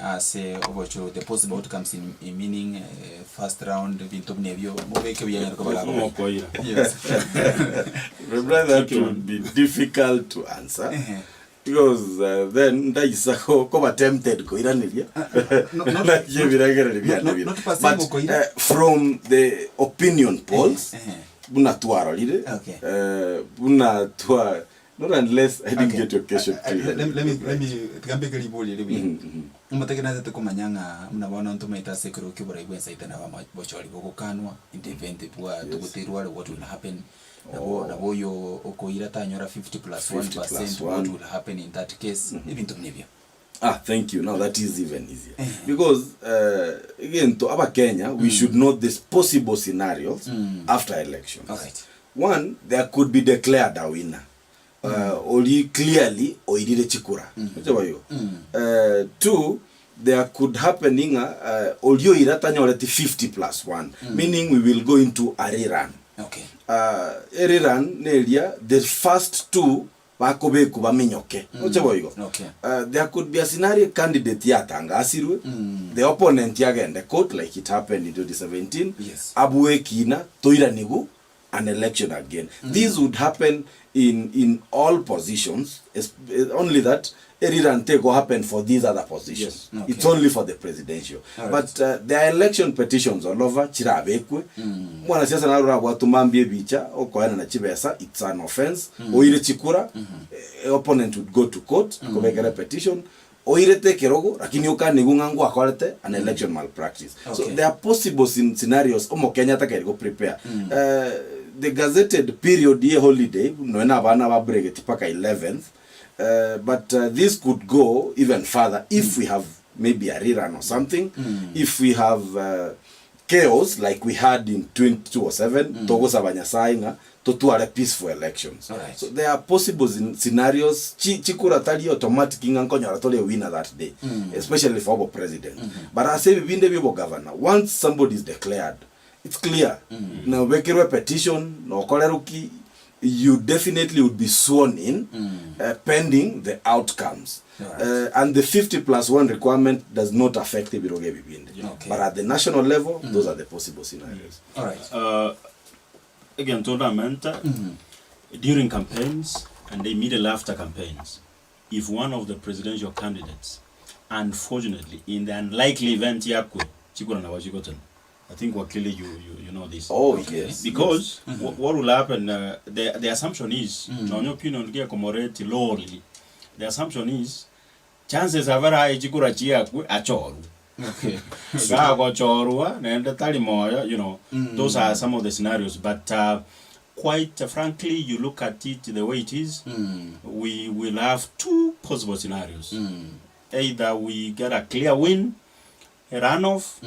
ase obochori the possible outcomes in in meaning first round ebinto buna ebio mobeke buya anyare koba gakomanya. Okoira. Yes. My brother, that would be difficult to answer because then ndaisa ko- koba tempted koiraneria No- not- naki ebirengererio biane not- bire. not per se But, gokoira. from the opinion polls Eh, eh. buna twarorire Okay. buna twa. Not unless I didn't get your question clearly. Let, let me, let me, tiga mbeke ribori eri buya. Omoteke natete komanya ng'a buna bono ntomaete ase ekerogo kia oborai bwa ense yaito nabo ama bochori bogokanwa in the event bwa togoterwa are what will happen nabo nabo oyo okoira tanyora 50 plus 1 50 plus percent what one. will happen in that case ebinto buna ebio. Ah, thank you. Now that is even easier. Because uh, egento abakenya we should know this possible scenarios after elections. Alright. One, there could be declared a winner. Uh, ori clearly oirire chikura. Oche igo. Uh, two, there could happen ng'a uh, ori oira tanyoreti 50 plus 1, meaning we will go into a rerun. Okay. Uh, a rerun neria the first two bakobekwa baminyoke. Oche boigo. Okay. Uh, there could be a scenario candidate yatangasirwe the opponent yagende court like it happened in 2017 Yes. abue kina toiranigu an election again this would happen in in all positions es- eh, only that a rerun take will happen for these other positions Yes. Okay. it's only for the presidential All right. but uh, there are election petitions all over chirabekwe mwanasiasa naro rabwatumambia ebicha okoena na chibesa it's an offense oire chikura eh, opponent would go to court akobekera petition oirete ekerogo lakini okanigwa ng'a ngwakorete an election malpractice so Okay. there are possible scen- scenarios omokenya atakeri go prepare Eh, the gazetted period ye holiday noe na abana babregeti mpaka 11th Uh, but uh, this could go even further if we have maybe a rerun or something if we have uh, chaos like we had in 2007 togosaba nyasaye ng'a totware peaceful elections Alright. so there are possible scen- scenarios Chi- chikura tari automatic ng'a nkonyora tore winner that day especially for our president but ase ebibinde bia obogavana once somebody is declared it's clear na obekerwe petition na okoreruki you definitely would be sworn in uh, pending the outcomes Alright. uh, and the 50 plus 1 requirement does not affect ebirogo ebibinde Okay. but at the national level those are the possible scenarios All right. Uh, again, tournament during campaigns and immediately after campaigns, if one of the presidential candidates, unfortunately, in the unlikely event yakwe, chikura na wachikoten, I think Wakili, you, you, you know this. oh yes Because wh- what will happen, uh, the, the assumption is, mm. on your opinion, komoreti lowly, the assumption is, chances are very high chikura chiyakwe achoru Okay. gagochorwa naende tari moyo you know those are some of the scenarios but uh, quite uh, frankly you look at it the way it is we will have two possible scenarios either we get a clear win a runoff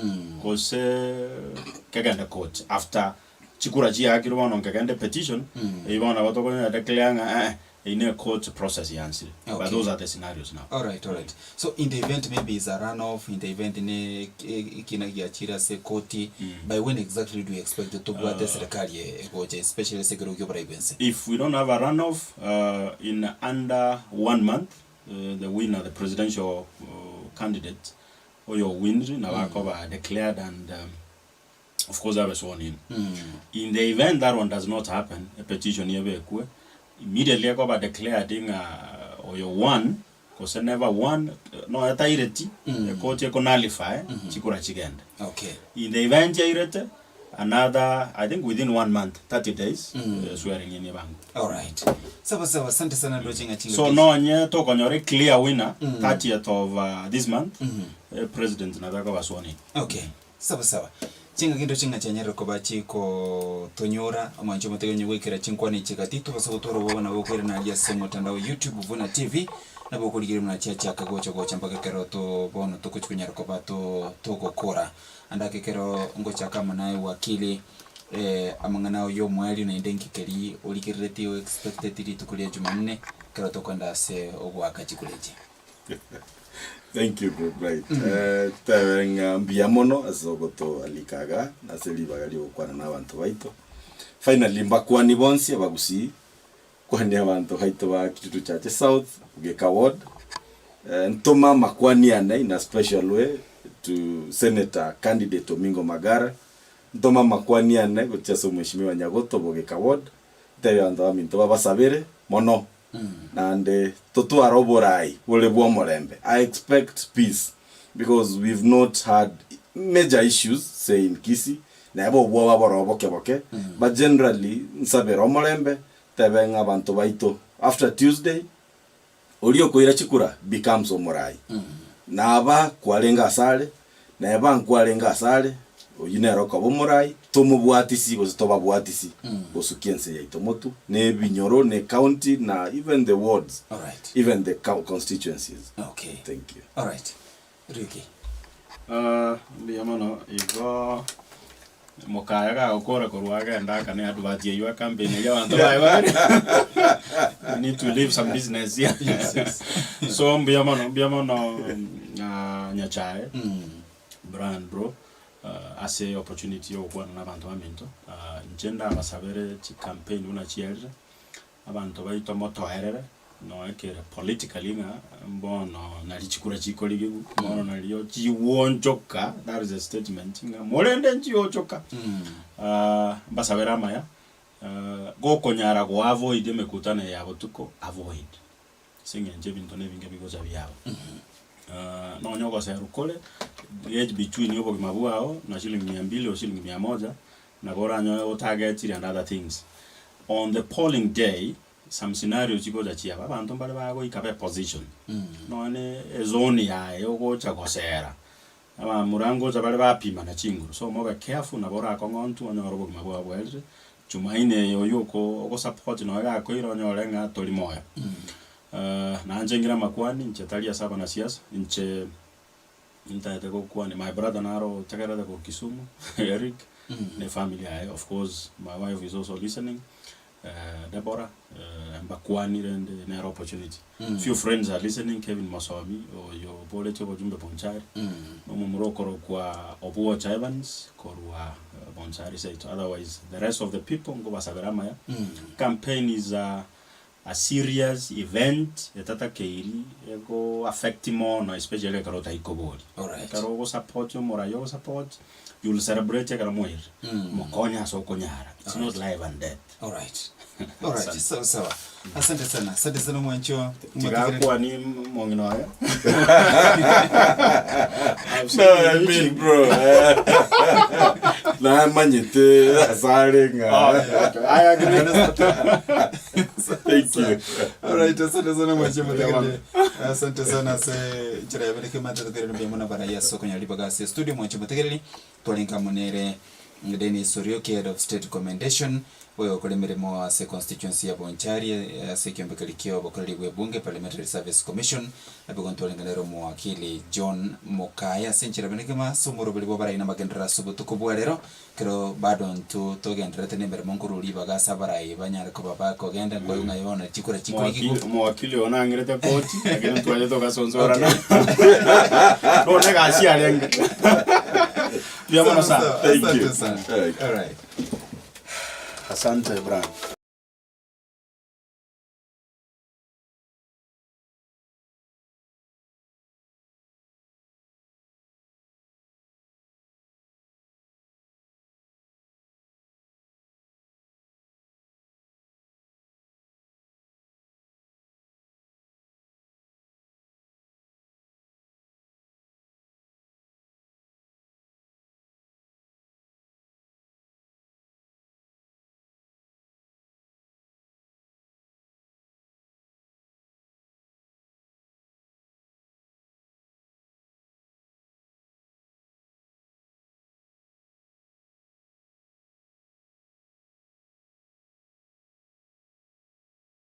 gose kegende court after chikura chiakirwe bono nkegende petition mm. bono batokonya declare ng'a eh, ine court process yansire Okay. but those are the scenarios now All right, all right. So in the event maybe is a runoff, in the event ne kina giachira se koti, by when exactly do you expect to bwate serikali egocha especially sekero kyo bwense? If we don't have a runoff uh, in under one month, uh, the winner, the presidential uh, candidate, oyo wins, Nabakoba declared and um, of course I was sworn in. In the event that one does not happen, a petition yebekwe, immediately akoba declared in uh, oyo won, kose never won, no etaireti, mm. court eko nullify, chikura chigende. Okay. In the event yairete, another, I think within one month, 30 days, uh, swearing in yebangu. All right. Sawa sawa, asante sana Lochinga Chinga. So nonye tokonyore clear winner 30th of uh, this month eh, president nabeka basworn in. Okay. Sawa sawa. Chinga kinto chinga chanyare koba chiko tonyora omwancho motegenye gwekera chinkwani chigati tobasa gotwara oboba nabo okwere naria ase omotandao YouTube Vuna TV nabo okorigere muna chiachaka gocha gocha mpaka ekero to bono togochi konyara koba to togokora ande ake ekero ngochaka amo naye wakili eh, amang'ana oyo omweri naende nkikeri origerereti o expected rituko ria jumanne ekero tokoenda ase ogoaka chikura echi. Thank you, bro. Bright. Eh, tebe ng'a mbuya mono ase ogotoalikaga ase ribaga riogokwana na abanto baito. Finally, mbakwani bonsi abagusii, kwani abanto baito ba Kitutu Chache South, Geka Ward. Eh, ntoma makwani ane in a special way to Senator candidate Omingo Magara. Ntoma makwani ane gochia ase omweshimiwa Nyagoto Bogeka Ward. Ntebie abanto baminto babasabere mono naende totware oborai bore bwa omorembe. I expect peace because we've not had major issues say in Kisii neba obwoba bore oboke boke but generally nsabere omorembe tebe ng'a abanto baito. After Tuesday, oria okoira chikura becomes omorai. Naba kwarenge asare, neba nkwarenge asare, oyio nere okoba omorai, tomobwatisi gose tobabwatisi gosukia ense yaito motu, na ebinyoro, na ecounty, na even the wards, Alright. even the constituencies. Okay. Thank you. Alright. Ricky. Ah, mbuya mono igo mokaya gagokora korwa agenda akane advert eywo acampaign eria abanto baye bare We need to leave some business here Yes, yes. so mbuya mono mbuya mono ah, nyachae Brian bro ah, ase opportunity ya ogokwana na abanto baminto Ah, inche ndabasabere chicampaign buna chiarire Abanto baito motoerere, noe kere politically ng'a mbono nari chikura chikorigigwa, bono nario chigwonchoka, that is a statement ng'a morende nchiochoka. Mbasabere amaya, gokonyara go avoid emekutano eye ya botuko, avoid, ase eng'encho ebinto na ebinge bigocha biaba. Nonya ogoserwa kore, gauge between obogima bwao na shilingi mia mbili o shilingi mia moja, Nabo oranyore otagechire and other things. On the polling day, some scenarios chigocha chiaba, abanto mbare bagoika be position, nonya ne ezone yaye ogocha gosera, abamura ngocha bare bapimana chinguru, so mobe careful nabo orakong'ontwe onyore obogima bwao bwaerire, Tumaini eye oywo oko ogosupport nonya gakoira onyore ng'a tori moyo. Nainche ngire amakwani, inche tari ase abanasiasa, inche. Nintagete gokwania my brother naro otegererete korwa Kisumu, Eric, ne efamily yaye, of course my wife is also listening, Deborah, mbakwanie rende nere opportunity. Few friends are listening, Kevin Mosomi, oyo oboretie obochumbe Bonchari, na omomura okorokwa Obwocha Evans korwa Bonchari seito. Otherwise the rest of the people nkobasabera amaya, campaign is a A serious event etatakeiri ego affect mono especially ekero otari koboria. Alright. Ekero ogo support omorai ogo support, you will celebrate ekero mwairire. Mokonye ase okonyara. It's not life and death. Alright. Alright. Sawa sawa. Asante sana. Asante sana mwancho. Tiga akwani omong'ina oye. I've seen No, I him mean, itching. bro. Namanyete asare ng'a. Oh, okay. I agree. Thank you. Alright, asante sana mwancho mutegereri. Asante sana ase nchera yabere kemate tokerere mbuya mono bara yeso konyora ribaga ase studio mwancho mutegereri. Twarenga amo nere Dennis Orioki head of state commendation oyo okore emeremo ase constituency ya Bonchari ase ekiombekeri kia obokoreri bwe bunge Parliamentary Service Commission Naboigo ntwarenge nere omowakili John Mokaya ase enchera bene kegima ase omoroberi bw'abarai namagenderero ase obotuko bwa rero, ekero bado intwe togendererete nemeremo nkorwa ribaga ase abarai banyare koba bakogenda nkoigwa ng'a bono chikura chikorigigwa. Omowakili omowakili oyo nang'erete koti, lakini ntwaye togasonsorana. Bono egasi yarenge. Mbuya mono sana. Thank you. Asante sana. Thank you. Alright. Asante Brian.